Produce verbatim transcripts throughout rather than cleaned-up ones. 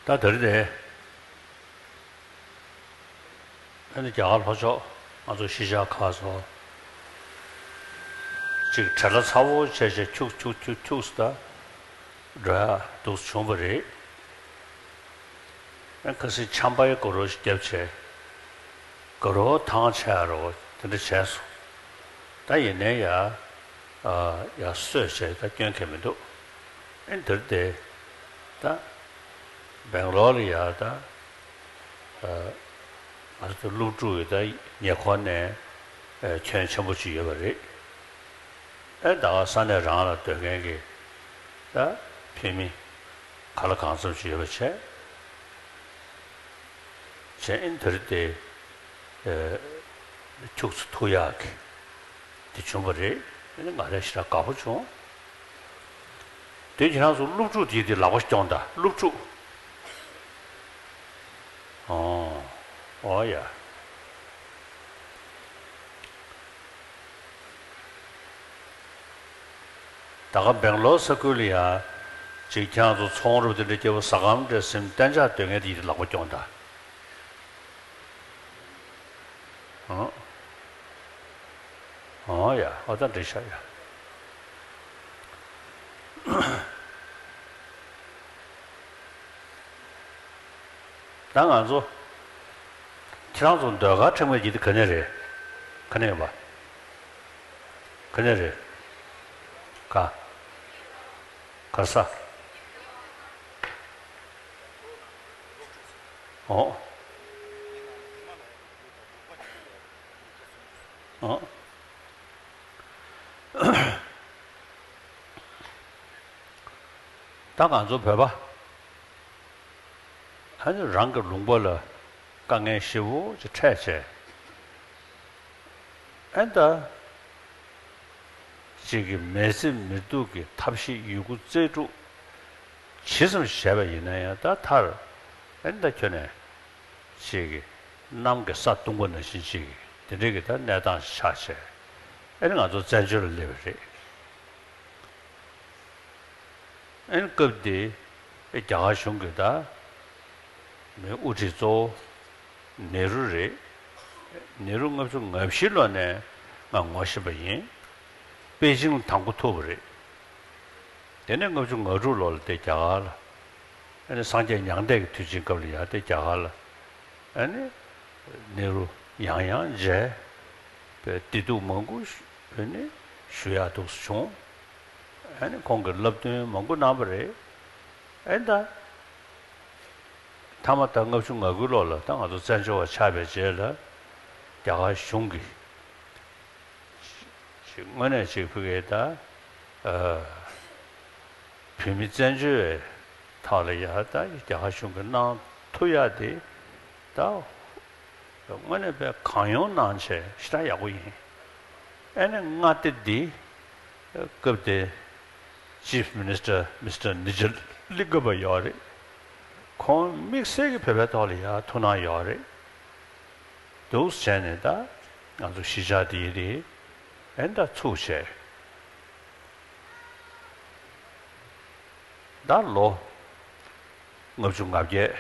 ད་དེ་རིང་དེ། ཨ་ནི་རྒྱ་གར་ལྷོ་ཕྱོགས་ང་ཚོ་གཞིས་ཆགས་ཁག་སོགས་ཅིག་བྲེལ་བ་ཚ་བོ་བྱས་བྱས་ཁྱུག་ཁྱུག་ཁྱུག་ཁྱུག་ཙམ་ད་འགྲོ་ཡ་འདུག་བྱུང་བ་རེད། ཨ་ཁ་སང་ཆམ་པའི་སྒོ་རོ་ཞིག་བརྒྱབ་བྱས་སྒོ་རོ་ཐང་ཆད་ཡ་རོ་དེ་འདྲ་བྱས་སོང་། ད་ཡིན་ནའི་ཡ། ཨ། ཡར་སོས་བྱས་ད་སྐྱོན་གང་མི་འདུག་ཨེ་འདིར་དེ་ད་སྦེང་ལོར་ལ་ཡ་ད། ཨ། ང་ཚོ་སློབ་ཕྲུག་ཡོད་ད་ཉེ་འཁོར་ནས་ཨ་ཁྱོན་ཆེན་པོ་ཅིག་ཡོད་པ་རེད། ཨེ་ད་ག་ས་གནས་རང་ལ་སྡོད་མཁན་གྱི་ད་ཕ་མི་ག་ལ་གང་འཚམ་ཅིག་ཡོད་པ་བྱས། བྱས་ཨེ་འདིར་དེ་ཨ་ཁྱུག་ཙམ་ཐུག་ཡག་གི་དེ་བྱུང་བ་རེད། ཨེ་ང་རང་ཞེ་དྲག་དགའ་པོ་བྱུང་། དེ་ཁྱེད་རང་ཚོ་སློབ་ཕྲུག་དེ་དེ་ལག་པ་སྐྱོང་དང་སློབ་ཕྲུག་ཨོ། ཨོ་ཡ། ད་ག་སྦེང་ལོར་ས་ཁུལ་ལ་ཡ། ཅིག་ཁྱེད་རང་ཚོ་ཚོང་རོགས་དེ་འདྲ་སྐྱེ་བོ་ཟ་ཁང་འདྲ་སེམས་གཏན་འཇགས་སྡོད་མཁན་དེ་ཡི་ལག་པ་སྐྱོང་དང་། ཨོ། ཨོ་ཡ། ཨོ་ད་འགྲིག་ཤག་ཡ། ད་ང་ཚོ། ཁྱེད་རང་ཚོ་ཟློས་གར་ཁྲིད་མཁན་གྱི་དེ་ག་ནས་རེད། ག་ནས་ཡོད་པ། ག་ནས་རེད། ག་ག་ས། ཨོ། ཨོ། ད་ང་ཚོ་བོད་པ། ཨ་ནི་རང་གི་ལུང་པ་ལ་དཀའ་ངལ་ཞེ་པོ་ཅིག་འཕྲད་བྱས། ཨ་ནི་ད་ཅིག་གི་མི་ཚེ་མི་སྡུག་གི་ཐབས་ཤེས་ཡོད་རྒུ་རྩལ་སྤྲུགས་ཇི་ཙམ་བྱས་པ་ཡིན་ན་ཡང་ད་མཐར་ཨ་ནི་ད་ཁྱོན་ནས་ཅིག་གི་གནམ་གྱི་ས་བརྡུངས་པ་ནང་བཞིན་ཅིག་གི་དེ་འདྲའི་གི་ད་གནས་སྟངས་ཤིག་ཆགས་བྱས། ཨ་ནི་ང་ཚོ་བཙན་བྱོལ་ལ་སླེབས་པ་རེད། ཨ་ནི་སྐབས་དེ་རྒྱ་གར་གཞུང་གི་ད་མི་དབུ་ཁྲིད་གཙོ་བོ་ནེ་རུ་རེད། ནེ་རུ་ལྔ་བཅུ་ང་བཞི་ལོ་ནས་ང་ངོ་ཤེས་པ་ཡིན། པེ་ཅིང་ལ་དང་པོ་ཐུག་པ་རེད། དེ་ནས་ལྔ་བཅུ་ང་དྲུག་ལོ་ལ་དེ་རྒྱ་གར་ལ། ཨ་ནི་སངས་རྒྱས་མྱང་འདས་ཀྱི་དུས་ཆེན་སྐབས་ལ་ཡང་དེ་རྒྱ་གར་ལ། ཨ་ནི་ནེ་རུ་ཡང་ཡང་མཇལ། བདེ་སྡུག་མང་པོ་ཞུ་ཨ་ནི་ཞུ་ཡག་འདུག་སེ་བྱུང་། ཨ་ནི་ཁོང་གིས་བསླབ་སྟོན་མང་པོ་གནང་བ་རེད། ཨ་ནི་ད་མཐའ་མ་ད་ལྔ་བཅུ་ང་དགུ་ལོ་ལ་ད་ང་ཚོ་བཙན་བྱོལ་བ་ཆགས་པའི་རྗེས་ལ་རྒྱ་གར་གཞུང་གིས་ཅིག་དངོས་གནས་ཅིག་ཕ་གིའི་ད་ཨ་བོད་མི་བཙན་བྱོལ་བའི་ཐོག་ལ་ཡ་ད་རྒྱ་གར་གཞུང་གིས་གནང་ཐུབ་ཡག་དེ་ད་དངོས་གནས་དཔེ་གང་ཡོང་གནང་བྱས་ཞེ་དྲག་ཡག་པོ་ཡིན། ཨ་ནི་མངའ་སྡེ་འདི་སྐབས་དེ་Chief Minister Mister Nijalingappa ཡོད་རེད། ཁོང་དམིགས་བསལ་གྱི་བོད་པའི་ཐོག་ལ་ཡ་ཐུགས་སྣང་ཡོད་རེད། འདུག་བྱས་ནས་ད་ང་ཚོ་གཞིས་ཆགས་འདི་རེད། ཨ་ནི་ད་ཚུགས་བྱས། ད་ལོ་ལྔ་བཅུ་ང་བརྒྱད་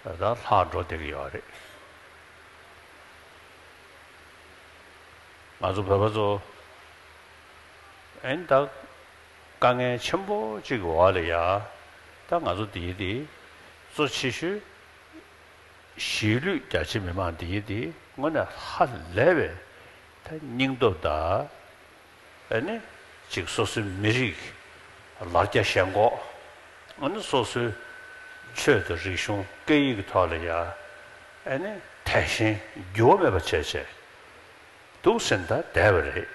ད་ལྷག་འགྲོ་བསྡད་ཀྱི་ཡོད་རེད། ང་ཚོ་བོད་པ་ཚོ་ཨེ་ནི་ད་དཀའ་ངལ་ཆེན་པོ་གཅིག་གི་འོག་ལ་ཡ། ད་ང་ཚོ་འདི་འདི་གཙོ་ཆེ་ཤོས་གཞིས་ལུས་རྒྱ་ཆེ་མི་མང་འདི་འདི་དངོས་གནས་ཧ་ལས་པའི་ད་སྙིང་སྟོབས་དང་། ཨ་ནི་ཅིག་སོ་སོའི་མི་རིགས་ལ་རྒྱ་ཞེན་ཁོག་ཨ་ནི་སོ་སོའི་ཆོས་དང་རིག་གཞུང་སྐད་ཡིག་གི་ཐོག་ལ་ཡ། ཨ་ནི་དད་ཞེན་འགྱུར་བ་མེད་པ་བྱས་བྱས་འདུག་ཟེར་ད་བསྡད་པ་རེད།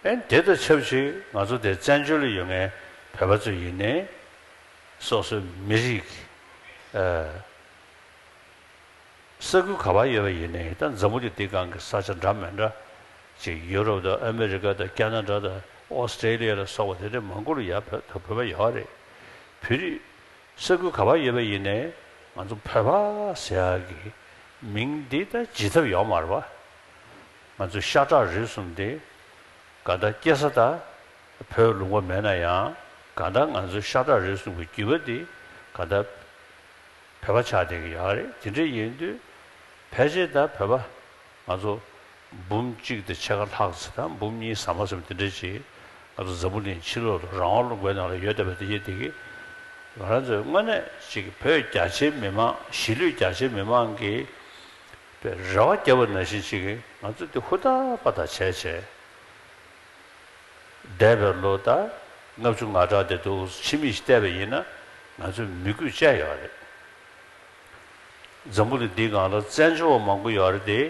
ཨ་ནི་དེ་དང་ཆབས་ཅིག་ང་ཚོ་དེ་བཙན་བྱོལ་ལ་ཡོད་མཁན་བོད་པ་ཚོ་ཡིན་ནའི་སོ་སོའི་མི་རིགས། ཨ། ས་ཁུལ་ག་པར་ཡོད་པ་ཡིན་ནའི་ད་འཛམ་བུ་གླིང་འདིའི་སྒང་གི་ས་ཆ་འདྲ་མི་འདྲ་ཅིག་ཡུ་རོབ་དང་ཨ་མེ་རི་ཀ་དང་ཁ་ན་ཌ་དང་ཨོ་སི་ཀྲེ་ལི་ཡ་ལ་སོགས་པ་དེ་འདྲ་མང་པོ་ལ་ཡ་བོད་བོད་པ་ཡོད་རེད། བོད་རིགས་ས་ཁུལ་ག་པར་ཡོད་པ་ཡིན་ནའི་ང་ཚོ་བོད་པ་ཟེར་ཡག་གི་མིང་འདི་ད་བརྗེད་ཐབས་ཡོད་མ་རེད་པ། ང་ཚོ་ཤ་ཁྲག་རིགས་གསུམ་འདི་གང་ལྟར་སྐྱེས་ས་ད་བོད་ལུང་པ་མེད་ན་ཡང་གང་ལྟར་ང་ཚོ་ཤ་ཁྲག་རིགས་གསུམ་གྱི་རྒྱུད་པ་འདི་གང་ལྟར། བོད་པ་ཆགས་བསྡད་ཀྱི་ཡོད་རེད། དེ་འདྲ་ཡིན་དུས་ཕལ་ཆེར་ད་བོད་པ་ང་ཚོ་འབུམ་གཅིག་དང་ཕྱེད་ཀ་ལྷག་ཙམ་དང་འབུམ་གཉིས་ཟ་མ་ཟ་མ་དེ་འདྲ་ཅིག་ང་ཚོ་འཛམ་བུ་གླིང་ཕྱི་ལོགས་ལ་རང་དབང་ལུང་པའི་ནང་ལ་ཡོད་བསྡད་པ་དེ་ཡིན་དེ་གི་ང་རང་ཚོས་དངོས་གནས་ཅིག་བོད་རྒྱ་ཆེའི་མི་མང་གཞིས་ལུས་རྒྱ་ཆེའི་མི་མང་གིས་རེ་བ་བརྒྱབ་པ་ནང་བཞིན་ཅིག་ང་ཚོ་དེ་ཧུར་ཐག་པ་ཐག་བྱས་བྱས། འདས་པའི་ལོ་ད་ལྔ་བཅུ་ང་གྲངས་དེ་འདུག་ཕྱི་མིག་ཅིག་བལྟས་པ་ཡིན་ན་ང་ཚོས་མོས་གུས་བཅས་ཡོད་རེད། འཛམ་བུ་གླིང་འདིའི་སྒང་ལ་བཙན་བྱོལ་བ་མང་པོ་ཡོད་རེད་དེ།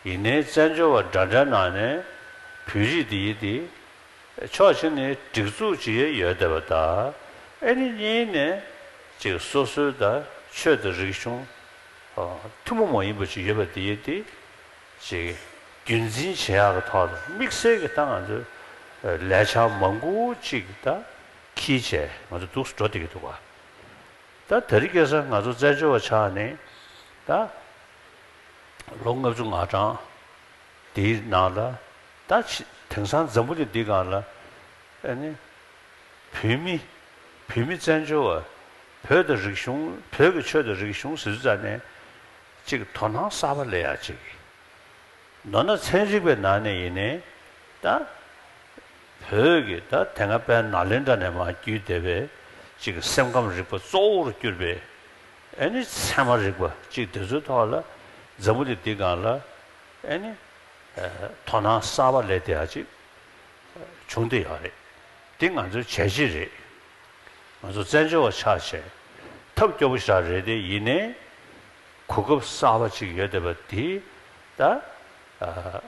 ཡིན་ནའི་བཙན་བྱོལ་བ་འདྲ་འདྲའི་ནང་ནས་བོད་རིགས་དེ་ཡིན་དེ། ཕྱོགས་གཅིག་ནས་སྒྲིག་འཛུགས་ཅིག་ཡོད་བསྡད་པ་དང་། ཨེ་ནི་གཉིས་ནས་ཅིག་སོ་སོའི་ད་ཆོས་དང་རིག་གཞུང་ཐུན་མོང་མ་ཡིན་པ་ཅིག་ཡོད་པ་དེ་ཡིན་དེ། ཅིག་རྒྱུན་འཛིན་བྱེད་ཡག་གི་ཐོག་ལ་དམིགས་བསལ་གྱི་ད་ང་ཚོས་ལས་འཆར་མང་པོ་ཅིག་ད་འཁྱེར་བྱས་ང་ཚོ་འདུག་སེ་འགྲོ་བསྡད་ཀྱི་འདུག་ག་ད་དེ་རིང་ཁ་སང་ང་ཚོ་བཙན་བྱོལ་བ་ཆགས་ནས་ད་ལོ་ལྔ་བཅུ་ང་གྲངས་དེའི་ནང་ལ་ད་ཕྱི་དེང་སང་འཛམ་བུ་གླིང་འདིའི་སྒང་ལ་ཨ་ནི་བོད་མི་བོད་མི་བཙན་བྱོལ་བ་བོད་དང་རིག་གཞུང་བོད་ཀྱི་ཆོས་དང་རིག་གཞུང་ཟེར་དུས་ཙ་ནས་ཅིག་དོ་སྣང་གསར་པ་སླེབས་ཡག་ཅིག་མདོར་ན་ཚན་རིག་པའི་ནང་ནས་ཡིན་ནའི་ད་བོད་ཀྱི་ད་དེ་སྔ་དཔལ་ནཱ་ལེནྡྲ་ནས་མར་བརྒྱུད་བསྡད་པའི་ཅིག་སེམས་ཁམས་རིག་པ་གཙོ་བོར་གྱུར་པའི་ཨེ་ནི་ཚད་མ་རིག་པ་ཅིག་དེ་ཚོའི་ཐོག་ལ་འཛམ་བུ་གླིང་འདིའི་སྒང་ལ་ཨེ་ནི་དོ་སྣང་གསར་པ་སླེབས་བསྡད་ཡག་ཅིག་བྱུང་བསྡད་ཡོད་རེད། འདི་ང་ཚོའི་བྱས་རྗེས་རེད། ང་ཚོ་བཙན་བྱོལ་བ་ཆགས་བྱས་ཐབས་སྐྱོ་པོ་ཞེ་དྲག་རེད་དེ། ཡིན་ནའི་གོ་སྐབས་གསར་པ་ཅིག་ཡོད་བསྡད་པ་འདི་ད་ཨ་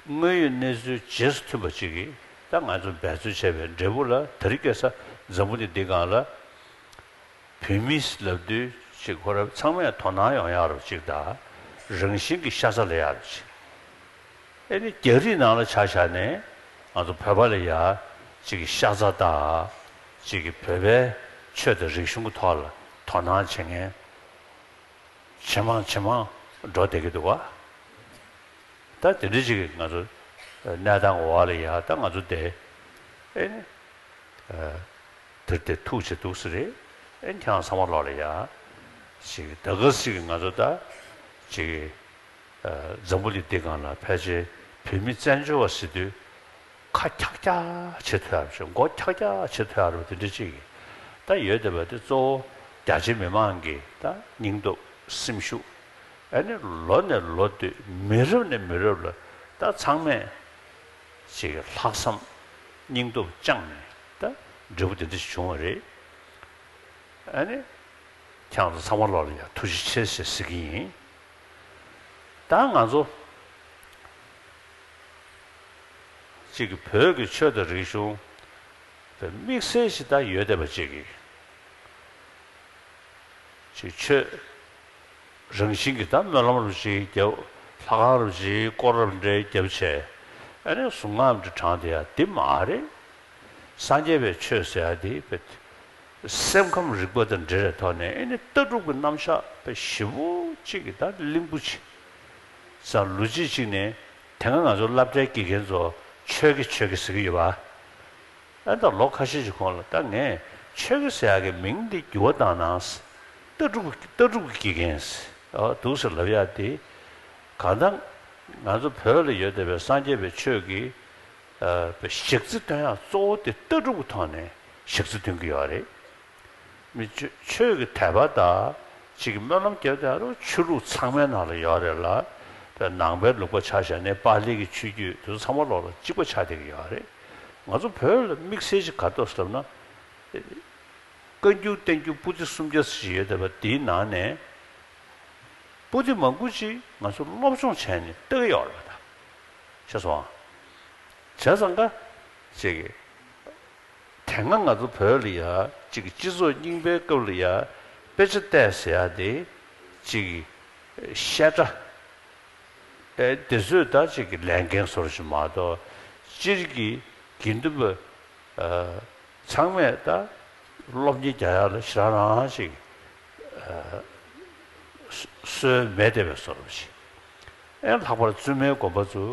དངོས་ཡོད་གནས་ཚུལ་རྗེས་སུ་མཐུན་པ་ཅིག་གིས་ད་ང་ཚོ་འབད་རྩོལ་བྱས་པའི་འབྲས་བུ་ལ་དེ་རིང་ཁ་སང་འཛམ་བུ་གླིང་འདིའི་སྒང་ལ་བོད་མི་ལབ་དུས་ཅིག་ཁོ་རང་ཚང་མས་དོ་སྣང་ཡོང་ཡག་རོགས་ཅིག་དང་། རང་བཞིན་གྱི་ཤ་ཚ་ལ་ཡག་རོགས་ཅིག་ཨེ་ནི་རྒྱ་རིགས་ནང་ལ་ཆ་བཞག་ནས་ང་ཚོ་བོད་པ་ལ་ཡ་གཅིག་གི་ཤ་ཚ་དང་། གཅིག་གི་བོད་པའི་ཆོས་དང་རིག་གཞུང་གི་ཐོག་ལ་དོ་སྣང་བྱེད་མཁན་ཇེ་མང་ཇེ་མང་འགྲོ་བསྡད་ཀྱི་འདུག་ག་ད་དེ་འདྲ་ཅིག་གི་ང་ཚོ་གནས་སྟངས་འོག་ལ་ཡ་ད་ང་ཚོ་དེ་ཨེ་ནི་དེར་དེ་ཐུག་བྱེད་འདུག་ས་རེད། ཨེ་ཁྱེད་རང་ཚང་མ་ལོག་ལ་ཡ་ཅིག་ད་ག་ཟིག་གི་ང་ཚོ་ད་ཅིག་འཛམ་བུ་གླིང་འདི་སྒང་ལ་ཕལ་ཆེར་བོད་མི་བཙན་བྱོལ་བ་ཟེར་དུས་ཁ་འཁྱག་འཁྱག་བྱེད་ཐུབ་ཡག་ཅིག་མགོ་འཁྱག་འཁྱག་བྱེད་ཐུབ་ཡག་རུ་དེ་འདྲ་ཅིག་ད་ཡོད་བསྡད་པ་དེ་གཙོ་བོ་རྒྱ་ཆེ་མི་མང་གི་ད་སྙིང་སྟོབས་སེམས་ཤུགས། ཨ་ནི་ལོ་ནས་ལོ་བསྟུད་མི་རབས་ནས་མི་རབས་ལ་ད་ཚང་མས་ཅིག་ལྷག་བསམ་སྙིང་སྟོབས་བཅངས་ནས་ད་འབྲས་བུ་དེ་འདྲ་ཞིག་བྱུང་བ་རེད། ཨ་ནི། ཁྱེད་རང་ཚོ་ཚང་མ་ལོག་ལ་ཡ་ཐུགས་རྗེ་ཆེ་ཞེས་ཟེར་གྱི་ཡིན། ད་ང་ཚོ་གཅིག་གི་བོད་ཀྱི་ཆོས་དང་རིག་གཞུང་དེ་དམིགས་བསལ་ཞིག་ད་ཡོད་བསྡད་པ་གཅིག་གི་ཅིག་ཆོས་རང་བཞིན་གྱི་ད་སྨོན་ལམ་རུ་ཞིག་རྒྱབ། ལྷ་ཁང་རུ་ཞིག་སྐོར་ར་འདྲ་རྒྱབ་བྱས། ཨ་ནི་གཟུངས་སྔགས་འདྲ་བགྲངས་བསྡད་ཡ་འདི་མ་རེད། སངས་རྒྱས་པའི་ཆོས་ཟེར་ཡ་དེ་བེད། སེམས་ཁམས་རིག་པ་དང་འབྲེལ་བའི་ཐོག་ནས་ཨེ་ནི་ལྟ་གྲུབ་ཀྱི་རྣམ་གཞག་དཔེ་ཞེ་པོ་གཅིག་གི་ད་གླིང་བུ་ཆེ་ས་ལོ་རྒྱུས་གཅིག་ནས་དེ་སྔ་ང་ཚོ་སློབ་གྲྭའི་དགེ་རྒན་ཚོ་ཆོས་དགེ་ཆོས་དགེ་ཟེར་གྱི་ཡོད་པ། ཨ་ད་ལོ་ཁ་ཤས་ཀྱི་གོང་ལ་ད་ངས་ཆོས་དགེ་ཟེར་ཡག་གི་མིང་འདི་འགྱུར་བ་བཏང་ན། ལྟ་གྲུབ་ལྟ་གྲུབ་ཀྱི་དགེ་རྒན་ཟེར་འདུག་ཟེར་ལབ་ཡག་དེ། གང་ལྟར་ང་ཚོ་བོད་ལ་ཡོད་བསྡད་པའི་སངས་རྒྱས་པའི་ཆོས་ཀྱི་ཨ་ཞག་རྩི་སྟོན་ཡག་གཙོ་བོ་དེ་ལྟ་གྲུབ་ཀྱི་ཐོག་ནས་ཞག་རྩི་སྟོན་གྱི་ཡོད་རེད། མི་ཆོས་ཆོས་ཀྱི་དད་པ་དང་གཅིག་གི་སྨོན་ལམ་རྒྱབ་དེ་རུ་ཆོས་ལུགས་ཚང་མའི་ནང་ལ་ཡོད་རེད་ལ། ནང་པའི་ལུགས་པ་ཆ་བཞག་ནས་པཱ་ལི་གི་ཆོས་བརྒྱུད་དེ་ཚོ་ཚང་མ་ལོག་ལ་གཅིག་པ་ཆགས་བསྡད་ཀྱི་ཡོད་རེད། ང་ཚོ་བོད་ལ་དམིགས་བསལ་ཅིག་ག་རེ་འདུག་ཟེར་ལབ་ན། བཀའ་འགྱུར་བསྟན་འགྱུར་པོ་ཏི་སུམ་བརྒྱ་ཙམ་ཞིག་ཡོད་བསྡད་པ་དེའི་ནང་ནས། པོ་ཏི་མང་པོ་ཅིག་ང་ཚོ་སློབ་སྦྱོང་བྱས་ནས་ལྟ་གི་ཡོད་རེད་པ་ད། ཤེས་སོང་ཨ། བྱས་ཙང་ཀ་ཅིག་གི། དེ་སྔ་ང་ཚོ་བོད་ལ་ཡ་གཅིག་གི་སྤྱི་ཚོགས་རྙིང་པའི་སྐབས་ལ་ཡ་དཔེ་ཆ་བལྟས་ཟེར་ཡ་དེ་གཅིག་གི་བཤད་གྲྭ་ཨེ་དེ་ཚོས་ད་གཅིག་གི་ལས་འགན་བཟོ་འདྲ་ཞིག་མ་གཏོགས། སྤྱིར་གྱི་དགེ་འདུན་པ་ཨ་ཚང་མས་ད་སློབ་གཉེར་རྒྱག་ཡ་ལ་ཞེ་དྲག་རང་ཞིག་ཨ་སྲོལ་མེད་བསྡད་པའི་བཟོ་འདྲ་ཞིག་ཨེ་ལྷག་པར་བཙུན་མའི་དགོན་པ་ཚོ་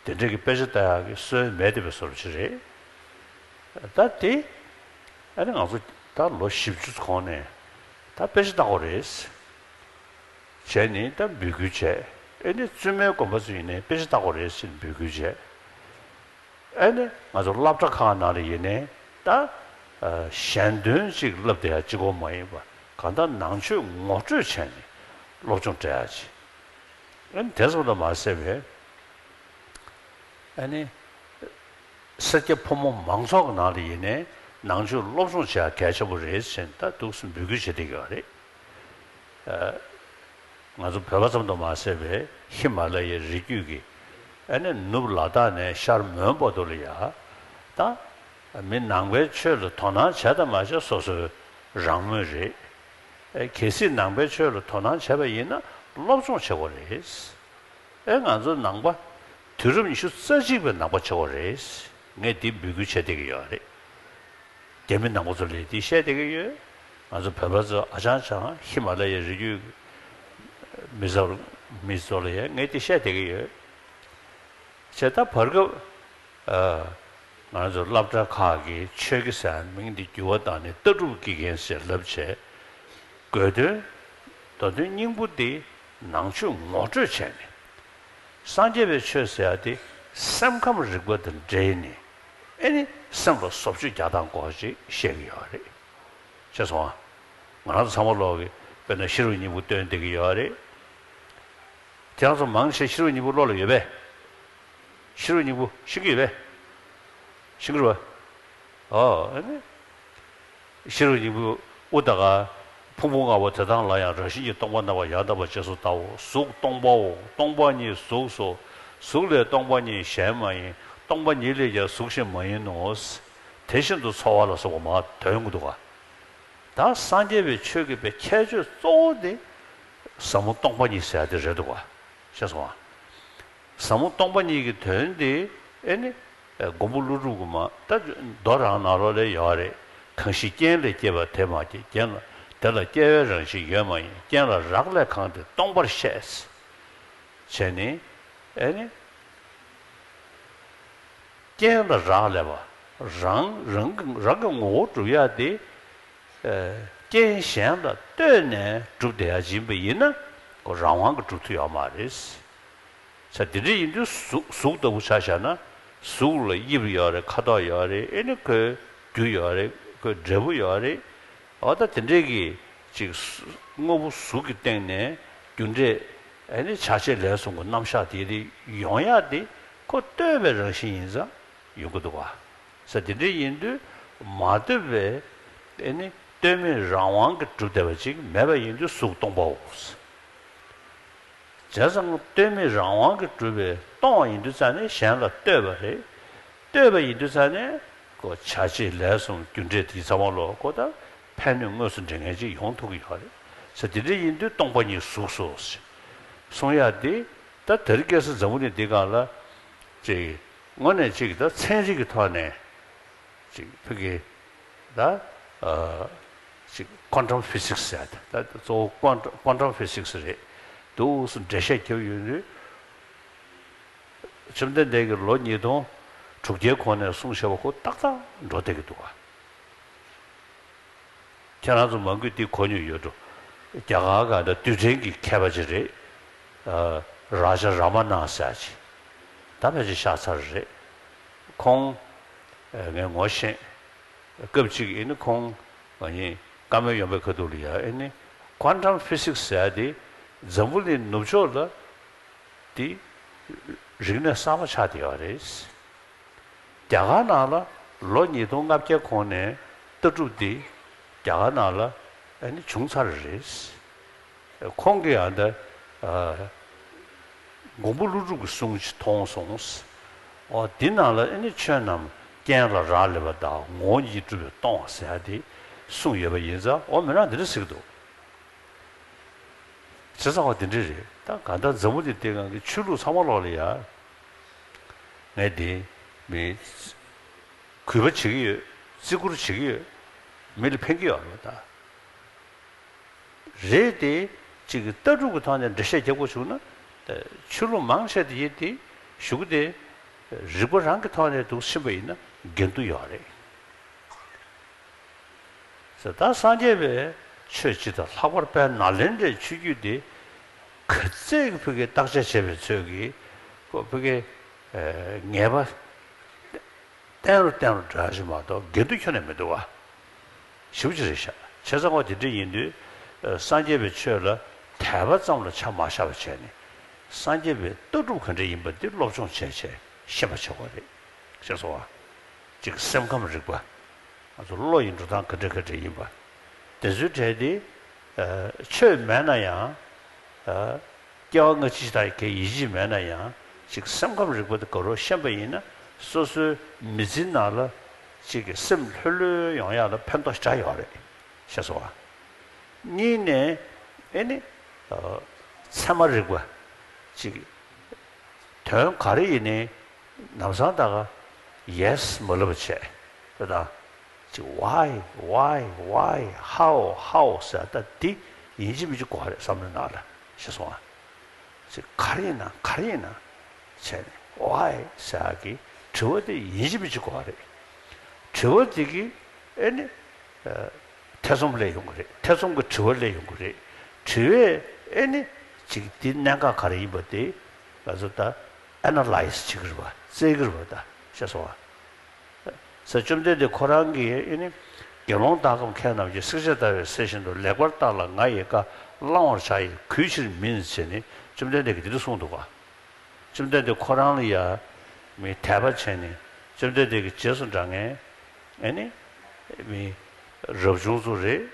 དེ་འདྲ་གི་དཔེ་ཆ་ལྟ་ཡག་གི་སྲོལ་མེད་བསྡད་པའི་བཟོ་འདྲ་ཞིག་རེད། ད་དེ་ཨ་ནི་ང་ཚོ་ད་ལོ་བཞི་བཅུ་གོང་ནས་ད་དཔེ་ཆ་ལྟ་དགོས་རེད། བྱས་ནས་ད་འབོད་སྐུལ་བྱས། ཨེ་ནི་བཙུན་མའི་དགོན་པ་ཚོ་ཡིན་ནའི་དཔེ་ཆ་ལྟ་དགོས་རེད་ཟེར་ནས་འབོད་སྐུལ་བྱས། ཨེ་ནི་ང་ཚོ་སློབ་གྲྭ་ཁག་ནང་ལ་ཡིན་ནའི་ད་ཨ་གཞན་དོན་ཅིག་བསླབ་བསྡད་ཡ་གཅིག་པོ་མ་ཡིན་པ། གང་ལྟར་ནང་ཆོས་ངོ་སྤྲོད་བྱས་ནས་སློབ་སྦྱོང་སྤྲད་ཡ་ཅིག་ཨེ་ནི་དེ་ཙམ་དུ་མ་ཟད་པའི་ཨ་ནི་སེར་སྐྱ་ཕོ་མོ་མང་ཚོགས་ཀྱི་ནང་ལ་ཡིན་ནའི་ནང་ཆོས་སློབ་སྦྱོང་བྱེད་ཡ་གལ་ཆེན་པོ་རེད་ཟེར་ནས་ད་འདུག་སེ་འབོད་སྐུལ་བྱེད་བསྡད་ཀྱི་ཡོད་རེད། ཨ་ང་ཚོ་བོད་པ་ཙམ་དུ་མ་ཟད་པའི་ཧི་མ་ལ་ཡའི་རི་རྒྱུད་ཀྱི་ཨ་ནི་ནུབ་ལ་དྭགས་ནས་ཤར་མོན་བར་དུ་ལ་ཡ་ད་མི་ནང་པའི་ཆོས་ལ་དོ་སྣང་བྱས་དང་མ་བྱས་སོ་སོའི་རང་མོས་རེད། ཨེ་གལ་སྲིད་ནང་པའི་ཆོས་ལ་དོ་སྣང་བྱས་པ་ཡིན་ན་སློབ་སྦྱོང་བྱེད་དགོས་རེད། ཨེ་ང་ཚོ་ནང་པ་དུས་རབས་ཉི་ཤུ་རྩ་གཅིག་པའི་ནང་པ་བྱེད་དགོས་རེད། ངས་འདི་འབོད་སྐུལ་བྱེད་བསྡད་ཀྱི་ཡོད་རེད། རྒྱ་མི་ནང་པ་ཚོ་ལ་འདི་བཤད་བསྡད་ཀྱི་ཡོད། ང་ཚོ་བོད་པ་ཚོ་ཨ་ཅང་ཅང་ཧི་མ་ལ་ཡའི་རི་རྒྱུད་མི་ཚོ་མི་ཚོ་ལ་ཡང་ངས་འདི་བཤད་བསྡད་ཀྱི་ཡོད། བྱས་ད་བར་སྐབས་ཨ་ང་ཚོ་སློབ་གྲྭ་ཁག་གིས་ཆོས་དགེ་ཟེར་མིང་འདི་འགྱུར་བ་བཏང་ནས་ལྟ་གྲུབ་ཀྱི་རྒན་ཟེར་ལབ་བྱས། དགོས་དོན་མདོ་དོན་སྙིང་པོ་འདི་ནང་ཆོས་ངོ་སྤྲོད་བྱས་ནས། སངས་རྒྱས་པའི་ཆོས་ཟེར་ཡ་དེ་སེམས་ཁམས་རིག་པ་དང་འབྲེལ་ནས་ཨེ་ནི་སེམས་ལ་བཟོ་བཅོས་རྒྱག་སྟངས་སྐོར་ཅིག་བཤད་ཀྱི་ཡོད་རེད། ཤེས་སོང་ཨ། ང་རང་ཚོ་ཚང་མ་ལོག་གི་དཔེར་ན་ཤེས་རབ་སྙིང་པོ་བཏོན་བསྡད་ཀྱི་ཡོད་རེད། ཁྱེད་རང་ཚོ་མང་ཆེ་ཤེས་རབ་སྙིང་པོ་བློ་ལ་ཡོད་པས། ཤེས་རབ་སྙིང་པོ་ཤེས་ཀྱི་ཡོད་པས། ཤེས་ཀྱི་རེད་པ། ཨོ་ཨ་ནི། ཤེས་རབ་སྙིང་པོའི་དབུ་ད་ག་ཕུང་པོ་ལྔ་པོ་དེ་དག་ལ་ཡང་རང་བཞིན་གྱིས་སྟོང་པར་སྣང་བ་ཡང་དག་པར་རྗེས་སུ་བལྟའོ། གཟུགས་སྟོང་པའོ། སྟོང་པ་ཉིད་གཟུགས་སོ། གཟུགས་ལས་སྟོང་པ་ཉིད་གཞན་མ་ཡིན། སྟོང་པ་ཉིད་ལས་ཀྱང་གཟུགས་གཞན་མ་ཡིན་ནོ། དེ་བཞིན་དུ་ཚོར་བ་ལ་སོགས་པ་མར་འདོན་གྱི་འདུག་ག་ད་སངས་རྒྱས་པའི་ཆོས་ཀྱི་པའི་ཁྱད་ཆོས་གཙོ་བོ་དེ་ཟབ་མོ་སྟོང་པ་ཉིད་ཟེར་ཡ་དེ་རེད་འདུག་ག་ཤེས་སོང་ཨ། ཟབ་མོ་སྟོང་པ་ཉིད་ཀྱི་དོན་དེ་ཨེ་ནི་མགོན་པོ་ཀླུ་སྒྲུབ་ཀྱིས་མ་ད་མདོ་རང་ནང་ལོགས་ལ་ཡོད་རེད། གང་ཞིག་རྐྱེན་ལས་སྐྱེས་པ་དེ་མ་སྐྱེས། རྐྱེན་ལ་དེ་ལ་སྐྱེ་བའི་རང་བཞིན་ཡོད་མ་ཡིན། རྐྱེན་ལ་རག་ལས་གང་དེ་སྟོང་པར་བཤད། བྱས་ནས་ཨེ་ནི། རྐྱེན་ལ་རག་ལས་པ། རང་རང་གི་རང་གི་ངོ་བོ་སྒྲུབ་ཡ་དེ། ཨེ་རྐྱེན་གཞན་ལ་ལྟོས་ནས་སྒྲུབ་བསྡད་ཡ་ཡིན་པ་ཡིན་ན་ཁོ་རང་དབང་གིས་སྒྲུབ་ཐུབ་ཡོད་མ་རེད། ས་དེ་འདྲ་ཡིན་དུས་གཟུགས་གཟུགས་ལྟ་བུ་ཆ་བཞག་ན་གཟུགས་ལ་དབྱིབས་ཡོད་རེད། ཁ་དོག་ཡོད་རེད། ཨེ་ནི་ཁོའི་རྒྱུ་ཡོད་རེད། ཁོའི་འབྲས་བུ་ཡོད་རེད། འོ་ད་དེ་འདྲས་ཀྱི་ཅིག་གཟུ་དངོས་པོ་གཟུགས་ཀྱི་སྟེང་ནས་རྒྱུ་འབྲས་ཨེ་ནི་བྱ་བྱེད་ལས་གསུམ་གྱི་རྣམ་གཞག་དེ་དེ་ཡོང་ཡག་དེ་ཁོ་ལྟོས་པའི་རང་བཞིན་ཡིན་ཙང་ཡོང་གི་འདུག་ག་ས་དེ་འདྲས་ཡིན་དུས་མ་ལྟོས་པའི་ཨེ་ནི་ལྟོས་མེད་རང་དབང་གིས་གྲུབ་བསྡད་པ་ཅིག་མེད་པ་ཡིན་དུས་གཟུགས་སྟོང་པའོ། བྱས་ཙང་ལྟོས་མེད་རང་དབང་གིས་གྲུབ་པའི་སྟོང་བ་ཡིན་དུས་ཙང་ནས་གཞན་ལ་ལྟོས་པ་རེད། ལྟོས་པ་ཡིན་དུས་ཙང་ནས་ཁོ་བྱ་བྱེད་ལས་གསུམ་རྒྱུ་འབྲས་དེ་ཚང་མ་ལོག་ཁོ་ད་ཕན་གནོད་དངོས་སུ་འབྲེལ་མཁན་ཅིག་ཡོང་ཐུབ་ཀྱི་ཡོད་རེད། ས་དེ་འདྲ་ཡིན་དུས་སྟོང་པ་ཉིད་གཟུགས་སོ་ཞེས་གསུང་ཡག་དེ་ད་དེ་རིང་ཁ་སང་འཛམ་བུ་གླིང་འདི་སྒང་ལ་ཅིག་དངོས་གནས་ཅིག་ད་ཚན་རིག་གི་ཐོག་ནས། ཅིག་ཕ་གི་ད་ཨ་ཅིག་quantum physics ཟེར་ཡ་ད་ད་གཙོ་བོ་quantum quantum physics རེད་འདུག་སེ་འགྲེལ་བཤད་རྒྱབ་ཡོང་དུས། བཅོམ་ལྡན་འདས་ཀྱིས་ལོ་ཉིས་སྟོང་ དྲུག་བརྒྱའི་གོང་ནས་གསུངས་བཞག་པ་ཁོ་ཏག་ཏག་འགྲོ་བསྡད་ཀྱི་འདུག་ག་ཁྱེད་རང་ཚོ་མང་པོས་འདི་གོ་མྱོང་ཡོད་འགྲོ། རྒྱ་གར་ག་ད་རྡུལ་ཕྲན་གྱི་མཁས་པ་ཅིག་རེད། ཨ། རཱ་ཇ་རཱ་མ་ན་ཟེར་ཅིག་ད་ཕལ་ཆེར་གཤེགས་ཚར་རེད། ཁོང་། ཨ། ངས་ངོ་ཤེས། སྐབས་གཅིག་ཨེ་ནི་ཁོང་ང་གཉིས་བཀའ་མོལ་ཡོང་བའི་ཁ་ཐུག་ལ་ཡ་ཨེ་ནི་ཀོན་ཊམ་ཕི་སིག་སི་ཟེར་ཡ་དེ་འཛམ་བུ་གླིང་ནུབ་ཕྱོགས་ལ་དེ་རིག་གནས་གསར་པ་ཆགས་བསྡད་ཡོད་རེད། རྒྱ་གར་ནང་ལ་ལོ་ཉིས་སྟོང་ལྔ་བརྒྱ་གོང་ནས་ལྟ་གྲུབ་འདི་རྒྱ་གར་ནང་ལ་ཨ་ནི་བྱུང་ཚར་རེད། ཁོང་གིས་ཡང་ད་ཨ་མགོན་པོ་ཀླུ་སྒྲུབ་ཀྱི་གསུང་ཅིག་མཐོང་སོང་། འོ་འདི་ནང་ལ་ཨ་ནི་ཆོས་རྣམས་རྐྱེན་ལ་རག་ལས་པ་དང་ངོ་བོ་ཉིད་སྒྲུབ་པས་སྟོང་ཟེར་ཡ་དེ་གསུངས་ཡོད་པ་ཡིན་ཙང་འོ་མི་རང་འདི་འདྲ་ཟེར་གྱི་འདུག་བྱས་ཙང་འོ་དེ་འདྲ་རེད། ད་གང་ལྟར་འཛམ་བུ་གླིང་འདིའི་སྒང་གི་ཆོས་ལུགས་ཚང་མ་ལོག་ལ་ཡ། ངས་དེ་མི་གུས་པ་བྱེད་ཀྱི་ཡོད། བརྩི་བཀུར་བྱེད་ཀྱི་ཡོད། མི་ལ་ཕན་གྱི་ཡོད་རེད་ད། རེད་དེ། གཅིག་གི་ལྟ་གྲུབ་ཀྱི་ཐོག་ནས་འགྲེལ་བཤད་རྒྱག་དགོས་བྱུང་ན། ཆོས་ལུགས་མང་ཆེ་དེ་ཡིན་དེ་གཞུག་གུ་དེ་རིག་པ་རང་གི་ཐོག་ནས་འདུག་ཕྱིན་པ་ཡིན་ན་འགལ་འདུ་ཡོད་རེད། ད་སངས་རྒྱས་པའི་ཆོས་སྤྱི་དང་ལྷག་པར་དཔལ་ནཱ་ལེནྡྲའི་ཆོས་བརྒྱུད་དེ་ག་ཚད་ཀྱི་ཕ་གིའི་བརྟག་དཔྱད་བྱས་པའི་ཚོད་ཀྱིས་ཁོ་ཕ་གིའི་ངེས་པ་གཏན་རུ་གཏན་རུ་འགྲོ་ཡ་ཞིག་མ་གཏོགས་འགལ་འདུ་ཁྱོན་ནས་མི་འདུག་བ། ཞེ་པོ་ཅིག་རེད་ཤག་བྱས་ཙང་ཁོ་དེ་འདྲ་ཡིན་དུས་སངས་རྒྱས་པའི་ཆོས་ལ་དད་པ་ཙམ་ལ་ཆ་མ་བཞག་པ་བྱས་ནས་སངས་རྒྱས་པའི་ལྟ་གྲུབ་ག་འདྲ་ཡིན་པ་འདི་སློབ་སྦྱོང་བྱས་བྱས་ཤེས་པ་བྱེད་དགོས་རེད། ཤེས་སོང་བ། གཅིག་སེམས་ཁམས་རིག་པ། ང་ཚོ་བློ་ཡི་འགྲོ་སྟངས་ག་འདྲ་ག་འདྲ་ཡིན་པ། དེ་ཚོའི་གྲས་དེ། ཨ། ཆོས་མེད་ན་ཡང་། ཨ། སྐྱེ་བ་སྔ་ཕྱི་དང་གི་ཡིད་ཆེས་མེད་ན་ཡང་གཅིག་སེམས་ཁམས་རིག་པ་དེ་ག་རོ་ཤེས་པ་ཡིན་ན་སོ་སོའི་མི་ཚེའི་ནང་ལ་གཅིག་གི་སེམས་ལྷོད་ལྷོད་ཡོང་ཡག་ལ་ཕན་ཐོགས་ཞེ་དྲག་ཡོད་རེད། ཤེས་སོང་བ། གཉིས་ནས་ཨེ་ནི། ཨ། ཚད་མ་རིག་པ། གཅིག་དོན་ག་རེ་ཡིན་ནའི་ལམ་སང་ད་ག་ཡེ་སི་མ་ལབ་པ་བྱས། དེ་དང་། ཅིག why why why how how ཟེར་ད་འདི་ཡིན་གཅིག་མིན་གཅིག་དགོས་རེད་བསམ་བློའི་ནང་ལ་ཤེས་སོང་ཨ། ཅིག་ག་རེ་ཡིན་ན་ག་རེ་ཡིན་ན་བྱས་ནས་why ཟེར་གི་དྲི་བ་དེ་ཡིན་གཅིག་མིན་གཅིག་དགོས་རེད། དྲི་བ་དེ་གི་ཨེ་ནི། ཐེ་ཚོམ་སླེབས་ཡོང་གི་རེད། ཐེ་ཚོམ་གྱི་དྲི་བ་སླེབས་ཡོང་གི་རེད། དྲི་བས་ཨེ་ནི་ཅིག་འདི་གནད་འགག་ག་རེ་ཡིན་པ་དེ་ང་ཚོ་ད་ཨེ་ན་ལའི་སི་བྱེད་ཀྱི་རེད་པ། བཙལ་གྱི་རེད་པ། ད་ཤེས་སོང་བ། ས་བཅོམ་ལྡན་འདས་ཁོ་རང་གིས་ཨེ་ནི་དགེ་སློང་དག་གམ་མཁས་རྣམས་ཀྱིས། བསྲེག་བཅད་ལྟ་བའི་ཚེ་བཞིན་དུ། ལེགས་པར་བརྟགས་ལ་ང་ཡི་བཀའ། བླང་བར་བྱ་ཡི་གུས་ཕྱིར་མིན། ཟེར་ནས་བཅོམ་ལྡན་འདས་ཀྱིས་འདི་འདྲ་གསུངས་འདུག་ག་བཅོམ་ལྡན་འདས་ཁོ་རང་ལ་ཡ་མི་དད་པ་བྱས་ནས་བཅོམ་ལྡན་འདས་ཀྱི་རྗེས་སུ་འབྲང་མཁན་ཨེ་ནི་མི་རབ་བྱུང་ཚོ་རེད།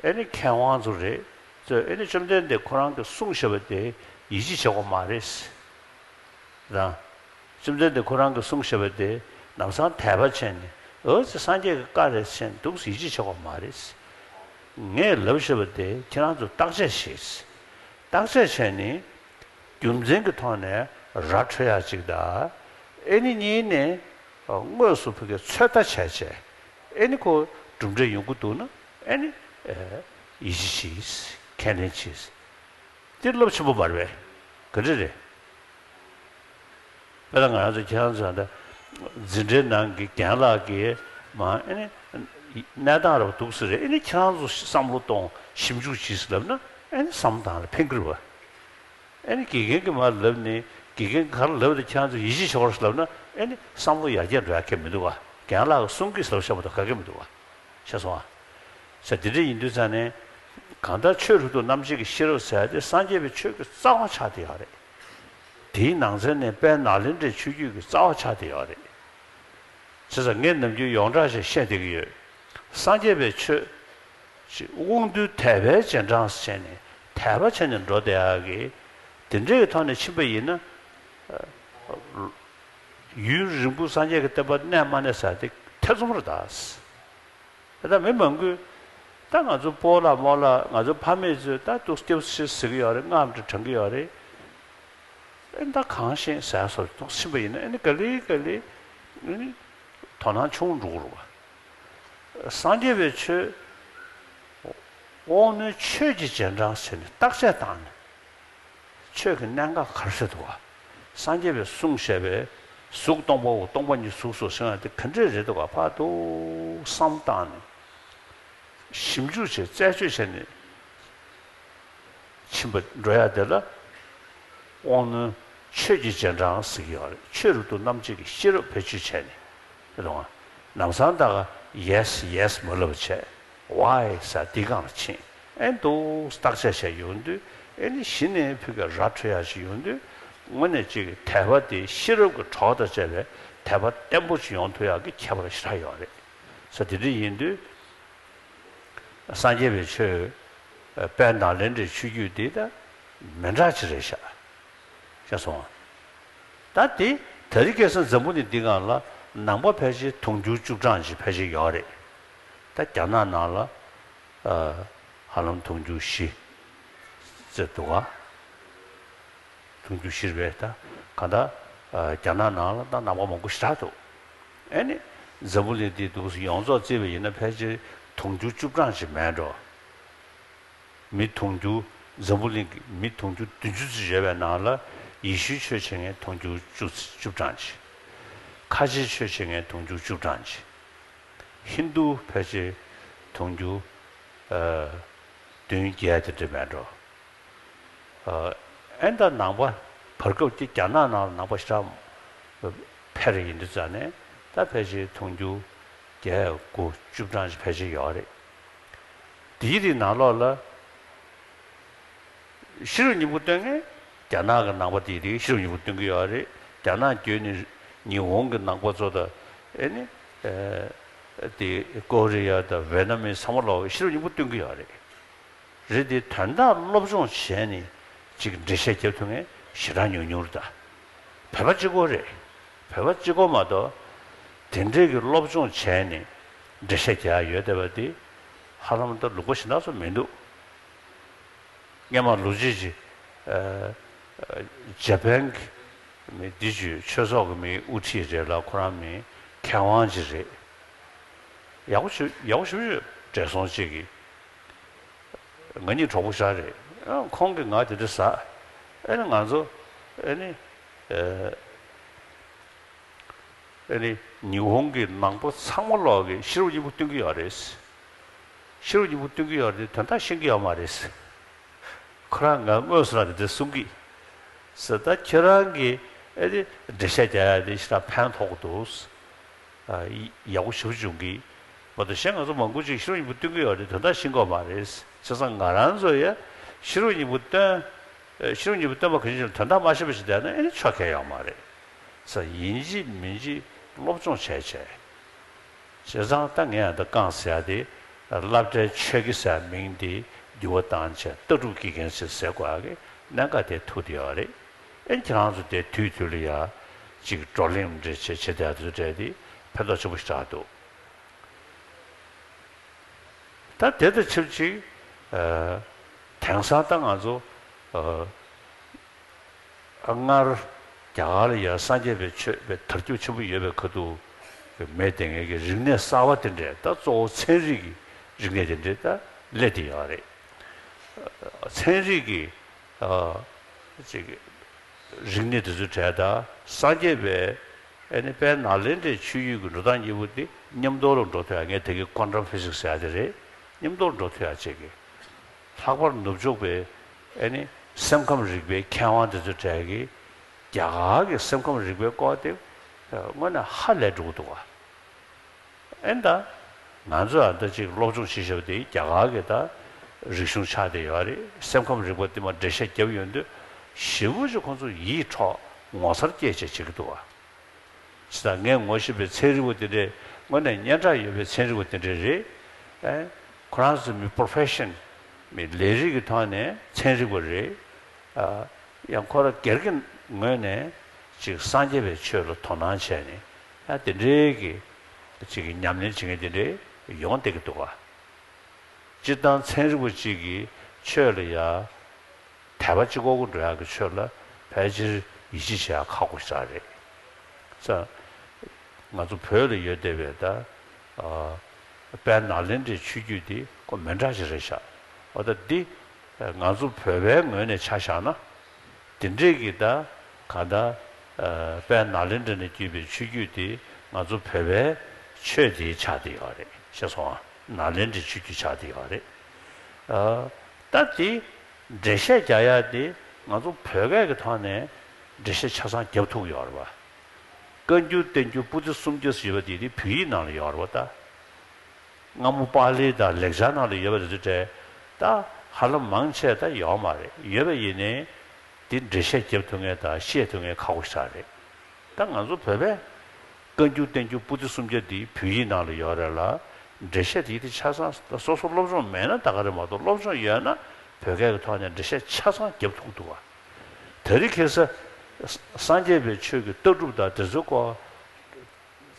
ཨེ་ནི་མཁས་དབང་ཚོ་རེད། ཚོས་ཨེ་ནི་བཅོམ་ལྡན་འདས་ཁོ་རང་གིས་གསུངས་བཞག་པ་དེ་ཡིད་ཆེས་བྱེད་དགོས་མ་རེད། དང་། བཅོམ་ལྡན་འདས་ཁོ་རང་གིས་གསུངས་བཞག་པ་དེ་ལམ་སང་དད་པ་བྱས་ནས་འོ་ཙི་སངས་རྒྱས་ཀྱི་བཀའ་རེད་ཟེར་ནས་འདུག་སེ་ཡིད་ཆེས་བྱེད་དགོས་མ་རེད། ངས་ལབ་བཞག་པ་དེ་ཁྱེད་རང་ཚོ་བརྟག་དཔྱད་བྱེད། བརྟག་དཔྱད་བྱས་ནས་རྒྱུ་མཚན་གྱི་ཐོག་ནས་ར་འཕྲོད་ཡག་ཅིག་དང་། ཨེ་ནི་གཉིས་ནས་དངོས་སུ་ཕ་གིའི་ཚོད་ལྟ་བྱས་བྱས་ཨེ་ནི་ཁོ་གྲུབ་འབྲས་ཡོང་གི་འདུག་ན་ཨེ་ནི་ཡིད་ཆེས་བྱེད། ཁས་ལེན་བྱེད། འདི་རླབས་ཆེན་པོ་མ་རེད་པས། ག་འདྲ་རེད། དཔེར་ན་ང་རང་ཚོ་ཁྱེད་རང་ཚོ་ད་འཛིན་གྲྭའི་ནང་གི་རྒན་ལགས་ཀྱིས་མ་ཨེ་ནི་གནས་སྟངས་རབ་འདུག་སེ་རེད། ཨེ་ནི་ཁྱེད་རང་ཚོ་བསམ་བློ་གཏོང་ཞིབ་འཇུག་བྱེད་ཟེར་ལབ་ན་ཨེ་ནི་བསམ་བློ་བཏང་ལ་ཕན་གྱི་རེད་པ། ཨེ་ནི་དགེ་རྒན་གྱིས་མར་ལབ་ནས་དགེ་རྒན་གྱིས་ག་རེ་ལབ་དེ་ཁྱེད་རང་ཚོ་ཡིད་ཆེས་བྱེད་དགོས་རེད་ལབ་ན་ཨེ་ནི་བསམ་བློ་ཡར་རྒྱས་འགྲོ་ཡ་གང་ཡང་མི་འདུག་ག་རྒན་ལགས་ཀྱིས་གསུང་གི་ཟེར་བཤད་པ་དང་ག་གེ་མི་འདུག་ག་ཤེས་སོང་ཨ། ཟེར་དེ་འདྲ་ཡིན་དུས་ཙང་ནས་གང་ལྟར་ཆོས་རབ་ཏུ་རྣམ་འབྱེད་ཀྱི་ཤེས་རབ་ཟེར་ཡ་དེ་སངས་རྒྱས་པའི་ཆོས་ཀྱི་རྩ་བ་ཆགས་བསྡད་ཡོད་རེད། དེའི་ནང་ཚན་ནས་དཔལ་ནཱ་ལེནྡྲའི་ཆོས་བརྒྱུད་ཀྱི་རྩ་བ་ཆགས་བསྡད་ཡོད་རེད། བྱས་ཙང་ངས་ནམ་རྒྱུན་ཡོངས་གྲགས་ཤིག་བཤད་བསྡད་ཀྱི་ཡོད། སངས་རྒྱས་པའི་ཆོས་ཅིག་དབང་རྟུལ་དད་པའི་རྗེས་འབྲང་ཟེར་བྱས་ནས་དད་པ་བྱས་ནས་འགྲོ་བསྡད་ཡག་གི་དེ་འདྲའི་ཐོག་ནས་ཕྱིན་པ་ཡིན་ན། ཡུན་རིང་པོ་སངས་རྒྱས་ཀྱི་བསྟན་པ་གནས་མ་གནས་ཟེར་དེ་ཐེ་ཚོམ་རེད་ད། ད་ལྟ་མི་མང་པོས་ད་ང་ཚོ་སྤོ་ལགས་རྨོ་ལགས་ང་ཚོ་ཕ་མེས་ཚོས་ད་འདུག་སྐྱབས་སུ་མཆི་ཟེར་གྱི་ཡོད་རེད། སྔགས་འདྲ་བགྲང་གི་ཡོད་རེད། ཨེ་ད་གང་ཤེས་ཟེར་སོགས་འདུག་ཕྱིན་པ་ཡིན་ན་ཨེ་ནི་ག་ལེ་ག་ལེ་ཨེ་ནི་དོ་སྣང་ཆུང་འགྲོ་གི་རེད་པ། སངས་རྒྱས་པའི་ཆོས་དབང་རྣོན་ཆོས་ཀྱི་རྗེས་འབྲང་ཟེར་ནས་བརྟག་དཔྱད་བཏང་ནས་ཆོས་ཀྱི་གནད་འགག་ག་རེ་ཟེར་འདུག་ག་སངས་རྒྱས་པས་གསུངས་བཞག་པའི་ གཟུགས་སྟོང་པའོ། སྟོང་པ་ཉིད་གཟུགས་སོ་ཟེར་ཡ་དེ་ག་འདྲས་རེད་འདུག་ག་ཕར་ཏུ་བསམ་བཏང་ནས། ཞིབ་འཇུག་བྱས། རྩད་གཅོད་བྱས་ནས་ཕྱིན་པ་འགྲོ་ཡ་དེ་ལ་དབང་རྣོན་ཆོས་ཀྱི་རྗེས་འབྲང་ཟེར་གྱི་ཡོད་རེད། ཆོས་རབ་ཏུ་རྣམ་འབྱེད་ཀྱི་ཤེས་རབ་བེད་སྤྱོད་བྱས་ནས། རེད་དོ། ལམ་སང་ད་ག་ཡེས་ཡེས་མ་ལབ་བྱས། ཝའི་ཟེར་འདི་སྒང་ལ་ཕྱིན། ཨེ་འདུག་བརྟག་དཔྱད་བྱས་ཡོང་དུས། ཨེ་ནི་གཞི་ནས་ཕི་ག་ར་འཕྲོད་ཡ་ཞིག་ཡོང་དུས། དངོས་གནས་ཅིག་དད་པ་དེ་ཤེས་རབ་ཀྱི་གྲོགས་དང་བཅས་པའི་དད་པ་བརྟན་པོ་ཞིག་ཡོང་ཐུབ་ཡག་གི་ཁྱད་པར་ཞེ་དྲག་ཡོད་རེད། ས་དེ་འདྲ་ཡིན་དུས། སངས་རྒྱས་པའི་ཆོས། དཔལ་ནཱ་ལེནྡྲའི་ཆོས་བརྒྱུད་འདི་ད་མི་འདྲ་ཅིག་རེད་ཤག་ཤེས་སོང་ང་། ད་དེ་དེ་རིང་ཁ་སང་འཛམ་བུ་གླིང་འདི་སྒང་ལ་ནང་པ་ཕལ་ཆེར་དུང་ཕྱུར་བཅུ་གྲངས་ཅིག་ཕལ་ཆེར་ཡོད་རེད། ད་རྒྱ་ནག་ནང་ལ་ཨ་ཧ་ལམ་དུང་ཕྱུར་བཞི་ཙམ་འདུག་ག་དུང་ཕྱུར་བཞི་རེད་པས། ད་གང་ལྟར་ཨ་རྒྱ་ནག་ནང་ལ་ད་ནང་པ་མང་པོ་ཞེ་དྲག་འདུག་ཨེ་ནི་འཛམ་བུ་གླིང་འདི་འདུག་སེ་ཡོངས་རྫོགས་བརྩིས་པ་ཡིན་ན་ཕལ་ཆེར་དུང་ཕྱུར་བཅུ་གྲངས་ཅིག་མེད་འགྲོ། མི་དུང་ཕྱུར། འཛམ་བུ་གླིང་གི་མི་དུང་ཕྱུར་བདུན་ཅུ་ཙམ་ཡོད་པའི་ནང་ལ་ཡེ་ཤུའི་ཆོས་བྱེད་མཁན་དུང་ཕྱུར་བཅུ་བཅུ་གྲངས་ཅིག་ཁ་ཆེའི་ཆོས་བྱེད་མཁན་དུང་ཕྱུར་བཅུ་གྲངས་ཅིག་ཧིན་དུ་ཕལ་ཆེར་དུང་ཕྱུར་ཨ་བདུན་བརྒྱད་དེ་འདྲ་མེད་འགྲོ། ཨ་ཨེ་ད་ནང་པ་བར་སྐབས་ཀྱི་རྒྱ་ནག་ནང་ལ་ནང་པ་ཞེ་དྲག་འཕེལ་རེ་ཡིན་དུས་ཙང་ནས་ད་ཕལ་ཆེར་དུང་ཕྱུར་བརྒྱད་དགུ་བཅུ་གྲངས་ཅིག་ཕལ་ཆེར་ཡོད་རེད། དེའི་རིང་ནང་ལོགས་ལ་ཤེས་རབ་སྙིང་པོ་སྟོན་མཁན་རྒྱ་ནག་གི་ནང་པ་དེའི་རིང་ཤེས་རབ་སྙིང་པོ་སྟོན་གྱི་ཡོད་རེད། རྒྱ་ནག་བརྒྱུད་ནས་ཉི་ཧོང་གི་ནང་པ་ཚོ་དང་། ཨེ་ནི་ཨ་དེ་ཀོ་རི་ཡ་དང་ཝེ་ནམ་མི་ཚང་མ་ལོག་ཤེས་རབ་སྙིང་པོ་སྟོན་གྱི་ཡོད་རེད། རེད་དེ་དོན་དག་སློབ་སྦྱོང་བྱས་ནས་ཅིག་འགྲེལ་བཤད་རྒྱབ་ཐུབ་མཁན་ཞེ་དྲག་ཉུང་ཉུང་རེད་ད། བོད་པ་གཅིག་པོ་རེད། བོད་པ་གཅིག་པོ་མ་གཏོགས་དེ་འདྲས་ཀྱི་སློབ་སྦྱོང་བྱས་ནས་འགྲེལ་བཤད་རྒྱག་ཡ་ཡོད་བསྡད་པ་དེ་ཧ་ལམ་ད་ལུང་པ་གཞན་དག་ཚོ་མི་འདུག་སྔོན་མ་ལོ་རྒྱུས་ཅིག་ཨ་ཨ་ཇ་པན་གྱི་མི་འདི་ཅིག་ཆོས་ཚོགས་ཀྱི་མི་དབུ་ཁྲིད་རེད་ལ། ཁོ་རང་མི་མཁས་དབང་ཅིག་རེད། ཡག་པོ་ཞེ་ཡག་པོ་ཞེ་པོ་ཅིག་བགྲེས་སོང་ཅིག་གིས། ང་གཉིས་གྲོགས་པོ་ཞིག་རེད། ཨ་ཁོང་གིས་ང་དེ་འདྲ་ཟ། ཨེ་ནི་ང་ཚོ་ཨེ་ནི་ཨེ་ཨེ་ནི་ཉི་ཧོང་གི་ནང་པ་ཚང་མ་ལོག་གིས་ཤེས་རབ་སྙིང་པོ་སྟོན་གྱི་ཡོད་རེད། ཤེས་རབ་སྙིང་པོ་སྟོན་གྱི་ཡོད་རེད། དོན་དག་ཤེས་ཀྱི་ཡོད་མ་རེད། ཁོ་རང་ང་དངོས་སུ་རང་དེ་འདྲ་གསུང་གི། ཟེར། ད་ཁྱེད་རང་གིས་ཨེ་ནི་འགྲེལ་བཤད་རྒྱག་ཡ་དེ་ཞེ་དྲག་ཕན་ཐོགས་འདུག་ཨ་ཡག་པོ་ཞེ་པོ་བྱུང་གི། མ་གཏོགས་གཞན་ང་ཚོ་མང་པོ་ཅིག་ཤེས་རབ་སྙིང་པོ་སྟོན་གྱི་ཡོད་རེད། དོན་དག་ཤེས་ཀྱི་ཡོད་མ་རེད། བྱས་ཙང་ང་རང་ཚོ་ཡ་ཤེས་རབ་སྙིང་པོ་སྟོན། ཨེ་ཤེས་རབ་སྙིང་པོ་སྟོན་པ་གང་ཞིག་ལ་དོན་དག་མ་ཤེས་པ་ཞིག་བསྡད་ན་ཨེ་ནི་ཆོ་ག་ཡོད་མ་རེད། ས་ཡིན་གཅིག་མིན་གཅིག་སློབ་སྦྱོང་བྱས་བྱས། བྱས་ཙང་ད་ངས་ཡང་ད་རྐང་ཟེར་ཡ་དེ་སློབ་གྲྭའི་ཆོས་དགེ་ཟེར་མིང་དེ་འགྱུར་བ་བཏང་བྱས་ལྟ་གྲུབ་དགེ་རྒན་ཟེར་ཟེར་དགོས་ཡ་གི་གནད་འགག་དེ་ཐུག་བསྡད་ཡོད་རེད། ཨེ་ཁྱེད་རང་ཚོ་དེ་དུས་དུས་ལ་ཡ་ཅིག་བགྲོ་གླེང་འདྲ་བྱས་བྱས་བསྡད་དུས་འདྲ་དེ་ཕན་ཐོགས་ཆེན་པོ་ཞིག་ཆགས་འདུག་ད་དེ་དང་ཆབས་ཅིག་ཨ་དེང་སང་ད་ང་ཚོ་ཨ་སྔར་རྒྱ་གར་ལ་ཡང་སངས་རྒྱས་པའི་ཆོས་པའི་དར་ཁྱབ་ཆེན་པོ་ཡོད་པའི་ཁ་ཐུག་གི་མེད་དེ་ངེད་ཀྱི་རིག་གནས་གསར་བ་དེ་འདྲས། ད་གཙོ་བོ་ཚན་རིག་གི་རིག་གནས་དེ་འདྲས་ད་སླེབས་བསྡད་ཡོད་རེད། ཚན་རིག་གི་ཨ་ཅིག་རིག་གནས་དེ་ཚོའི་གྲས་དང་སངས་རྒྱས་པའི་ཨེ་ནི་དཔལ་ནཱ་ལེནྡྲའི་ཆོས་བརྒྱུད་ཀྱི་འགྲོ་སྟངས་གཉིས་པོ་དེ་མཉམ་དུ་ལ་འགྲོ་ཐུབ་ཡ། ངས་དེ་གའི་ཀོན་ཊམ་ཕི་ཟིག་སི་ཟེར་ཡ་དེ་རེད། མཉམ་དུ་ལ་འགྲོ་ཐུབ་ཡ་བྱེད་ཀྱི། ལྷག་པར་ནུབ་ཕྱོགས་པའི་ཨེ་ནི་སེམས་ཁམས་རིག་པའི་མཁས་དབང་དེ་ཚོའི་གྲས་ཀྱིས་རྒྱ་གར་གྱི་སེམས་ཁམས་རིག་པའི་སྐོར་དེ་དངོས་གནས་ཧ་ལས་འགྲོ་གི་འདུག་ག་ཨེ་ད་ང་ཚོ་ཨ་ད་ཅིག་སློབ་སྦྱོང་བྱེད་བཞིན་པ་དེ་རྒྱ་གར་གྱི་ད་རིག་གཞུང་ཆགས་བསྡད་ཡོད་རེད། སེམས་ཁམས་རིག་པ་དེ་མར་འགྲེལ་བཤད་བརྒྱབ་ཡོང་དུས་ཞེ་པོ་ཅིག་ཁོང་ཚོ་ཡིད་འཕྲོག་ངོ་མཚར་སྐྱེ་བྱེད་བྱེད་ཀྱི་འདུག་ག་ཅི་ལྟར་ངས་ངོ་ཤེས་པའི་ཚན་རིག་པ་དེ་འདྲས་དངོས་གནས་སྙན་གྲགས་ཡོད་པའི་ཚན་རིག་པ་དེ་འདྲས་རེད། ཨེ་ཁོ་རང་ཚོ་མི་པོ་རོ་ཕེ་ཤན་མི་ལས་རིགས་ཀྱི་ཐོག་ནས་ཚན་རིག་པ་རེད། ཨ་ཡང་ཁོ་རང་སྒེར་གྱི་ངོས་ནས་ཅིག་སངས་རྒྱས་པའི་ཆོས་ལ་དོ་སྣང་བྱས་ནས་ཡང་དེ་འདྲའི་གི་ཅིག་གི་ཉམས་ལེན་བྱེད་མཁན་དེ་འདྲས་ཡོང་བསྡད་ཀྱི་འདུག་ག་སྤྱིར་བཏང་ཚན་རིག་པ་གཅིག་གིས་ཆོས་ལ་ཡ་དད་པ་གཅིག་པོ་འགྲོ་ཡག་གི་ཆོས་ལ་ཕལ་ཆེར་ཡིད་ཆེས་བྱེད་ཡག་ཁག་པོ་ཞིག་རེད། ཙང་ང་ཚོ་བོད་ལ་ཡོད་བསྡད་པའི་ད་ཨ་དཔལ་ནཱ་ལེནྡྲའི་ཆོས་བརྒྱུད་འདི་ཁོ་མི་འདྲ་ཞིག་རེད་ཤག་འོ་ད་འདི་ང་ཚོ་བོད་པའི་ངོས་ནས་ཆ་བཞག་ན་འདི་འདྲས་ཀྱི་ད་ག་ད་ ཨ། དཔལ་ནཱ་ལེནྡྲ་ནས་བརྒྱུད་པའི་ཆོས་བརྒྱུད་དེ་ང་ཚོ་བོད་པའི་ཆོས་དེ་ཆགས་བསྡད་ཡོད་རེད། ཤེས་སོང་ཨ། ནཱ་ལེནྡྲའི་ཆོས་བརྒྱུད་ཆགས་བསྡད་ཡོད་རེད། ཨ། ད་དེ་འགྲེལ་བཤད་རྒྱག་ཡ་དེ་ང་ཚོ་བོད་སྐད་ཀྱི་ཐོག་ནས་འགྲེལ་བཤད་ཆ་ཚང་རྒྱབ་ཐུབ་ཡོད་རེད་པ། བཀའ་འགྱུར་བསྟན་འགྱུར་པོ་ཏི་སུམ་བརྒྱ་ཟེར་བ་དེ་དེ་བོད་ཡིག་ནང་ལ་ཡོད་རེད་པ་ད། སྔ་མོ་པཱ་ལི་དང་ལེགས་སྦྱར་ནང་ལ་ཡོད་པ་དེ་ཚོ་འདྲ་ད་ཧ་ལམ་མང་ཆེ་ད་ཡོད་མ་རེད། ཡོད་པ་ཡིན་ནའི་དེ་འགྲེལ་བཤད་རྒྱབ་ཐུབ་མཁན་དང་བཤད་ཐུབ་མཁན་ཁག་པོ་ཞེ་དྲག་རེད། ད་ང་ཚོ་བོད་པས་བཀའ་འགྱུར་བསྟན་འགྱུར་པོ་ཏི་སུམ་བརྒྱ་འདི་བོད་ཡིག་ནང་ལ་ཡོད་རེད་ལ། འགྲེལ་བཤད་དེ་དེ་ཆ་ཚང་སོ་སོ་སློབ་སྦྱོང་མེད་ན་ད་ག་རེད་མ་གཏོགས། སློབ་སྦྱོང་ཡོད་ན་བོད་སྐད་ཀྱི་ཐོག་ནས་འགྲེལ་བཤད་ཆ་ཚང་རྒྱབ་ཐུབ་འདུག་བ། དེ་རིང་ཁ་སང་སངས་རྒྱས་པའི་ཆོས་ཀྱི་ལྟ་གྲུབ་དང་དེ་ཚོའི་སྐོར།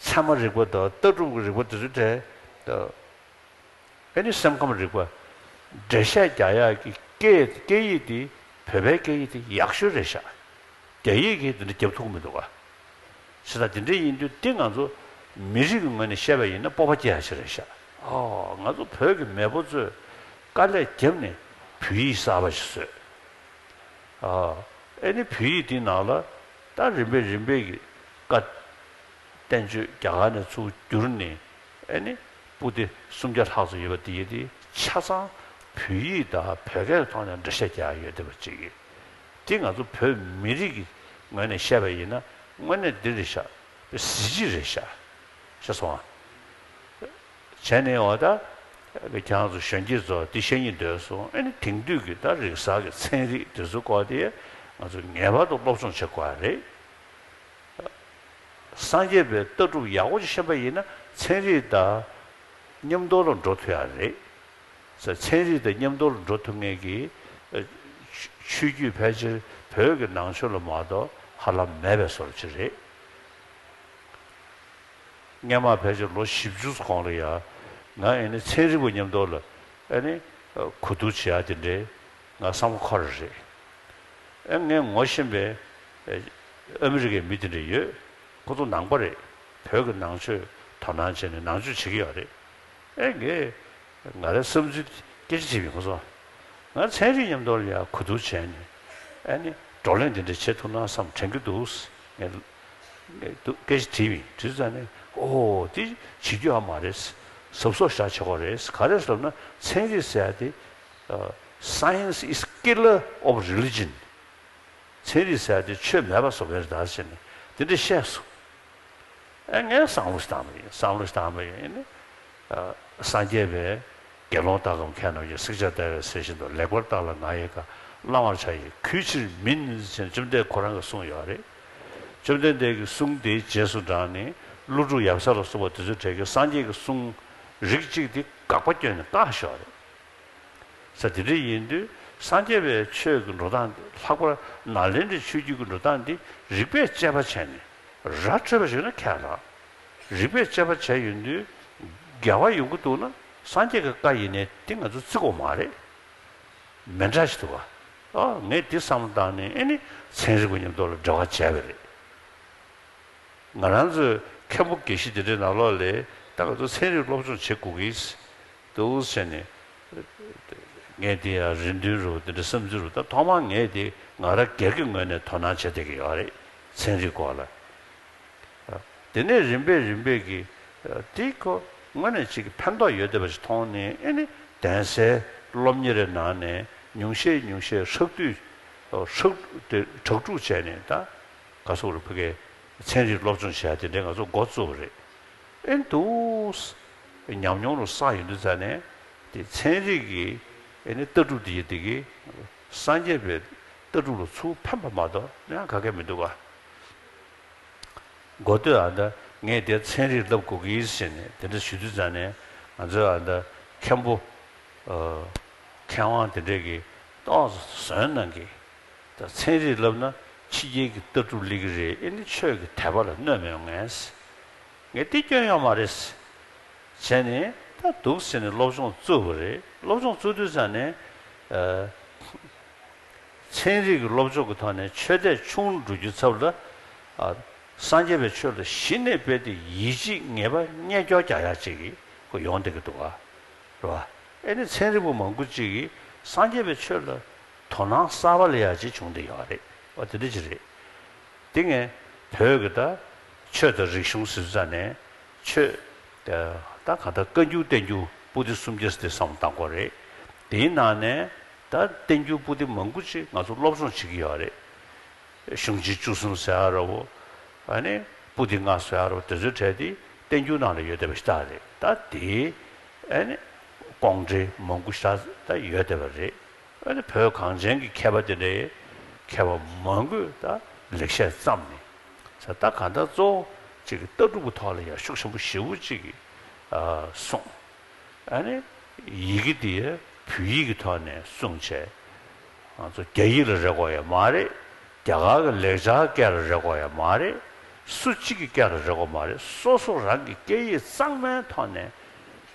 ཚད་མ་རིག་པ་དང་ལྟ་གྲུབ་ཀྱི་རིག་པ་དེ་ཚོ་འདྲ་ད། ཨ་ནི་སེམས་ཁམས་རིག་པ། འགྲེལ་བཤད་རྒྱག་ཡག་གི་སྐད་སྐད་ཡིག་དེ་བོད་པའི་སྐད་ཡིག་དེ་ཡག་ཤོས་རེད་ཤག་རྒྱ་ཡིག་གིས་དེ་འདྲ་རྒྱབ་ཐུབ་ཀྱི་མི་འདུག་ག་བྱས་ཙང་དེ་འདྲ་ཡིན་དུས་དེ་ང་ཚོ་མི་རིགས་ཀྱི་ངོས་ནས་བཤད་པ་ཡིན་ན་སྤོབས་པ་སྐྱེ་ཡག་ཞིག་རེད་ཤག་ཨོ། ང་ཚོ་བོད་ཀྱི་མེས་པོ་ཚོས་དཀའ་ལས་བརྒྱབ་ནས་བོད་ཡིག་གསར་པ་ཞིག་བཟོས། ཨ། ཨེ་ནི་བོད་ཡིག་འདི་ནང་ལ་ད་རིམ་པས་རིམ་པས་ཀྱི་བཀའ་བསྟན་བཅོས་རྒྱ་གར་ནས་ཚུར་བསྒྱུར་ནས། ཨེ་ནི་པོ་ཏི་སུམ་བརྒྱ་ལྷག་ཙམ་ཡོད་པ་འདི་ཡིན་དེ་ཆ་ཚང་བོད་ཡིག་དང་བོད་སྐད་ཐོག་ནས་འགྲེལ་བཤད་རྒྱག་ཡ་ཡོད་བསྡད་པ་ཅིག་ཡིན། འདི་ང་ཚོ་བོད་མི་རིགས་ཀྱི་ངོས་ནས་བཤད་པ་ཡིན་ན་དངོས་གནས་འདི་རེད་ཤག་གཟི་བརྗིད་རེད་ཤག་ཤེས་སོང་ཨ། བྱས་ནས་འོ་ད། ཁྱེད་རང་ཚོ་གཞོན་སྐྱེས་ཚོ་འདི་བཤད་སྙིང་འདོད་སོང་། ཨ་ནི་དེང་དུས་ཀྱི་ད་རིག་གསར་གྱི་ཚན་རིག་དེ་ཚོའི་སྐོར་དེ་ང་ཚོ་ངེས་པར་དུ་སློབ་སྦྱོང་བྱེད་དགོས་པ་རེད། སངས་རྒྱས་པའི་ལྟ་གྲུབ་ཡག་པོ་ཅིག་ཤེས་པ་ཡིན་ན་ཚན་རིག་དང་མཉམ་དུ་ལ་འགྲོ་ཐུབ་ཡག་རེད། ཚན་རིག་དང་མཉམ་དུ་ལ་འགྲོ་ཐུབ་མཁན་གྱི་ཆོས་བརྒྱུད་ཕལ་ཆེར་བོད་ཀྱི་ནང་ཆོས་ལ་མ་གཏོགས་ཧ་ལམ་མེད་པའི་བཟོ་འདྲ་ཅིག་རེད། སྔོན་མ་ཕལ་ཆེར་ལོ་བཞི་བཅུ་གོང་ལ་ཡ། ང་ཨེ་ནི་ཚན་རིག་པ་མཉམ་དུ་ལ་ཨེ་ནི་གོ་བསྡུར་བྱེད་ཡ་དེ་འདྲའི་ང་བསམ་བློ་འཁོར་རེད། ཨེ་ངས་ངོ་ཤེས་པའི་ཨ་མི་རི་ཀའི་མི་དེ་འདྲ་ཡོད། ཁོ་ཚོ་ནང་པ་རེད། བོད་ཀྱི་ནང་ཆོས་དོ་སྣང་བྱས་ནས་ནང་ཆོས་བྱེད་ཀྱི་ཡོད་རེད། ཨེ་ངས། ང་རའི་བསམ་ཚུལ་སྐད་ཆ་དྲིས་པ་ཡིན། ཁོ་ཚོ། ང་ཚན་རིག་མཉམ་དུ་ལ་ཡང་གོ་བསྡུར་བྱས་ནས། ཨ་ནི་བགྲོ་གླེང་འདི་འདྲ་བྱེད་ཐུབ་ན་བསམ་དྲན་གྱི་འདུག་ངས་ངས་འདུག་སྐད་ཆ་དྲིས་པ་ཡིན། དྲིས་ཙང་ནས་ཨོ་དེ་བྱེད་རྒྱུ་ཡང་མ་རེད། གཟབ་གཟབ་བཞག་བྱེད་དགོས་རེད། ག་རེ་ཟེར་ན་ཚན་རིག་ཟེར་ཡ་དེ་Science is killer of religion། ཚན་རིག་ཟེར་ཡ་དེ་ཆོས་མེད་པ་བཟོ་མཁན་རེད་ད་ཟེར་ནས་དེ་འདྲ་བཤད་སོང་། ཨེ་ངས་བསམ་བློ་ཞིག་བཏང་བ་ཡིན། བསམ་བློ་ཞིག་བཏང་བ་ཡིན་ནི། ཨ་སངས་རྒྱས་པས་དགེ་སློང་དག་གམ་མཁས་རྣམས་ཀྱིས། བསྲེག་བཅད་བརྡར་བའི་གསེར་བཞིན་དུ། ལེགས་པར་བརྟགས་ལ་ང་ཡི་བཀའ། བླང་བར་བྱ་ཡི་གུས་ཕྱིར་མིན། ཟེར་ནས་བཅོམ་ལྡན་ཁོ་རང་གིས་གསུངས་ཡོད་རེད། བཅོམ་ལྡན་འདས་ཀྱི་གསུང་དེའི་རྗེས་སུ་འབྲངས་ནས་ཀླུ་སྒྲུབ་ཡབ་སྲས་ལ་སོགས་པ་དེ་ཚོའི་གྲས་ཀྱིས་སངས་རྒྱས་ཀྱི་གསུང་རིགས་གཅིག་དེ་དགག་པ་བསྐྱོན་ནས་བཀག་ཤོག་རེད། ས་དེ་འདྲ་ཡིན་དུས་སངས་རྒྱས་པའི་ཆོས་ཀྱི་འགྲོ་སྟངས་འདི། ལྷག་པར་ནཱ་ལེནྡྲའི་ཆོས་བརྒྱུད་ཀྱི་འགྲོ་སྟངས་འདི་རིགས་པས་དཔྱད་པ་བྱས་ནས་ར་འཕྲོད་པ་ཞིག་ན་ཁྱད་ལ། རིགས་པས་དཔྱད་པ་བྱས་ཡོང་དུས་འགལ་བ་ཡོང་གི་འདུག་ན་སངས་རྒྱས་ཀྱི་བཀའ་ཡིན་ནའི་འདི་ང་ཚོ་བརྩི་དགོས་མ་རེད། མི་འདྲ་ཞིག་འདུག་ག་ཨ་ངས་འདི་བསམ་བློ་བཏང་ནས་ཨེ་ནི་ཚན་རིག་པ་མཉམ་དུ་ལ་འབྲེལ་བ་བྱས་པ་རེད། ང་རང་ཚོའི་མཁན་པོ་དགེ་བཤེས་དེ་འདྲའི་ནང་ལོགས་ལ་ད་ང་ཚོ་ཚན་རིག་སློབ་སྦྱོང་བྱེད་དགོས་ཀྱི་འདུག་ཟེར་ནས། ངས་འདི་ཡང་རེ་འདུན་རུ་དེ་འདྲ་བསམ་ཚུལ་རུ། ད་ཐོག་མར་ངས་འདི་ང་རང་སྒེར་གྱི་ངོས་ནས་དོ་སྣང་བྱེད་བསྡད་ཀྱི་ཡོད་རེད། ཚན་རིག་སྐོར་ལ། དེ་ནས་རིམ་པས་རིམ་པས་ཀྱིས་དེ་ཁོ་དངོས་གནས་ཅིག་གི་ཕན་ཐོགས་ཡོད་བསྡད་པ་ཞིག་མཐོང་ནས། ཨེ་ནི་གདན་སའི་སློབ་གཉེར་ནང་ནས་ཉུང་ཤས་ཉུང་ཤས་ཧྲག་བསྡུས་ཧྲག་དེ་དྲག་སྒྲུག་བྱས་ནས། ད་ག་སོག་རུ་ཕ་གའི་ཚན་རིག་སློབ་སྦྱོང་བྱས་དེ་འདྲའི་ང་ཚོ་འགོ་བཙུགས་པ་རེད། ཨེ་འདུག་ཉམས་མྱོང་རུ་བསགས་ཡོང་དུས་ཙ་ནས་དེ་ཚན་རིག་གི་ཨེ་ནི་ལྟ་གྲུབ་དེ་ཡི་དེ་གི་སངས་རྒྱས་པའི་ལྟ་གྲུབ་ལ་ཚུར་ཕན་པ་མ་གཏོགས་ཡང་ག་གེ་མི་འདུག་ག་འགོ་སྟོད་ཨ་ད་ངས་དེ་ཚན་རིག་བསླབ་དགོས་ཀྱི་ཟེར་ནས་དེ་འདྲ་ཞུ་དུས་ཙ་ནས་ང་ཚོའི་ཨ་ད་མཁན་པོ་ཨ་མཁས་དབང་དེ་འདྲས་ཀྱིས་ཏོག་ཙམ་ཟོན་གནང་གི། ད་ཚན་རིག་བསླབ་ན་ཕྱི་རྒྱལ་གྱི་ལྟ་གྲུབ་སླེབས་ཀྱི་རེད། ཨེ་ནི་ཆོས་ཀྱི་དད་པ་ལ་གནོད་མི་ཡོང་ངས། ངས་དེ་སྐྱོན་ཡོད་མ་རེད་ཟེར། བྱས་ནས་ད་འདུག་ཟེར་ནས་སློབ་སྦྱོང་བཙུགས་པ་རེད། སློབ་སྦྱོང་བཙུགས་དུས་ཙ་ནས་ཨ་ཚན་རིག་གི་སློབ་སྦྱོང་གི་ཐོག་ནས་ཆོས་དད་ཆུང་རུ་འགྲོ་རྒྱུའི་ཚབ་ལ། ཨ་སངས་རྒྱས་པའི་ཆོས་ལ་གཞི་ནས་རྦད་དེ་ཡིད་ཆེས་ངེས་པ་རྙེད་སྐྱོར་རྒྱག་ཡག་ཅིག་གི་ཁོ་ཡོང་བསྡད་ཀྱི་འདུག་ག་རེད་བ། ཨེ་ནི་ཚན་རིག་པ་མང་པོ་ཅིག་གིས་སངས་རྒྱས་པའི་ཆོས་ལ་དོ་སྣང་གསར་པ་སླེབས་ཡག་ཅིག་བྱུང་བསྡད་ཡོད་རེད་བ། དེ་འདྲ་ཅིག་རེད། དེ་ངས་ བོད་ཀྱི་ད་ཆོས་དང་རིག་གཞུང་ཟེར་ཙ་ནས་ཆོས་ད་གང་ལྟར་བཀའ་འགྱུར་བསྟན་འགྱུར་པོ་ཏི་སུམ་བརྒྱ་ཟེར་དེ་བསམ་བློ་བཏང་དགོས་རེད། དེའི་ནང་ནས་ད་བསྟན་འགྱུར་པོ་ཏི་མང་པོ་ཅིག་ང་ཚོ་སློབ་སྦྱོང་བྱེད་ཀྱི་ཡོད་རེད། གཞུང་ཆེན་བཅུ་གསུམ་ཟེར་ཡ་ར་བོ། ཨ་ནི་པོ་ཏི་ལྔ་ཟེར་ཡ་ར་བོ་དེ་ཚོའི་གྲས་དེ་བསྟན་འགྱུར་ནང་ལ་ཡོད་བསྡད་པ་ཞིག་ད་རེད། ད་དེའི་ཨ་ནི་ཀོང་འགྲེལ་མང་པོ་ཞིག་ད་ཡོད་བསྡད་པ་རེད། ཨ་ནི་བོད་གངས་ཅན་གྱི་མཁས་པ་དེ་འདྲའི་མཁས་པ་མང་པོས་ད་ལེགས་བཤད་བརྩམས་ནས། ད་གང་ལྟར་གཙོ་བོ་ཅིག་ལྟ་གྲུབ་ཀྱི་ཐོག་ལ་ཡང་ཤུགས་ཆེན་པོ་ཞེ་པོ་ཅིག་གིས་གསུངས། ཨ་ནི་ཡི་གེ་འདི་བོད་ཡིག་གི་ཐོག་ནས་གསུངས་བྱས། ང་ཚོ་རྒྱ་ཡིག་ལ་རེ་དགོས་ཡ་མ་རེད། རྒྱ་གར་གྱི་ལེགས་སྦྱར་སྐད་ལ་རེ་དགོས་ཡ་མ་རེད། སུ་གཅིག་གི་སྐད་ལ་རེ་དགོས་མ་རེད། སོ་སོ་རང་གི་སྐད་ཡིག་གཙང་མའི་ཐོག་ནས་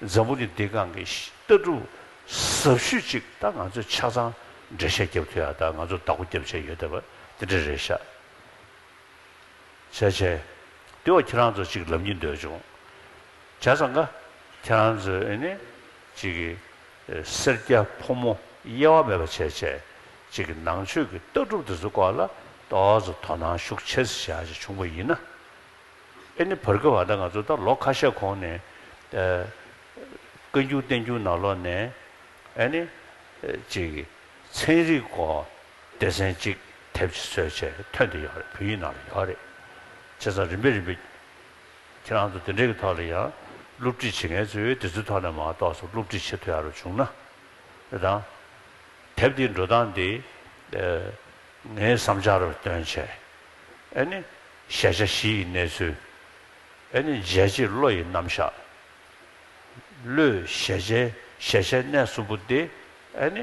འཛམ་བུ་གླིང་འདི་སྒང་གི་ལྟ་གྲུབ་ཟབ་ཤོས་ཅིག་ད་ང་ཚོས་ཆ་ཚང་འགྲེལ་བཤད་རྒྱབ་ཐུབ་ཡ། ད་ང་ཚོ་བདག་པོ་རྒྱབ་བྱས་ཡོད་བསྡད་པ་དེ་འདྲ་རེད་ཤག་བྱས་བྱས། དེ་བ་ཁྱེད་རང་ཚོ་ཅིག་ལབ་སྙིང་འདོད་བྱུང་། བྱས་ཙང་ཀ་ཁྱེད་རང་ཚོས་ཨེ་ནི་ཅིག་གི་སེར་སྐྱ་ཕོ་མོ་དབྱེ་བ་མེད་པ་བྱས་བྱས། ཅིག་གི་ནང་ཆོས་ཀྱི་ལྟ་གྲུབ་དེ་ཚོ་སྐོར་ལ་ཏོག་ཙམ་དོ་སྣང་ཤུགས་ཆེ་ཙམ་བྱ་ཞིག་བྱུང་བ་ཡིན་ན། ཨེ་ནི་བར་སྐབས་བ་ད་ང་ཚོ་ད་ལོ་ཁ་ཤས་གོང་ནས་ཨ་བཀའ་འགྱུར་བསྟན་འགྱུར་ནང་ལོགས་ནས་ཨེ་ནི་ཨ་ཅིག་ཚན་རིག་སྐོར་སྡེ་ཚན་གཅིག་དེབ་ཅིག་བཟོས་བྱས་ཐོན་བསྡད་ཡོད་རེད། བོད་ཡིག་ནང་ལ་ཡོད་རེད། བྱས་ཙང་རིམ་པས་རིམ་པས་ཁྱེད་རང་ཚོ་དེ་འདྲའི་གི་ཐོག་ལ་ཡང་སློབ་ཁྲིད་བྱེད་མཁན་ཚོས་དེ་ཚོའི་ཐོག་ནས་མ་གཏོགས་སུ་སློབ་ཁྲིད་བྱེད་ཐུབ་ཡག་རུ་བྱུང་ན་རེད་དང་། དེབ་འདིའི་འགྲོ་སྟངས་འདི་ཨ་ངའི་བསམ་འཆར་རུ་བཏོན་བྱས། ཨ་ནི་གཞལ་བྱ་བཞི་ཡི་གནས་ཚུལ། ཨ་ནི་འཇལ་བྱེད་བློ་ཡི་རྣམ་གཞག། བློས་གཞལ་བྱའི་གཞལ་བྱའི་གནས་གསུམ་པོ་དེ་ཨ་ནི་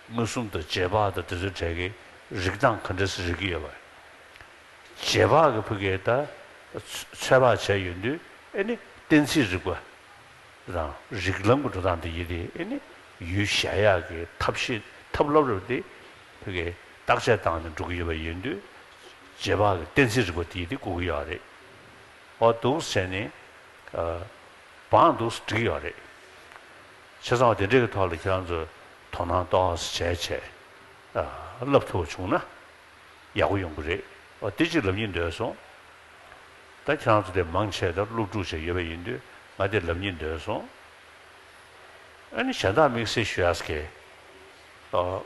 མངོན་སུམ་དང་རྗེས་དཔག་དང་དེ་ཚོའི་གྲས་ཀྱི་རིགས་སྟངས་ག་འདྲ་སེ་རིག་གི་ཡོད་པ། རྗེས་དཔག་གི་ཕ་གིའི་ད་ཚོད་དཔག་བྱས་ཡོང་དུས་ཨ་ནི་གཏན་ཚིགས་རིག་པ་དང་རིགས་ལམ་གྱི་འགྲོ་སྟངས་དེ་ཡིན་ཏེ། ཨ་ནི་ཡུལ་གཞལ་ཡག་གི་ཐབས་ཤེས་ཐབས་སློབ་རབ་དེ་ཕ་གིའི་བརྟག་དཔྱད་བཏང་ནས་འགྲོ་གི་ཡོད་པ་ཡིན་དུས། རྗེས་དཔག་གི་གཏན་ཚིགས་རིག་པ་དེ་ཡིན་ཏེ་དགོས་ཀྱི་ཡོད་རེད། འོ་འདུག་སེ་བྱས་ནས་ཨ་བང་འདུག་སེ་འགྲིག་ཡོད་རེད། བྱས་ཙང་དེ་འདྲའི་གི་ཐོག་ལ་ཁྱེད་རང་ཚོས་དོ་སྣང་ཏོག་ཙམ་བྱས་བྱས་ཨ་བསླབ་ཐུབ་པ་བྱུང་ན་ཡག་པོ་ཡོང་གི་རེད། འོ་དེ་གཅིག་ལབ་སྙིང་འདོད་སོང་། ད་ཁྱེད་རང་ཚོ་དེ་མང་ཆེ་ད་སློབ་ཕྲུག་ཆེ་ཡོད་པ་ཡིན་དུས་ང་དེ་ལབ་སྙིང་འདོད་སོང་། ཨ་ནི་གཞན་དག་དམིགས་བསལ་ཞུ་ཡག་གི་ཨ།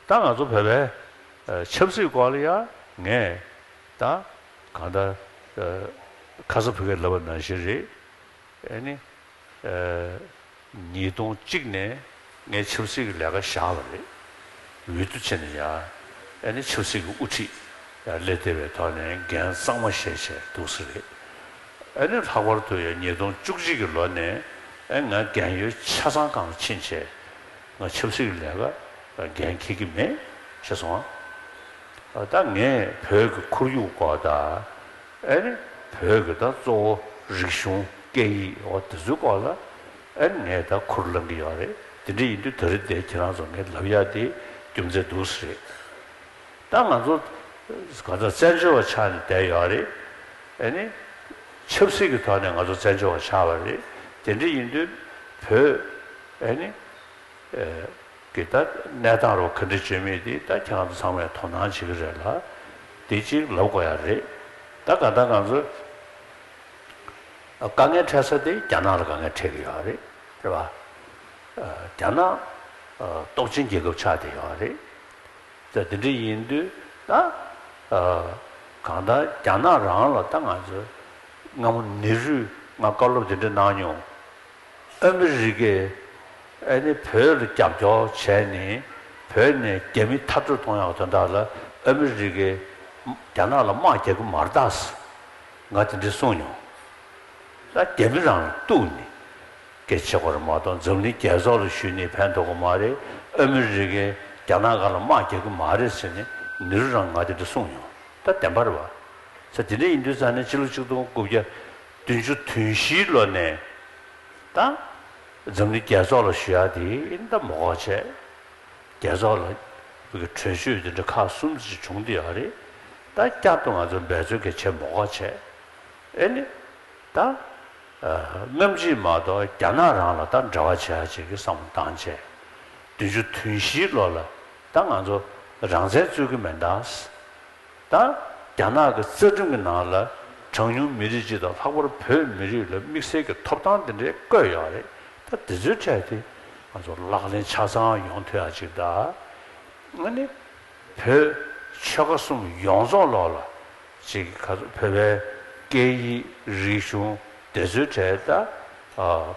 ད་ང་ཚོ་བོད་པའི་ཨ་ཆབ་སྲིད་སྐོར་ལ་ཡང་ངས་ད་གང་ལྟར་ཨ་ཁ་ས་བོད་སྐད་ལབ་པ་ནང་བཞིན་རེད། ཨ་ནི་ཨ་ཉིས་སྟོང་གཅིག་ནས་ངས་ཆབ་སྲིད་ཀྱི་ལས་ཀ་བཞག་པ་རེད། འོས་བསྡུ་བྱས་ནས་ཡང་ཨ་ནི་ཆབ་སྲིད་ཀྱི་དབུ་ཁྲིད་ཡང་སླེབས་བསྡད་པའི་ཐོག་ནས་འགན་གཙང་མ་བཞེས་བྱས་འདུག་སེ་རེད། ཨ་ནི་ལྷག་པར་དུ་ཡང་ཉིས་སྟོང་བཅུ་གཅིག་གི་ལོ་ནས་ཨ་ང་རྒན་ཡོལ་ཆ་ཚང་སྒང་ལ་ཕྱིན་བྱས་ང་ཆབ་སྲིད་ཀྱི་ལས་ཀ་འགན་འཁྱེར་གྱི་མེད་ཅེས་གསུངས། ཨ་ད་ངས་བོད་ཀྱི་ཁོར་ཡུག་སྐོར་དང་། ཨ་ནི་བོད་ཀྱི་ད་གཙོ་བོ་རིག་གཞུང་སྐད་ཡིག་འོ་དེ་ཚོའི་སྐོར་ལ་ཨ་ནི་ངས་ད་ཁུར་བླངས་ཀྱི་ཡོད་རེད། དེ་འདྲ་ཡིན་དུས་ད་རེས་དེ་ཁྱེད་རང་ཚོ་ངས་ལབ་ཡག་དེ་རྒྱུ་མཚན་འདུག་སེ་རེད། ད་ང་ཚོ་ག་ཚོད་བཙན་བྱོལ་བ་ཆགས་ནས་བསྡད་ཡོད་རེད། ཨ་ནི་ཆབ་སྲིད་ཀྱི་ཐོག་ནས་ང་ཚོ་བཙན་བྱོལ་བ་ཆགས་པ་རེད། དེ་འདྲ་ཡིན་དུས་བོད་ཨ་ནི་ཨ་གི་ད་གནས་སྟངས་རོ་ག་འདྲ་བྱུང་མིན་དེ་ད་ཁྱེད་རང་ཚོ་ཚང་མས་དོ་སྣང་བྱེད་ཀྱི་རེད་ལ། དེ་གཅིག་ལབ་དགོས་ཡ་རེད། ད་ག་ད་ང་ཚོ་དཀའ་ངལ་འཕྲད་ས་དེ་རྒྱ་ནག་ལ་དཀའ་ངལ་འཕྲད་ཀྱི་ཡོད་རེད། རེད་པ། རྒྱ་ནག་སྟོབས་ཆེན་རྒྱལ་ཁབ་ཆགས་བསྡད་ཡོད་རེད། ད་དེ་འདྲ་ཡིན་དུས་ད་གང་ལྟར་རྒྱ་ནག་རང་ལ་ད་ང་ཚོ་སྔ་མོ་ནེ་རུས་ང་བཀའ་སློབ་དེ་འདྲ་གནང་མྱོང་། ཨ་མི་རི་ཀས་ཨ་ནི་བོད་ལ་རྒྱབ་སྐྱོར་བྱས་ནས་བོད་ནས་རྒྱ་མི་མཐར་སྐྲོད་གཏོང་ཡག་དོན་དག་ལ་ཨ་མི་རི་ཀས་རྒྱ་ནག་ལ་དམག་རྒྱག་གི་མ་རེད་ད་ཟེར་ང་དེ་འདྲ་གསུངས་མྱོང་། ད་རྒྱ་མི་རང་ལ་གཏུགས་ནས་སྐད་ཆ་བྱེད་དགོས་རེད་མ་གཏོགས་འཛམ་གླིང་རྒྱལ་ཚོགས་ལ་ཞུས་ནས་ཕན་ཐོགས་ཀྱི་མ་རེད། ཨ་མི་རི་ཀས་རྒྱ་ནག་སྒང་ལ་དམག་རྒྱག་གི་མ་རེད་ཟེར་ནས་ནེ་རུ་རང་ང་དེ་འདྲ་གསུངས་མྱོང་། ད་བདེན་པ་རེད་བ། ས་དེ་འདྲ་ཡིན་དུས་ཙང་ནས་ཕྱི་ལོ་ཆིག་སྟོང་དགུ་བརྒྱ་བདུན་ཅུ་དོན་བཞིའི་ལོ་ནས་ད་འཛམ་གླིང་རྒྱལ་ཚོགས་ལ་ཞུ་ཡག་དེ་ད་མ་དགོས་བྱས། རྒྱལ་ཚོགས་ལ་གྲོས་ཆོད་དེ་འདྲ་ཁག་གསུམ་ཅིག་བྱུང་བསྡད་ཡོད་རེད། ད་བསྐྱར་དུ་ང་ཚོ་འབད་རྩོལ་གལ་ཆེ་མ་དགོས་བྱས། ཨེ་ནི། ད། སྔ་ཕྱི་མ་གཏོགས་རྒྱ་ནག་རང་ལ་ད་འབྲེལ་བ་བྱེད་ཡག་ཅིག་གི་བསམ་བློ་བཏང་བྱས། བདུན་ཅུ་དོན་བཞིའི་ལོ་ལ་ད་ང་ཚོ་རང་བཙན་རྩོད་ཀྱི་མེད་ད། ད། རྒྱ་ནག་གི་རྩ་ཁྲིམས་ཀྱི་ནང་ལ་གྲངས་ཉུང་མི་རིགས་སྤྱི་དང་ལྷག་པར་བོད་མི་རིགས་ལ་དམིགས་བསལ་གྱི་ཐོབ་ཐང་དེ་འདྲའི་བཀོད་ཡོད་རེད། ད་དེ་ཚོའི་གྲས་དེ་ང་ཚོ་ལག་ལེན་ཆ་ཚང་ཡོང་ཐུབ་ཡ་ཅིག་དང་། ཨ་ནི་བོད་ཆོལ་ཁ་གསུམ་ཡོངས་རྫོགས་ལོག་ལ་ཅིག་ག་ཚོད་བོད་པའི་སྐད་ཡིག་རིག་གཞུང་དེ་ཚོའི་གྲས་ད་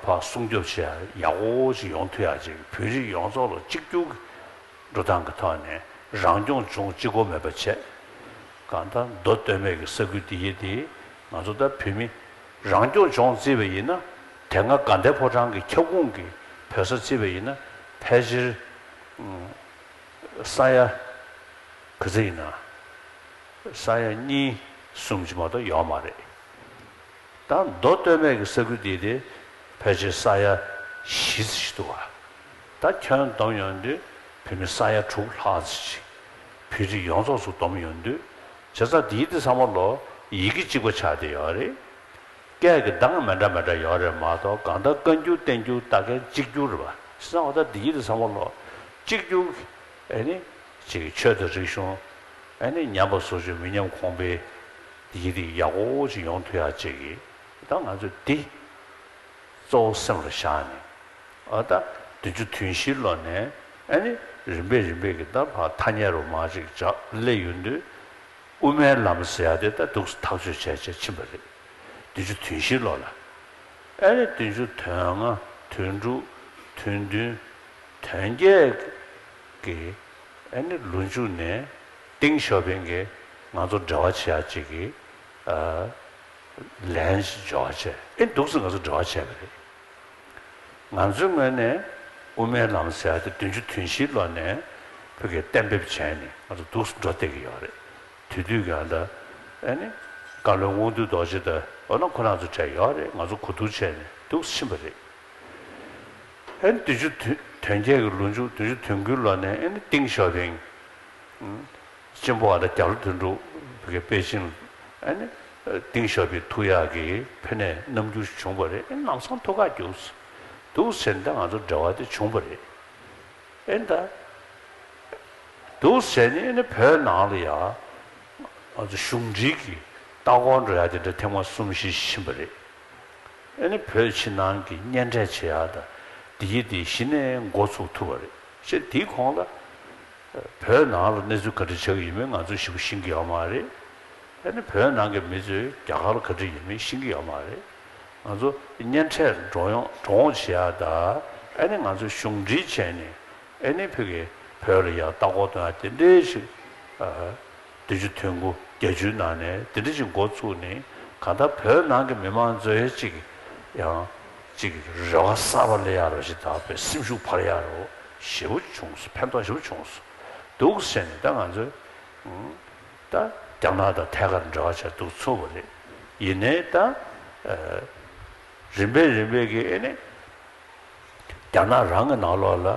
ཕར་སྲུང་སྐྱོབ་བྱེད་ཡ་ཡག་པོ་ཅིག་ཡོང་ཐུབ་ཡ་ཅིག་བོད་རིགས་ཡོངས་རྫོགས་ལ་གཅིག་གྱུར་གྱི་འགྲོ་སྟངས་ཀྱི་ཐོག་ནས་རང་སྐྱོང་ལྗོངས་གཅིག་པོ་མེད་པ་བྱས། གང་ལྟར་མདོ་སྟོད་སྨད་ཀྱི་ས་ཁུལ་འདི་ཡི་དེ་ང་ཚོ་ད་བོད་མི་རང་སྐྱོང་ལྗོངས་བརྩིས་པ་ཡིན་ན། དེ་སྔ་དགའ་ལྡན་ཕོ་བྲང་གི་ཁྱབ་ཁོངས་ཀྱི་བོད་ས་བརྩིས་པ་ཡིན་ན་ཕལ་ཆེར་ས་ཡ་ག་ཚོད་ཡིན་ན། ས་ཡ་གཉིས་གསུམ་ཅིག་མ་གཏོགས་ཡོད་མ་རེད། ད་མདོ་སྟོད་སྨད་ཀྱི་ས་ཁུལ་འདི་དེ་ཕལ་ཆེར་ས་ཡ་བཞི་ཙམ་ཞིག་འདུག་ག་ད་ཁྱོན་བསྡོམས་ཡོང་དུས་བོད་མི་ས་ཡ་དྲུག་ལྷག་ཙམ་ཞིག་བོད་རིགས་ཡོངས་རྫོགས་སུ་བསྡོམས་ཡོང་དུས། བྱས་ཙང་འདི་ཡི་དེ་ཚང་མ་ལོ་ཡི་གེ་གཅིག་པ་ཆགས་བསྡད་ཡོད་རེད། སྐད་ཀྱི་གདངས་མི་འདྲ་མི་འདྲ་ཡོད་རེད་མ་གཏོགས་གང་ལྟར་བཀའ་འགྱུར་བསྟན་འགྱུར་ལྟ་མཁན་གཅིག་གྱུར་རེད་པ། བྱས་ཙང་འོ་ད་འདི་ཡི་དེ་ཚང་མ་ལོ་གཅིག་གྱུར་གྱི་ཨ་ནི་ཅིག་ཆོས་དང་རིག་གཞུང་ཨ་ནི་ཉམས་པ་སོར་ཆུད་མི་ཉམས་གོང་འཕེལ་འདི་ཡི་དེ་ཡག་པོ་ཅིག་ཡོང་ཐུབ་ཡ་ཅིག་གི་ད་ང་ཚོས་འདི་གཙོ་བོ་སེམས་ལ་བཞག་ནས། ཨ་ད་བདུན་ཅུ་དོན་བཞིའི་ལོ་ནས་ཨ་ནི་རིམ་པས་རིམ་པས་ཀྱི་ད་ཕར་ཐ་སྙད་རུ་མ་ཅིག་སྦྱར་སླེབས་ཡོང་དུས། དབུ་མའི་ལམ་ཟེར་ཡ་དེ་ད་འདུག་སེ་ཐག་གཅོད་བྱས་བྱས་ཕྱིན་པ་རེད། བདུན་ཅུ་དོན་བཞིའི་ལོ་ལ། ཨ་ནི་བདུན་ཅུ་དོན་ལྔ། དོན་དྲུག་དོན་བདུན། དོན་བརྒྱད་ཀྱི་ཨ་ནི་ལོ་མཇུག་ནས་ཏེང་ཞའོ་ཕིང་གིས་ང་ཚོ་འབྲེལ་བ་བྱེད་ཡ་ཅིག་གི་ཨ་ལན་ཞིག་འབྱོར་བ་བྱས། ཨེ་འདུག་སེ་ང་ཚོ་འབྲེལ་བ་བྱས་པ་རེད། ང་ཚོའི་ངོས་ནས་དབུ་མའི་ལམ་ཟེར་ཡ་དེ་བདུན་ཅུ་དོན་བཞིའི་ལོ་ནས་ཕ་གིར་གཏན་འབེབས་བྱས་ནས་ང་ཚོ་འདུག་སེ་འགྲོ་བསྡད་ཀྱི་ཡོད་རེད། དེ་དུས་ཀྱང་ད་ཨ་ནི་བཀའ་བློན་དབང་འདུས་རྡོ་རྗེ་དང་འོ་ན་ཁོ་རང་ཚོ་གྲས་ཡོད་རེད། ང་ཚོ་གོ་བསྡུར་བྱས་ནས་འདུག་སེ་ཕྱིན་པ་རེད། ཨ་ནི་བདུན་ཅུ་དོན་བརྒྱད་ཀྱི་ལོ་མཇུག་བདུན་ཅུ་དོན་དགུའི་ལོ་ནས་ཨ་ནི་ཏེང་ཞའོ་ཕིང་། གཅེན་པོ་ཨ་ད་རྒྱ་ལོ་དོན་གྲུབ་ཕ་གིར་པེ་ཅིང་ཨ་ནི་ཏེང་ཞའོ་ཕིང་ཐུག་ཡག་གི་ཕ་ནས་རྣམ་འགྱུར་བྱུང་བ་རེད། ཨེ་ལམ་སང་ཐུག་ག་རྒྱུགས་འདུག་ཟེར་ནས་ད་ང་ཚོ་འབྲེལ་བ་དེ་བྱུང་བ་རེད། ཨེ་ད་འདུག་ཟེར་ནས་ཨེ་ནི་བོད་ནང་ལ་ཡ་ང་ཚོ་གཞུང་འབྲེལ་གྱི་ལྟ་སྐོར་འགྲོ་ཡ་དེ་འདྲ་ཐེངས་མ་གསུམ་བཞི་ཕྱིན་པ་རེད། ཨེ་ནི་བོད་ཕྱི་ནང་གི་གཉེན་འཕྲད་བྱེད་ཡ་ད་འདི་ཡི་དེ་གཞི་ནས་འགོ་ཚུགས་ཐུབ་པ་རེད། ཞེས་དེའི་གོང་ལ། བོད་ནང་ལ་གནས་ཚུལ་ག་འདྲ་ཆགས་ཀྱི་ཡོད་མེད་ང་ཚོས་ཞིབ་པོ་ཤེས་ཀྱི་ཡོད་མ་རེད། ཨ་ནི་བོད་ནང་གི་མི་ཚོས་རྒྱ་གར་ལ་ག་འདྲ་ཡོད་མེད་ཤེས་ཀྱི་ཡོད་མ་རེད། ང་ཚོ་གཉེན་འཕྲད་འགྲོ་ཡོང་འགྲོ་འོང་བྱེད་ཡག་དང་ཨ་ནི་ང་ཚོ་གཞུང་འབྲེལ་བྱས་ནས་ཨ་ནི་ཕ་གིར་བོད་ལ་ཡར་ལྟ་སྐོར་གཏོང་ཡག་དེ་འདྲའི་ཞིག་ཨ། བདུན་ཅུ་དོན་དགུ་བརྒྱད་ཅུའི་ནང་ནས་དེ་འདྲ་ཞིག་འགོ་ཚུགས་ནས་གང་ལྟར་བོད་ནང་གི་མི་མང་ཚོའི་ཅིག་ཡང་ཅིག་རེ་བ་གསར་པ་སླེབས་ཡག་རོ་ཞིག་དང་བའི་སེམས་ཤུགས་འཕར་ཡག་རོ་ཞེ་པོ་བྱུང་སོང་། ཕན་ཐོགས་ཞེ་པོ་བྱུང་སོང་། འདུག་ཟེར་ནས་ད་ང་ཚོས་ད་རྒྱ་ནག་དང་ཐད་ཀར་འབྲེལ་བ་བྱས་འདུག་ཚུགས་པ་རེད། ཡིན་ནའི་ད་རིམ་པས་རིམ་པས་ཀྱིས་ཨེ་ནི། རྒྱ་ནག་རང་གི་ནང་ལོགས་ལ་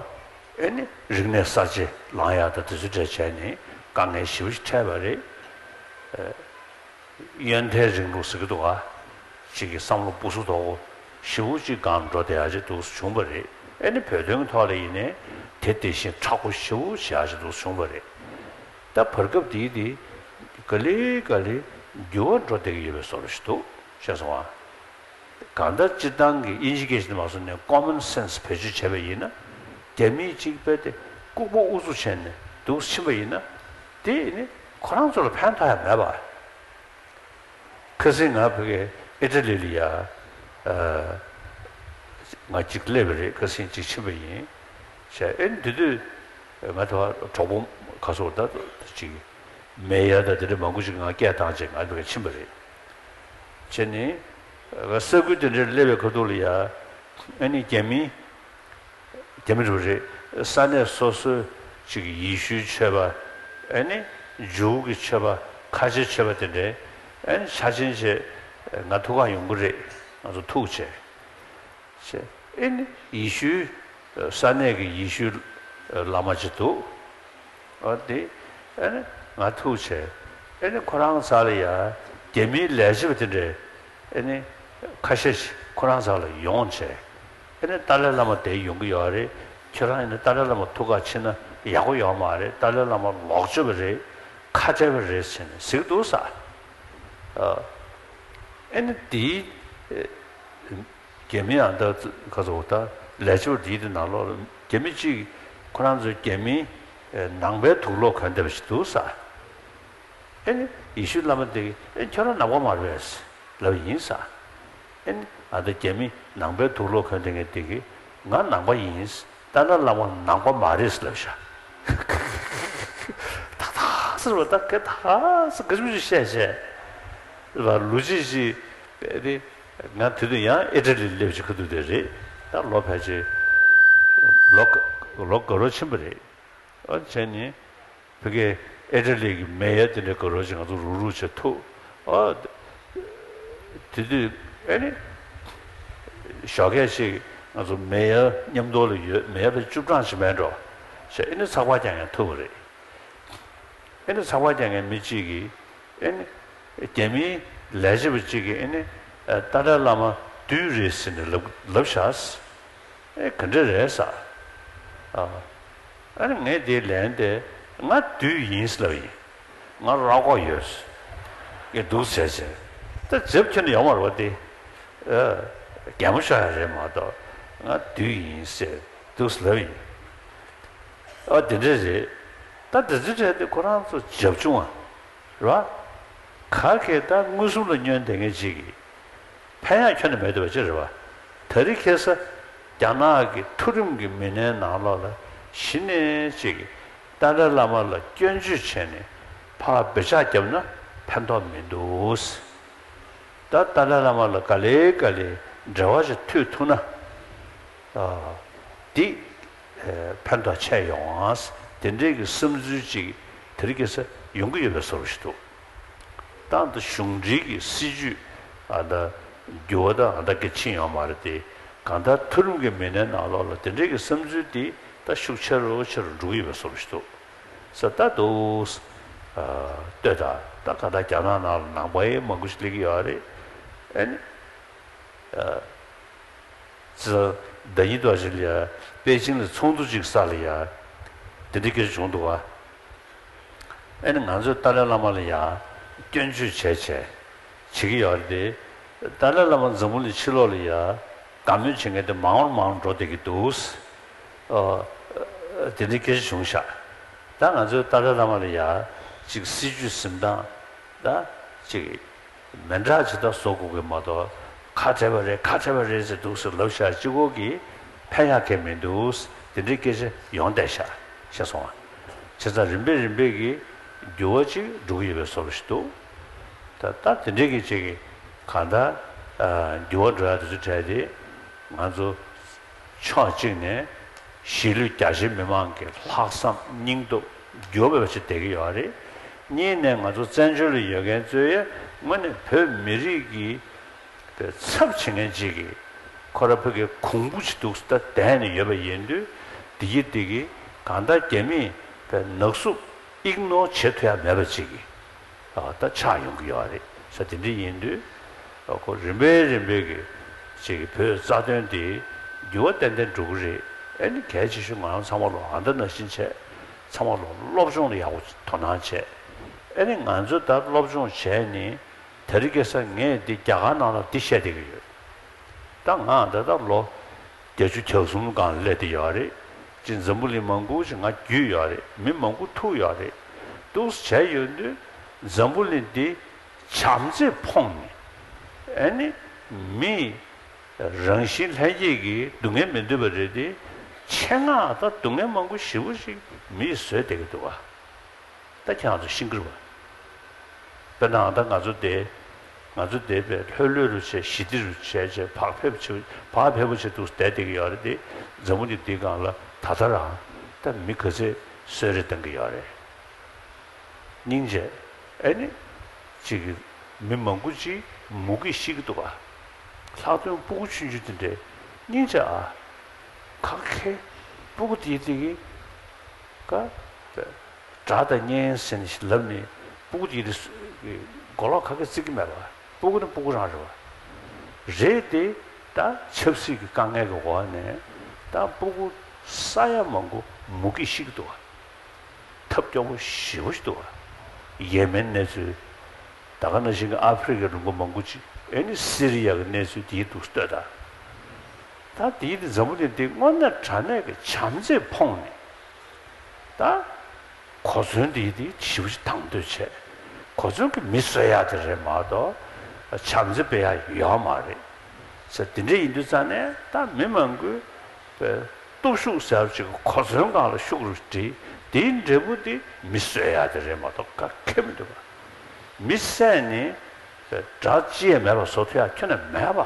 ཨེ་ནི་རིག་གནས་གསར་བརྗེ་ལངས་ཡག་དང་དེ་ཚོ་འདྲ་བྱས་ནས་དཀའ་ངལ་ཞེ་པོ་ཞིག་འཕྲད་པ་རེད། ཨེ། ཡོན་ཏན་རིང་ལུགས་ཟེར་གྱི་འདུག་ག་གཅིག་གི་བསམ་བློ་སྦུ་སུ་དོག་པོ་ཞེ་པོ་ཅིག་སྒང་འགྲོ་བསྡད་ཡག་ཅིག་འདུག་བྱུང་བ་རེད། ཨེ་ནི་བོད་དོན་གྱི་ཐོག་ལ་ཡིན་ནའི་དེ་དེ་བཞིན་མཁྲེགས་པོ་ཞེ་པོ་བྱེད་ཡག་ཅིག་འདུག་བྱུང་བ་རེད། ད་བར་སྐབས་འདིའི་དེ་ག་ལེ་ག་ལེ་འགྱུར་བ་འགྲོ་བསྡད་ཀྱི་ཡོད་པའི་བཟོ་འདྲ་ཞིག་འདུག་ཤེས་སོང་ཨ། གང་ལྟར་སྤྱིར་བཏང་གི་དབྱིན་ཇི་སྐད་ཞིག་ནས་མ་སོང་ནས་common sense བེད་སྤྱོད་བྱས་པ་ཡིན་ན། རྒྱ་མིས་གཅིག་དཔེ་དེ་ལྐུགས་པ་ཨུ་ཚུགས་བྱས་ནས་འདུག་ཕྱིན་པ་ཡིན་ན། དེ་ནི་ཁོ་རང་ཚོ་ལ་ཕན་ཐོགས་ཡ་མེད་པ། ཁ་སང་ང་ཕ་གིར་ཨི་ཊ་ལི་ལ་ཡ། ཨ། ང་གཅིག་སླེབས་པ་རེད། ཁ་སང་གཅིག་ཕྱིན་པ་ཡིན། བྱས་ཨེ་འདི་དུས་ང་དེ་བ་གྲོགས་པོ་ཁ་སོ་ད་གཅིག་མེ་ཡ་ད་དེ་འདྲ་མང་པོ་ཞིག་ང་སྐད་བཏང་བྱས་ང་ཕ་གིར་ཕྱིན་པ་རེད། བྱས་ནས་ས་ཁུལ་དེ་འདྲར་སླེབས་པའི་ཁ་ཐུག་ལ་ཡ། ཨ་ནི་རྒྱ་མི། རྒྱ་མི་རུ་རེད། ས་གནས་སོ་སོའི་ཅིག་ཡེ་ཤུའི་ཆོས་པ། ཨ་ནི་ཇུའུ་གི་ཆོས་པ། ཁ་ཆེ་ཆོས་པ་དེ་འདྲའི་ཨ་ནི་ཆ་ཆེན་བྱས་ང་ཐུག་ག་ཡོང་གི་རེད། ང་ཚོ་ཐུག་བྱས། བྱས་ཨ་ནི་ཡེ་ཤུའི་ས་གནས་ཀྱི་ཡེ་ཤུའི་བླ་མ་ཅིག་འདུག་ཨ་དེ་ཨ་ནི་ང་ཐུག་བྱས། ཨ་ནི་ཁོ་རང་ས་ལ་ཡ་རྒྱ་མིའི་ལས་བྱེད་པ་དེ་འདྲས་ཨ་ནི་ཁ་ཤས་ཤིག་ཁོ་རང་ས་ལ་ཡོང་བྱས། ཨ་ནི་ཏཱ་ལའི་བླ་མ་དེ་ཡོང་གི་ཡོད་རེད། ཁྱོད་རང་ཡིན་ན་ཏཱ་ལའི་བླ་མ་ཐུག་ག་ཕྱིན་ན་ཡག་པོ་ཡོད་མ་རེད། ཏཱ་ལའི་བླ་མ་ལོག་སྤྱོད་པ་རེད། ཁ་བྲལ་བ་རེད་ཟེར་ནས་ཟེར་གི་འདུག་ས། ཨ་ཨེ་ནི་དེའི་ཨེ་རྒྱ་མི་ཨ་ད་ག་ཚོད་ད་ལས་བྱེད་པ་དེའི་དེ་ནང་ལོགས་ལ་རྒྱ་མི་གཅིག་ཁོ་རང་ཚོ་རྒྱ་མིའི་ཨེ་ནང་པའི་དུག་ལོག་གོན་བསྡད་པ་ཞིག་འདུག་ས། ཨེ་ནི་ཡེ་ཤུ་བླ་མ་དེ་གིས་ཨེ་ཁྱོད་རང་ནང་པ་མ་རེད་པས་ལབ་ཡིན་ས། ཨེ་ནི་ཨ་ད་རྒྱ་མི་ནང་པའི་དུག་ལོག་གོན་བསྡད་མཁན་དེ་གིས་ང་ནང་པ་ཡིན། ཏཱ་ལའི་བླ་མ་ནང་པ་མ་རེད་ལབ་ཤག་ད་ད་ཟེར་བ་ད་ག་ད་ཟེར་ག་ཅུ་ཅུ་བཤད་བཤད་ལ་ལོ་གཅིག་ཅིག་དེ་ང་དེ་དུས་ཡང་ཨི་ཊ་ལི་སླེབས་ཀྱི་ཁ་ཐུག་དེ་རེད། ད་ལོ་ཕལ་ཆེར་ལོ་ལོ་འགའ་རོགས་ཕྱིན་པ་རེད། ཨ་བྱས་ནས་ཕ་གིའི་ཨི་ཊ་ལི་གི་མེ་ཡར་དེ་འདྲའི་དགའ་རབ་ཅིག་ང་ཚོ་རུག་རུག་བྱེད་ཐུབ། ཨ་དེ་དུས་ཨེ་ནི་ཞོགས་ཀས་ཅིག་ང་ཚོ་མེ་ཡར་མཉམ་དུ་ལ་ཡོད། མེ་ཡར་ཕར་བཅུ་གྲངས་ཅིག་མེད་འགྲོ་ཞེས་ཨེ་ནི་ཚགས་པར་རྒྱག་ཡང་ཐུབ་པ་རེད། ཨེ་ནི་ཚགས་པར་རྒྱག་མཁན་མི་གཅིག་གིས་ཨེ་ནི་རྒྱ་མིའི་ལས་བྱེད་པ་གཅིག་གིས་ཨེ་ནི་ཏཱ་ལའི་བླ་མ་བདུད་རེད་ཟེར་ནས་ལབ་ལབ་ཤག་ཨེ་ག་འདྲ་རེད་ས། ཨ་ཨ་ནི་ངས་དེའི་ལན་དེ་ང་བདུད་ཡིན་ལབ་ཡིན། ང་རོགས་ཡོད་ངས་འདུག་ཟེར་བྱས་ད་འཇབ་ཁྱོན་ནས་ཡོང་བ་རེད་པ། དེ་ཨ་གད་མོ་ཤོར་ཡ་རེད་མ་གཏོགས་ང་བདུད་ཡིན་ཟེར་འདུག་ལབ་ཡིན། ཨ་དེ་འདྲ་རེད། ད་དེ་ཚོའི་གྲས་དེ་ཁོ་རང་ཚོ་རྒྱབ་ཆུང་བ་རེད་པ། ག་གེ་ད་མངོན་སུམ་ལ་བསྙོན་བསྡད་མཁན་ཅིག་གིས་ཕན་ཡག་ཁྱོན་ནས་མེད་འདུག་པ་ཅི་རེད་པ། དེ་རིང་ཁ་སང་རྒྱ་ནག་གི་མཐོ་རིམ་གྱི་མི་སྣའི་ནང་ལོགས་ལ་གཞི་ནས་ཅིག་གིས་ཏཱ་ལའི་བླ་མ་ལ་སྐྱོན་བརྗོད་བྱས་ནས་ཕར་འབོད་ཆགས་བརྒྱབ་ན་ཕན་ཐོགས་མི་འདུག་ད་ཏཱ་ལའི་བླ་མ་ལ་ག་ལེ་ག་ལེ་འབྲེལ་བ་ཞིག་མཐུད་ཐུབ་ན། ཨ་འདི་ཨ་ཕན་ཐོགས་ཆེ་ཡོང་ཨ། དེ་འདྲའི་གི་བསམ་ཚུལ་ཅིག་དེ་རིང་ཁ་སང་ཡོང་གི་ཡོད་པའི་བཟོ་འདྲ་ཞིག་འདུག་ད་ལྟ་གཞུང་འབྲེལ་གྱི་སྲིད་ཇུས་ཨ་ད་འགྱུར་བ་དང་ཨ་ད་གི་ཕྱིན་ཡོད་མ་རེད་དེ། གང་ལྟར་མཐོ་རིམ་གྱི་མི་སྣའི་ནང་ལོགས་ལ་དེ་འདྲའི་གི་བསམ་ཚུལ་དེ་ད་ཤུགས་ཆེ་རུ་ཆེ་རུ་འགྲོ་གི་ཡོད་པའི་བཟོ་འདྲ་ཞིག་འདུག་ས། ད་འདུག་ཨ་ལྟོས་དང་། ད་གང་ལྟར་རྒྱ་ནག་ནང་ལ་ནང་པ་ཡང་མང་པོ་ཞིག་སླེབས་ཀྱི་ཡོད་རེད། ཨ་ནི་ཨ་ཙི། ཟླ་ཉིན་དུ་ཞིག་ལ་ཡ་པེ་ཅིང་ལ་ཚོགས་འདུ་ཅིག་ས་ལ་ཡ་དེ་འདྲའི་སྐད་ཆ་བྱུང་འདུག་བ། ཨ་ནི་ང་ཚོས་ཏཱ་ལའི་བླ་མ་ལ་ཡ་སྐྱོན་བརྗོད་བྱས་བྱས་བྱེད་ཀྱི་ཡོད་རེད་དེ། ཏཱ་ལའི་བླ་མ་འཛམ་བུ་གླིང་ཕྱི་ལོགས་ལ་ཡ་དགའ་མོས་བྱེད་མཁན་དེ་མང་རུ་མང་རུ་འགྲོ་བསྡད་ཀྱི་འདུག་ཨ་དེ་འདྲའི་སྐད་ཆ་བྱུང་ཤག་ད་ང་ཚོས་ཏཱ་ལའི་བླ་མ་ལ་ཡ་ཅིག་སྲིད་ཇུས་འཛིན་སྟངས་ད་ཅིག་མི་འདྲ་ཅིག་ད་བཟོ་དགོས་ཀྱི་མ་གཏོགས་ཁ་བྲལ་བ་རེད་ཁ་བྲལ་བ་རེད་ཟེར་འདུག་ཟེར་ལབ་ཤག་གཅིག་པོ་གིས་ཕན་ཡག་གི་མི་འདུག་དེ་འདྲའི་སྐད་ཆ་ཡོང་བསྡད་ཤག་ཤེས་སོང་ང་། བྱས་ཙང་རིམ་པས་རིམ་པས་ཀྱིས་འགྱུར་བ་ཅིག་འགྲོ་གི་ཡོད་པའི་བཟོ་འདྲ་ཞིག་འདུག་ད་ད་དེ་འདྲའི་གི་ཅིག་གིས་གང་ལྟར་ཨ་འགྱུར་བ་འགྲོ་ཡག་དེ་ཚོ་གྲས་དེ་ང་ཚོ་ཕྱོགས་གཅིག་ནས་གཞིས་ལུས་རྒྱ་ཆེ་མི་མང་གི་ལྷག་བསམ་སྙིང་སྟོབས་འགྱུར་བ་ཅིག་བསྡད་ཀྱི་ཡོད་རེད། གཉིས་ནས་ང་ཚོ་བཙན་བྱོལ་ལ་ཡོད་མཁན་ཚོས་དངོས་གནས་བོད་མི་རིགས་ཀྱི་པའི་ཚབ་བྱེད་མཁན་ཅིག་གིས་ཁོ་ར་ཕ་གི་གོང་བུ་ཅིག་འདུག་ད་བསྡད་ནས་ཡོད་པ་ཡིན་དུས་འདི་གི་འདི་གི་གང་ལྟར་རྒྱ་མིས་པའི་ནག་བསུབ་ཨིག་ནོར་བྱེད་ཐུབ་ཡ་མེད་པ་ཅིག་གིས་ཨ་ད་ཆགས་ཡོང་གི་ཡོད་རེད་ས། དེ་འདྲ་ཡིན་དུས་ཨ་ཁོ་རིམ་པས་རིམ་པས་ཀྱི་ཅིག་གི་བོད་རྩ་དོན་འདི་འགྱུར་བ་ཏན་ཏན་འགྲོ་གི་རེད། ཨ་ནི་གལ་ཆེ་ཤོས་ང་རང་ཚང་མ་ལོ་ཨ་ད་ནང་བཞིན་བྱས་ཚང་མ་ལོ་སློབ་སྦྱོང་ལ་ཡག་པོ་དོ་སྣང་བྱས། ཨ་ནི་ང་ཚོ་ད་སློབ་སྦྱོང་བྱས་ནི་དེ་རིང་ཁ་སང་ངས་འདི་རྒྱ་གར་ནང་ལ་འདི་བཤད་བསྡད་ཀྱི་ཡོད། ད་ང་ད་ལྟ་ལོ་བརྒྱད་ཅུ་གྱ་གསུམ་སྒང་སླེབས་བསྡད་ཡོད་རེད། ཅིག་འཛམ་བུ་གླིང་མང་པོ་ཞིག་ང་བརྒྱུད་ཡོད་རེད། མི་མང་པོ་ཐུག་ཡོད་རེད། འདུག་སེ་བྱས་ཡོང་དུས་འཛམ་བུ་གླིང་འདི་བྱམས་བརྩེས་ཕོངས་ནས་ཨ་ནི་མི་རང་བཞིན་ལྷན་སྐྱེས་ཀྱི་སྡུག་བསྔལ་མི་འདོད་པ་རེད་དེ། ཆེད་མངགས་ད་སྡུག་བསྔལ་མང་པོ་ཞེ་པོ་ཞིག་མིས་བཟོས་བསྡད་ཀྱི་འདུག་བ། ད་ཁྱེད་རང་ཚོ་ཤེས་ཀྱི་རེད་བ། དཔེར་ན་ད་ང་ཚོ་འདི་ང་ཚོ་འདི་བས་ལྷོད་ལྷོད་རུ་བྱས་ཞི་བདེ་རུ་བྱས་བྱས་བག་ཕེབས་བྱས་བག་ཕེབས་པོ་བྱས་འདུག་བསྡད་བསྡད་ཀྱི་ཡོད་རེད་དེ། འཛམ་བུ་གླིང་འདིའི་སྒང་ལ་ད་ལྟ་རང་ད་མི་ག་ཚོད་གསོད་རེས་བཏང་གི་ཡོད་རེད། སྙིང་རྗེ། ཨེ་ནི། ཅིག་གི་མི་མང་པོ་ཅིག་མུ་གེས་ཤི་གི་འདུག་ག། ལྷག་དོན་སྤུ་གུ་ཆུང་ཆུང་དེ་འདྲས་སྙིང་རྗེ་ཨ། ཁ་ཁེ། སྤུ་གུ་དེ་དེ་གི་ཀ། དགྲ་དང་གཉེན་ཟེར་ནས་ལབ་ནས་སྤུ་གུ་དེ་དེ་མགོ་ལོག་ཁ་ཁེ་བརྩི་གི་མེད་པ། སྤུ་གུ་ནི་སྤུ་གུ་རང་རེད་བ། རེད་དེ་ད་ཆབ་སྲིད་ཀྱི་དཀའ་ངལ་གྱི་འོག་ནས་ད་སྤུ་གུ་ས་ཡ་མང་པོ་མུ་གེས་ཤི་གི་འདུག་བ། ཐབས་སྐྱོ་པོ་ཞེ་པོ་ཞིག་འདུག་བ། ཡེ་མེན་གནས་ཚུལ། ད་ག་ནང་བཞིན་གྱི་ཨ་ཕི་རི་ཀའི་ལུང་པ་མང་པོ་ཅིག་ཨེ་ནི་སི་རི་ཡ་གི་གནས་ཚུལ་དེའི་འདུག་ལྟོས་དང་། ད་དེའི་དེ་འཛམ་བུ་གླིང་འདི་དངོས་གནས་དྲང་གནས་ཀྱི་བྱམས་བརྩེས་ཕོངས་ནས། ད་གོ་མཚོན་དེའི་དེ་ཞེ་པོ་ཅིག་དང་དོད་བྱས། གོ་མཚོན་གྱི་མི་གསོད་ཡ་དེ་རེད་མ་གཏོགས་བྱམས་བརྩེ་སྤེལ་ཡ་ཡོད་མ་རེད་ཟེར། དེ་འདྲ་ཡིན་དུས་ཙང་ནས་ད་མི་མང་པོས་པའི་སྟོབས་ཤུགས་ཟེར་བ་ཅིག་གོ་མཚོན་སྒང་ལ་ཤུགས་རུ་སྒྲིལ། དེའི་འབྲས་བུ་དེ་མི་གསོད་ཡ་དེ་རེད་མ་གཏོགས་ག་གེ་མི་འདུག་པ། མི་བསད་ནས་དགྲ་ཅི་ཡང་མེད་པ་བཟོ་ཐུབ་ཡ་ཁྱོན་ནས་མེད་པ།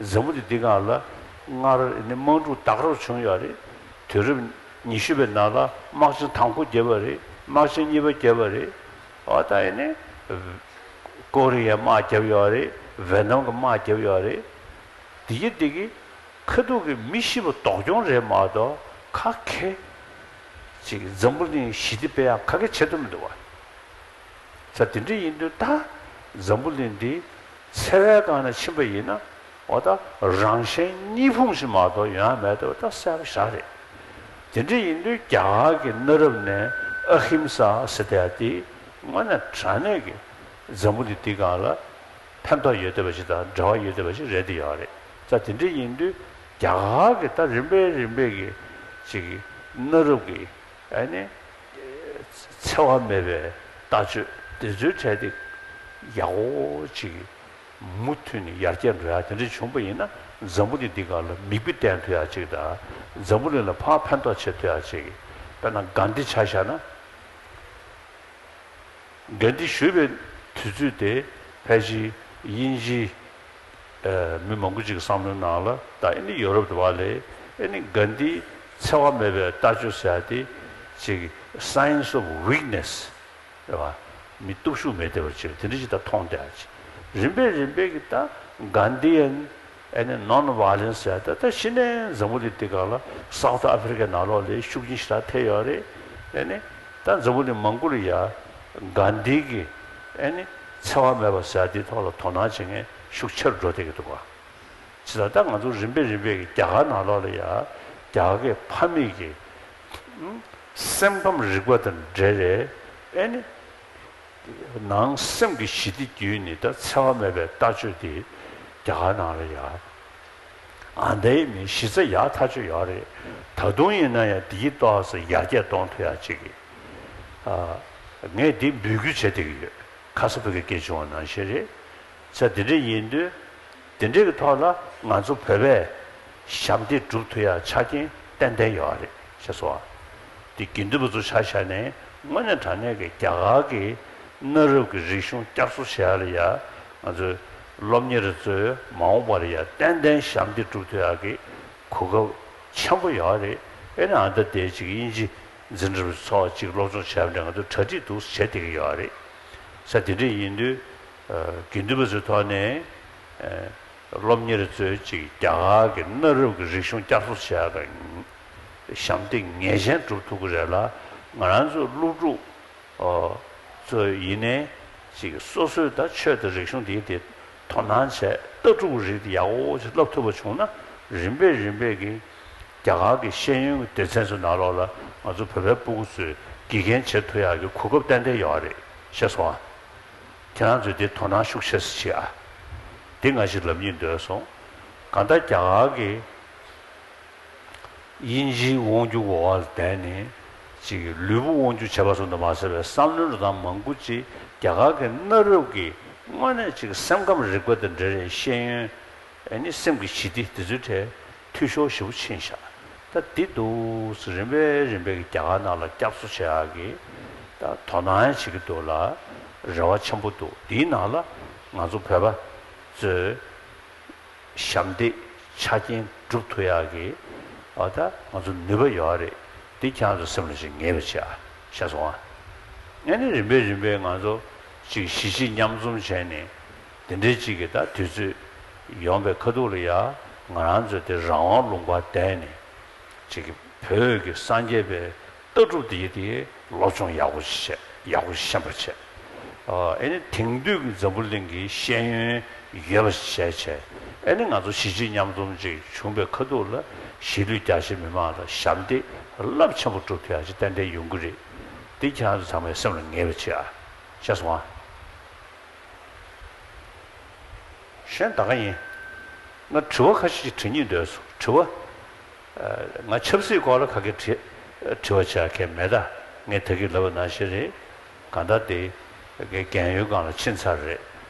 འཛམ་བུ་གླིང་འདི་སྒང་ལ་སྔར་ནི་དམག་འཁྲུག་ད་ག་རང་བྱུང་ཡོད་རེད། དུས་རབས་ཉི་ཤུ་པའི་ནང་ལ་དམག་ཆེན་དང་པོ་བརྒྱབ་པ་རེད། དམག་ཆེན་གཉིས་པ་བརྒྱབ་པ་རེད། འོ་ད་ཡིན་ནི་ཀོ་རི་ཡའི་དམག་བརྒྱབ་ཡོད་རེད། ཝེ་ནམ་གྱི་དམག་བརྒྱབ་ཡོད་རེད། དེ་གི་དེ་གི་ཁ་ཐུག་གི་མི་ཤི་བ་ལྡོག་གྱོང་རེད་མ་གཏོགས་ག་གེ་ཅིག་འཛམ་བུ་གླིང་ཞི་བདེ་སྤེལ་ཡག་ག་གེ་བྱེད་ཐུབ་མི་འདུག་བ། ས་དེ་འདྲ་ཡིན་དུས་ད་འཛམ་བུ་གླིང་འདི་འཚེ་བའི་སྒང་ནས་ཕྱིན་པ་ཡིན་ན་འོ་ད་རང་གཞན་གཉིས་ཕུང་ཞིག་མ་གཏོགས་ཡོང་ཡ་མེད་དུས་ད་གསལ་པོ་ཞེ་དྲག་རེད། དེ་འདྲ་ཡིན་དུས་རྒྱ་གར་གྱི་གནའ་རབས་ནས་ཨ་ཧིམ་ས་ཟེར་བསྡད་ཡ་དེ་དངོས་གནས་དྲང་གནས་ཀྱི་འཛམ་བུ་གླིང་འདི་སྒང་ལ་ཕན་ཐོགས་ཡོད་བསྡད་པ་ཞིག་དང་འབྲེལ་བ་ཡོད་བསྡད་པ་ཞིག་རེད་དེ་ཡོད་རེད། ས་དེ་འདྲ་ཡིན་དུས་རྒྱ་གར་གྱི་ད་རིམ་པས་རིམ་པས་ཀྱི་ཅིག་གནའ་རབས་ཀྱི་ཨ་ནི་འཚེ་བ་མེད་པའི་ལྟ་སྤྱོད་དེ་ཚོའི་གྲས་དེ་ཡག་པོ་ཅིག་མུ་མཐུད་ནས་ཡར་རྒྱས་འགྲོ་ཡ་དེ་འདྲ་བྱུང་པ་ཡིན་ན་འཛམ་བུ་གླིང་འདི་སྒང་ལ་མིག་དཔེ་བསྟན་ཐུབ་ཡ་ཅིག་དང་འཛམ་བུ་གླིང་ལ་ཕར་ཕན་ཐོགས་བྱེད་ཐུབ་ཡ་ཅིག་དཔེར་ན་གྷན་དྷི་ཆ་བཞག་ན། གྷན་དྷི་བཞུགས་པའི་དུས་ཚོད་དེ་ཕལ་ཆེར་དབྱིན་ཇི་ཨ་མི་མང་པོ་ཅིག་གི་བསམ་བློའི་ནང་ལ་ད་ཨེ་ནི་ཡོ་རོབ་དུ་བ་ལས་ཨེ་ནི་གྷན་དྷིའི་འཚེ་བ་མེད་པའི་ལྟ་སྤྱོད་ཟེར་ཡ་དེ་ཅིག་signs of weakness རེད་བ། མི་སྟོབས་ཤུགས་མེད་བསྡད་པ་ཅིག་དེ་འདྲ་ཅིག་ད་མཐོང་བསྡད་ཡ་ཅིག་རིམ་པས་རིམ་པས་ཀྱི་ད་གྷན་དྷི་ཡན་ཨེ་ནི་non violence ཟེར་ཡ་ད་ད་གཞི་ནས་འཛམ་བུ་གླིང་འདི་སྒང་ལ་South Africa ནང་ལོགས་ལ་ཤུགས་རྐྱེན་ཞེ་དྲག་ཐེབས་ཡོད་རེད། ཨེ་ནི་ད་འཛམ་བུ་གླིང་མང་པོ་ལ་ཡ་གྷན་དྷི་གི་ཨེ་ནི་འཚེ་བ་མེད་པ་ཟེར་ཡ་དེའི་ཐོག་ལ་དོ་སྣང་བྱེད་མཁན་ཤུགས་ཆེ་རུ་འགྲོ་བསྡད་ཀྱི་འདུག་ག་ཇི་ལྟར་ད་ང་ཚོ་རིམ་པས་རིམ་པས་ཀྱི་རྒྱ་གར་ནང་ལོགས་ལ་ཡ་རྒྱ་གར་གྱི་ཕ་མེས་ཀྱི་ཨུམ་སེམས་ཁམས་རིག་པ་དང་འབྲེལ་བའི་ཨེ་ནི་ནང་སེམས་ཀྱི་ཞི་བདེ་བརྒྱུད་ནས་ད་འཚེ་བ་མེད་པའི་ལྟ་སྤྱོད་དེ་རྒྱ་གར་ནང་ལ་ཡ་ཨ་འདའི་མི་གཞི་རྩ་ཡག་ཐག་ཆོད་ཡོད་རེད། ད་དུང་ཡིན་ན་ཡང་འདིའི་ཏོག་ཙམ་ཡར་རྒྱས་གཏོང་ཐུབ་ཡ་ཅིག་གི་ཨ་ངས་འདི་འབོད་སྐུལ་བྱེད་བསྡད་ཀྱི་ཡོད། ཁ་ས་བོད་ཀྱི་སྐད་བྱུང་བ་ནང་བཞིན་རེད། ས་དེ་འདྲ་ཡིན་དུས། དེ་འདྲའི་གི་ཐོག་ལ་ང་ཚོ་བོད་པས་ཞབས་འདེགས་སྒྲུབ་ཐུབ་ཡ་ཆ་རྐྱེན་ཏན་ཏན་ཡོད་རེད་ཤེས་སོང་ཨ། དེ་དགེ་འདུན་པ་ཚོ་ཆ་བཞག་ནས་དངོས་གནས་དྲང་གནས་ཀྱི་རྒྱ་གར་གྱི་གནའ་རབས་ཀྱི་རིག་གཞུང་བསྐྱར་གསོ་བྱེད་ཡ་ལ་ཡ་ང་ཚོའི་སློབ་གཉེར་ཚོས་མ་འོངས་པར་ཡ་ཏན་ཏན་ཞབས་འདེགས་སྒྲུབ་ཐུབ་ཡ་གི་གོ་སྐབས་ཆེན་པོ་ཡོད་རེད། ཨེ་ནི་ཨ་ད་དེ་ཅིག་དབྱིན་ཇི་འཛིན་གྲྭ་ཚོགས་ཅིག་སློབ་སྦྱོང་བྱས་པ་འདྲ་ང་ཚོ་གྲ་སྒྲིག་འདུག་བྱས་བསྡད་ཀྱི་ཡོད་རེད། ས་དེ་འདྲ་ཡིན་དུས་དགེ་འདུན་པ་ཚོའི་ཐོག་ནས་སློབ་གཉེར་ཚོས་ཅིག་རྒྱ་གར་གྱི་གནའ་རབས་ཀྱི་རིག་གཞུང་བསྐྱར་གསོ་བྱས་པ་ཞབས་འདེགས་ངེས་ཅན་སྒྲུབ་ཐུབ་ཀྱི་རེད་ལ་ང་རང་ཚོའི་སློབ་ཕྲུག་ཨོ། ཚོ་ཡིན་ནའི་ཅིག་སོ་སོའི་ད་ཆོས་དང་རིག་གཞུང་འདིའི་དེ་དོ་སྣང་བྱས་ལྟ་གྲུབ་རིགས་དེ་ཡག་པོ་ཞིག་བསླབ་ཐུབ་པ་བྱུང་ན་རིམ་པས་རིམ་པས་ཀྱི་རྒྱ་གར་གྱི་ཤེས་ཡོན་གྱི་སྡེ་ཚན་ཚོའི་ནང་ལོགས་ལ་ང་ཚོ་བོད་པའི་སྤུ་གུ་ཚོས་དགེ་རྒན་བྱེད་ཐུབ་ཡག་གི་གོ་སྐབས་ཏན་ཏན་ཡོད་རེད་ཤེས་སོང་ཨ། ཁྱེད་རང་ཚོས་དེ་དོ་སྣང་ཤུགས་ཆེ་ཙམ་བྱེད་ཨ། དེ་ང་ཞིག་ལབ་སྙིང་འདོད་སོང་། གང་ལྟར་རྒྱ་གར་གྱི་དབྱིན་ཇིའི་དབང་སྒྱུར་འོག་ལ་བསྡད་ནས་ཅིག་ལུས་པོ་དབང་སྒྱུར་བྱས་པ་ཙམ་དུ་མ་ཟད་པའི་བསམ་བློའི་འགྲོ་སྟངས་མང་པོ་ཅིག་རྒྱ་གར་གྱི་གནའ་རབས་ཀྱི་དངོས་གནས་ཅིག་སེམས་ཁམས་རིག་པ་དང་འབྲེལ་བའི་ཤེས་ཡོན་ཨ་ནི་སེམས་ཀྱི་ཞི་བདེ་དེ་ཚོའི་གྲས་འཐུས་ཤོར་ཞེ་པོ་ཕྱིན་ཤག་ད་འདི་འདུག་སེ་རིམ་པས་རིམ་པས་ཀྱི་རྒྱ་གར་ནང་ལ་བསྐྱར་གསོ་བྱེད་ཡག་གི་ད་དོ་སྣང་བྱེད་ཀྱི་འདུག་ལ་རེ་བ་ཆེན་པོ་འདུག་འདིའི་ནང་ལ་ང་ཚོ་བོད་པ་ཚོས། ཞབས་འདེགས་ཆ་རྐྱེན་སྒྲུབ་ཐུབ་ཡག་གི་ཨ་ད་ང་ཚོ་ནུས་པ་ཡོད་རེད། འདི་ཁྱེད་རང་ཚོ་སེམས་ལ་ཞིག་ངེས་པ་བྱེད་ཨ་ཤེས་སོང་ཨ། ཨ་ནི་རིམ་པས་རིམ་པས་ང་ཚོ་ཅིག་གཞིས་བྱེས་མཉམ་འཛོམས་བྱས་ནས་འདི་འདྲའི་ཅིག་གི་ད་དུས་ཚོད་ཡོང་པའི་ཁ་ཐུག་ལ་ཡ་ང་རང་ཚོ་དེ་རང་དབང་ལུང་པར་བསྡད་ནས་ཅིག་གི་བོད་ཀྱི་སངས་རྒྱས་པའི་ལྟ་གྲུབ་དེ་ཡི་དེ་སློབ་སྦྱོང་ཡག་པོ་ཞིག་བྱས་ཡག་པོ་ཞིག་ཤེས་པར་བྱས། ཨ་ཨེ་ནི་དེང་དུས་ཀྱི་འཛམ་བུ་གླིང་གི་ཤེས་ཡོན་ཡོད་པ་ཞིག་བྱས་བྱས་ཨེ་ནི་ང་ཚོ་གཞིས་བྱེས་མཉམ་འཛོམས་ཅིག་བྱུང་པའི་ཁ་ཐུག་ལ་གཞིས་ལུས་རྒྱ་ཆེ་མི་མང་ལ་ཞབས་འདེགས་རླབས་ཆེན་པོ་སྒྲུབ་ཐུབ་ཡག་ཅིག་ཏན་ཏན་ཡོང་གི་རེད། འདི་ཁྱེད་རང་ཚོ་ཚང་མའི་སེམས་ལ་ངེས་པ་བྱེད་ཨ། ཤེས་སོང་ཨ། གཞན་ད་ག་ཡིན། ང་དྲི་བ་ཁ་ཤས་ཤིག་དྲི་སྙིང་འདོད་སོང་། དྲི་བ། ཨ། ང་ཆབ་སྲིད་སྐོར་ལ་ག་གེ་དྲི་དྲི་བ་བྱ་མཁན་མེད་ད། ངས་ད་གིན་ལབ་པ་ནང་བཞིན་རེད། གང་ལྟར་དེ་རྒན་ཡོལ་སྒང་ལ་ཕྱིན་ཚར་རེད།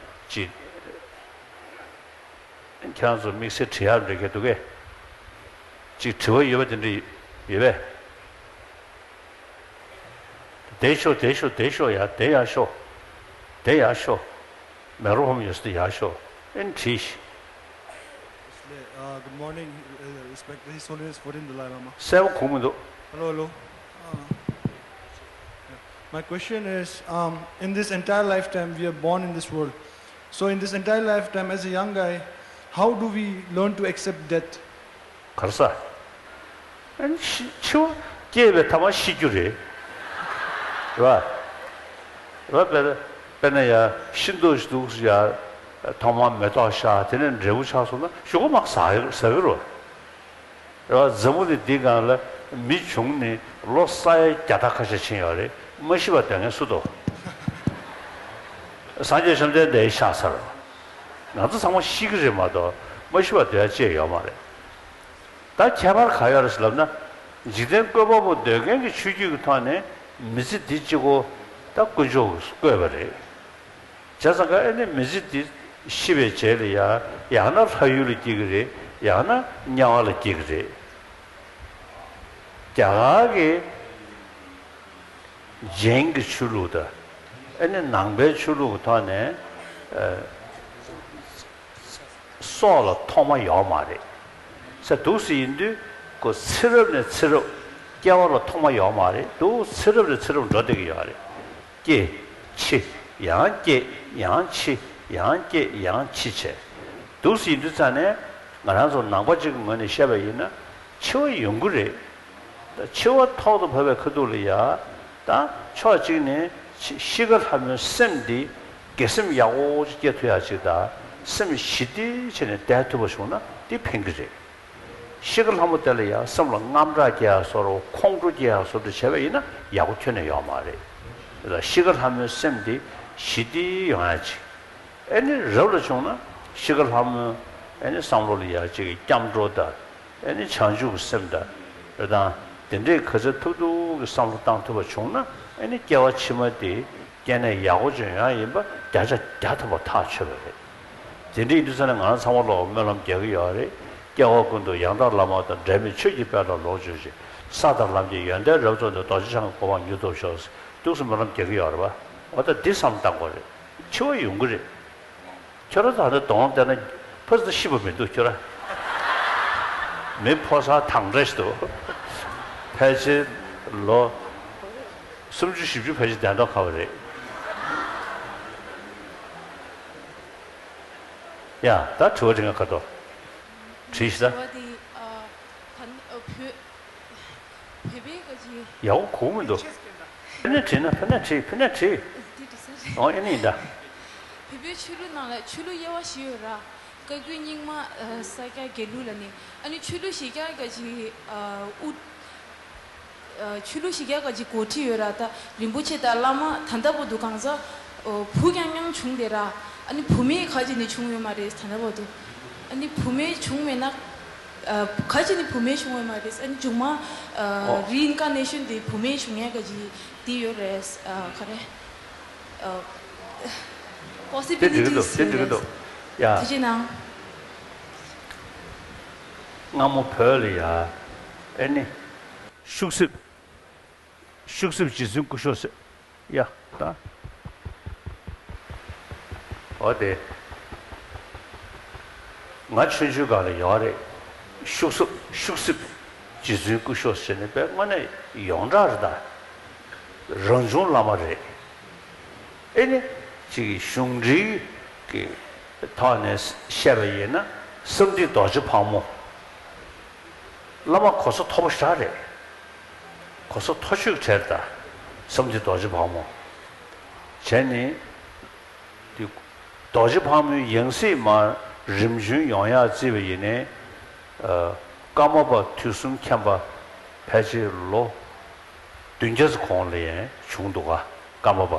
ཅིག་ཁྱེད་རང་ཚོ་དམིགས་བསལ་དྲི་ཡག་འདྲ་གི་འདུག་གས། ཅིག་དྲི་བ་ཡོད་པ་དེ་འདྲ་ཡོད་པས། བསྡད་ཤོག་བསྡད་ཤོག་བསྡད་ཤོག་ཡ། བསྡད་ཡག་ཤོག་བསྡད་ཡག་ཤོག་མེག་རོ་ཕོན་ཡོད་ས་དེ་ཡག་ཤོག་ཨེ་ནི་དྲིས་ཤིག Uh, good morning, uh, respected His Holiness fourteen Dalai Lama. གསལ་པོ་གོ་མི་འདུག Hello, hello. Uh, yeah. My question is, um, in this entire lifetime, we are born in this world. So, in this entire lifetime, as a young guy, how do we learn to accept death? ག་རེ་ཟ། ཨ་ནི་ཤི་འཆི་བ་སྐྱེས་པའི་ཐ་མ་ཤི་རྒྱུ་རེད། རེད་པ། རེད་པ། དཔེར་ན་དཔེར་ན་ཡ་ཤི་འདུག་ཤི་འདུག་ཡ། ཐོག་མར་མེ་ཏོག་ཤར། དེ་ནས་འབྲས་བུ་ཆགས་སོང་ན་གཞུག་གུ་མར་ཟ་ཟ་གི་རེད། རེད་པ། འཛམ་བུ་གླིང་འདིའི་སྒང་ལ་མི་བྱུང་ནས་ལོ་ས་ཡ་བརྒྱ་ཕྲག་ཁ་ཤས་ཕྱིན་ཡོད་རེད། མ་ཤི་བ་སྡོད་མཁན་སུ་འདུག་སངས་རྒྱས་བཅོམ་ལྡན་འདས་ཤག་ཚར། ང་ཚོ་ཚང་མ་ཤི་གི་རེད་མ་གཏོགས་མ་ཤི་བ་སྡོད་ཡ་ཅི་ཡང་ཡོད་མ་རེད། ད་ཁྱད་པར་ག་ཡོད་རེད་ཟེར་ལབ་ན། འཇིག་རྟེན་བཀོད་པ་པོ་འདོད་མཁན་གྱི་ཆོས་བརྒྱུད་ཀྱི་ཐོག་ནས་མི་ཚེ་འདི་གཅིག་པོ་ད་དཀོན་མཆོག་གིས་བཀོད་པ་རེད། བྱས་ཙང་ཀ་ཨེ་ནི་མི་ཚེ་འདི་ཤི་བའི་རྗེས་ལ་ཡ་ཡང་ན་ལྷ་ཡུལ་ལ་སྐྱེ་གི་རེད། ཡང་ན་དམྱལ་བ་ལ་སྐྱེ་གི་རེད། རྒྱ་གར་གྱི་ཇེན་གྱི་ཆོས་ལུགས་དང་ཨེ་ནི་ནང་པའི་ཆོས་ལུགས་ཀྱི་ཐོག་ནས་ཨ། སྲོག་ལ་ཐོག་མ་ཡོད་མ་རེད། ཟེར་འདུག་སེ་ཡིན་དུས་ཁོ་ཚེ་རབས་ནས་ཚེ་རབས་སྐྱེ་བ་ལ་ཐོག་མ་ཡོད་མ་རེད། འདུག་ཚེ་རབས་ནས་ཚེ་རབས་འགྲོ་བསྡད་ཀྱི་ཡོད་རེད། སྐྱེ། འཆི། ཡང་སྐྱེ། ཡང་འཆི། ཡང་སྐྱེ། ཡང་འཆི་བྱས། འདུག་སེ་ཡིན་དུས་ཙང་ནས་ང་རང་ཚོ་ནང་པ་གཅིག་གི་ངོས་ནས་བཤད་པ་ཡིན་ན་འཆི་བ་ཡོང་གི་རེད། འཆི་བ་ཐོག་ཏུ་བབས་པའི་ཁ་ཐུག་ལ་ཡ། ད་ཕྱོགས་གཅིག་ནས་ཤི་ཤི་ཁ་ལྷ་མོའི་སེམས་འདི་དགེ་སེམས་ཡག་པོ་ཅིག་སྐྱེ་ཐུབ་ཡ་ཅིག་དང་། སེམས་ཞི་བདེ་བྱས་ནས་བསྡད་ཐུབ་པ་བྱུང་ན་འདི་ཕན་གྱི་རེད། ཤི་ཁ་ལྷ་མོ་དེ་ལ་ཡ་སེམས་ལ་དངངས་སྐྲག་སྐྱེ་ཡ་བཟོ་འདྲ་ཁོང་ཁྲོ་སྐྱེ་ཡ་བཟོ་འདྲ་བྱས་པ་ཡིན་ན་ཡག་པོ་ཁྱོན་ནས་ཡོད་མ་རེད། ཤི་ཁ་ལྷ་མོའི་སེམས་འདི་ཞི་བདེ་ཡོང་ཡ་ཅིག་ཨེ་ནི་རབ་ལ་བྱུང་ན་ཤི་ཁ་ལྷ་མོའི་ཨེ་ནི་བསམ་བློ་ལ་ཡ་གཅིག་གི་སྐྱབས་འགྲོ་དང་། ཨེ་ནི་བྱང་ཆུབ་ཀྱི་སེམས་དང་། རེད་དང་། དེ་འདྲའི་ག་ཚོད་ཐུབ་ཐུབ་ཀྱི་བསམ་བློ་བཏང་ཐུབ་པ་བྱུང་ན་ཨེ་ནི་སྐྱེ་བ་ཕྱི་མ་དེ་སྐྱེ་གནས་ཡག་པོ་ཅིག་ཡོང་ཡ་ཡིན་པ་བརྒྱ་ཆ་བརྒྱ་ཐམ་པ་ཐག་ཆོད་པ་རེད། དེ་འདྲ་ཡིན་དུས་ཙང་ནས་ང་རང་ཚང་མ་ལ་སྨོན་ལམ་རྒྱག་གི་ཡོད་རེད། སྐྱེ་བ་ཀུན་ཏུ་ཡང་དག་བླ་མ་དང་། འབྲལ་མེད་ཆོས་ཀྱི་དཔལ་ལ་ལོངས་སྤྱོད་ཅིང་། ས་དང་ལམ་གྱི་ཡོན་ཏན་རབ་རྫོགས་ནས། རྡོ་རྗེ་འཆང་གི་གོ་འཕང་མྱུར་ཐོབ་ཤོག་འདུག་སེ་སྨོན་ལམ་རྒྱག་གི་ཡོད་རེད་པ། འོ་ད་འདི་བསམ་བཏང་དགོས་རེད། འཆི་བ་ཡོང་གི་རེད། ཁྱོད་རང་ད་ལྟ་གདོང་བལྟས་ན་ཕ་ཙི་ཤི་བ་མི་འདུག་ཁྱོད་རང་། མི་ཕོ་གསར་དྭངས་བཀྲ་ཞིག་འདུག་ཕལ་ཆེར་ལོ་སུམ་ཅུ་བཞི་བཅུ་ཕལ་ཆེར་བསྡད་མདོག་ཁ་པོ་རེད། ཡ། ད་དྲི་བ་དྲི་ང་ཁ་དོག་དྲིས་ཤིག་ད། དྲི་བ་དེ་ཨ། ད་ནི་ཨ། བོད། བོད་པའི་ག་ཅི། ཡག་པོ་གོ་མི་འདུག་ཕ་ནས་དྲིས་ན་ཕ་ནས་དྲིས། ཕ་ནས་དྲིས། འདི་དྲི་ས་རེད། ཨོ་ཨེ་ནི་ཡིན་ད། བོད་པའི་ཆོས་ལུགས་ནང་ལ་ཆོས་ལུགས་དབྱེ་བ་བཞི་ཡོད་ར། བཀའ་བརྒྱུད་རྙིང་མ། ཨ། ས་སྐྱ་རྒྱ་ལུགས་ལ་ནི། ཨ་ནི་ཆོས་ལུགས་བཞི་ཀ་ག་ཅི། ཨ། དབུ། ཨ། ཆོས་ལུགས་བཞི་ཀ་ག་ཅི་འགོ་ཁྲིད་ཡོད་ར། ད་རིན་པོ་ཆེ་དང་བླ་མ་ད་ལྟ་བར་དུ་གང་ཟག་ཨོ། བུ་རྐྱང་རྐྱང་བྱུང་བསྡད་ར། ཨ་ནི་བུ་མེད་ག་ཅི་ནི་བྱུང་ཡོད་མ་རེད་ད་ལྟ་བར་དུ། ཨ་ནི་བུ་མེད་བྱུང་མེད་ན། ཨ། ག་ཅི་ནི་བུ་མེད་བྱུང་ཡོད་མ་རེད། ཨ་ནི་མཇུག་མ། ཨ། ཨོ། རི་ཨིན་ཀར་ནེ་ཤན་དེ་བུ་མེད་བྱུང་ཡ་ག་ཅི་དེ་ཡོད་རེད། ཨ། ག་རེ། ཨ། དེ་འགྲིག་གི་འདུག་དེ་འགྲིག་གི་འདུག་ཡ། ཐུགས་རྗེ་གནང་། སྔ་མོ་བོད་ལ་ཡ། ཨེ་ནི། ཤུག་སིབ། ཤུག་སིབ་རྗེ་བཙུན་སྐུ་ཞབས་ཟེར། ཡ། ད། འོ་དེ། ང་ཆུང་ཆུང་སྒང་ལ་ཡོད་རེད། ཤུག་སིབ། ཤུག་སིབ་རྗེ་བཙུན་སྐུ་ཞབས་ཟེར་ནས་དཔེ་དངོས་གནས་ཡོངས་གྲགས་རེད་ད། རང་བྱུང་བླ་མ་རེད། ཨེ་ནི། ཅིག་གཞུང་འབྲེལ་གྱི་ཐོག་ནས་བཤད་པ་ཡིན་ན་གསང་འདུས་རྡོ་རྗེ་ཕག་མོ། བླ་མ་གོ་ས་མཐོ་པོ་ཞེ་དྲག་རེད། གོ་ས་མཐོ་ཤོས་གྲས་ད། གསང་འདུས་རྡོ་རྗེ་ཕག་མོ། བྱས་ནས། དེ། རྡོ་རྗེ་ཕག་མོའི་ཡང་སྲིད་མར་རིམ་བྱོན་ཡོང་ཡག་བརྩིས་པ་ཡིན་ནའི། ཨ། ཀརྨ་པ་དུས་གསུམ་མཁྱེན་པ་ཕལ་ཆེར་ལོ་བདུན་བརྒྱ་ཙམ་གོང་ལ་ཡང་བྱུང་འདུག་ག་ཀརྨ་པ།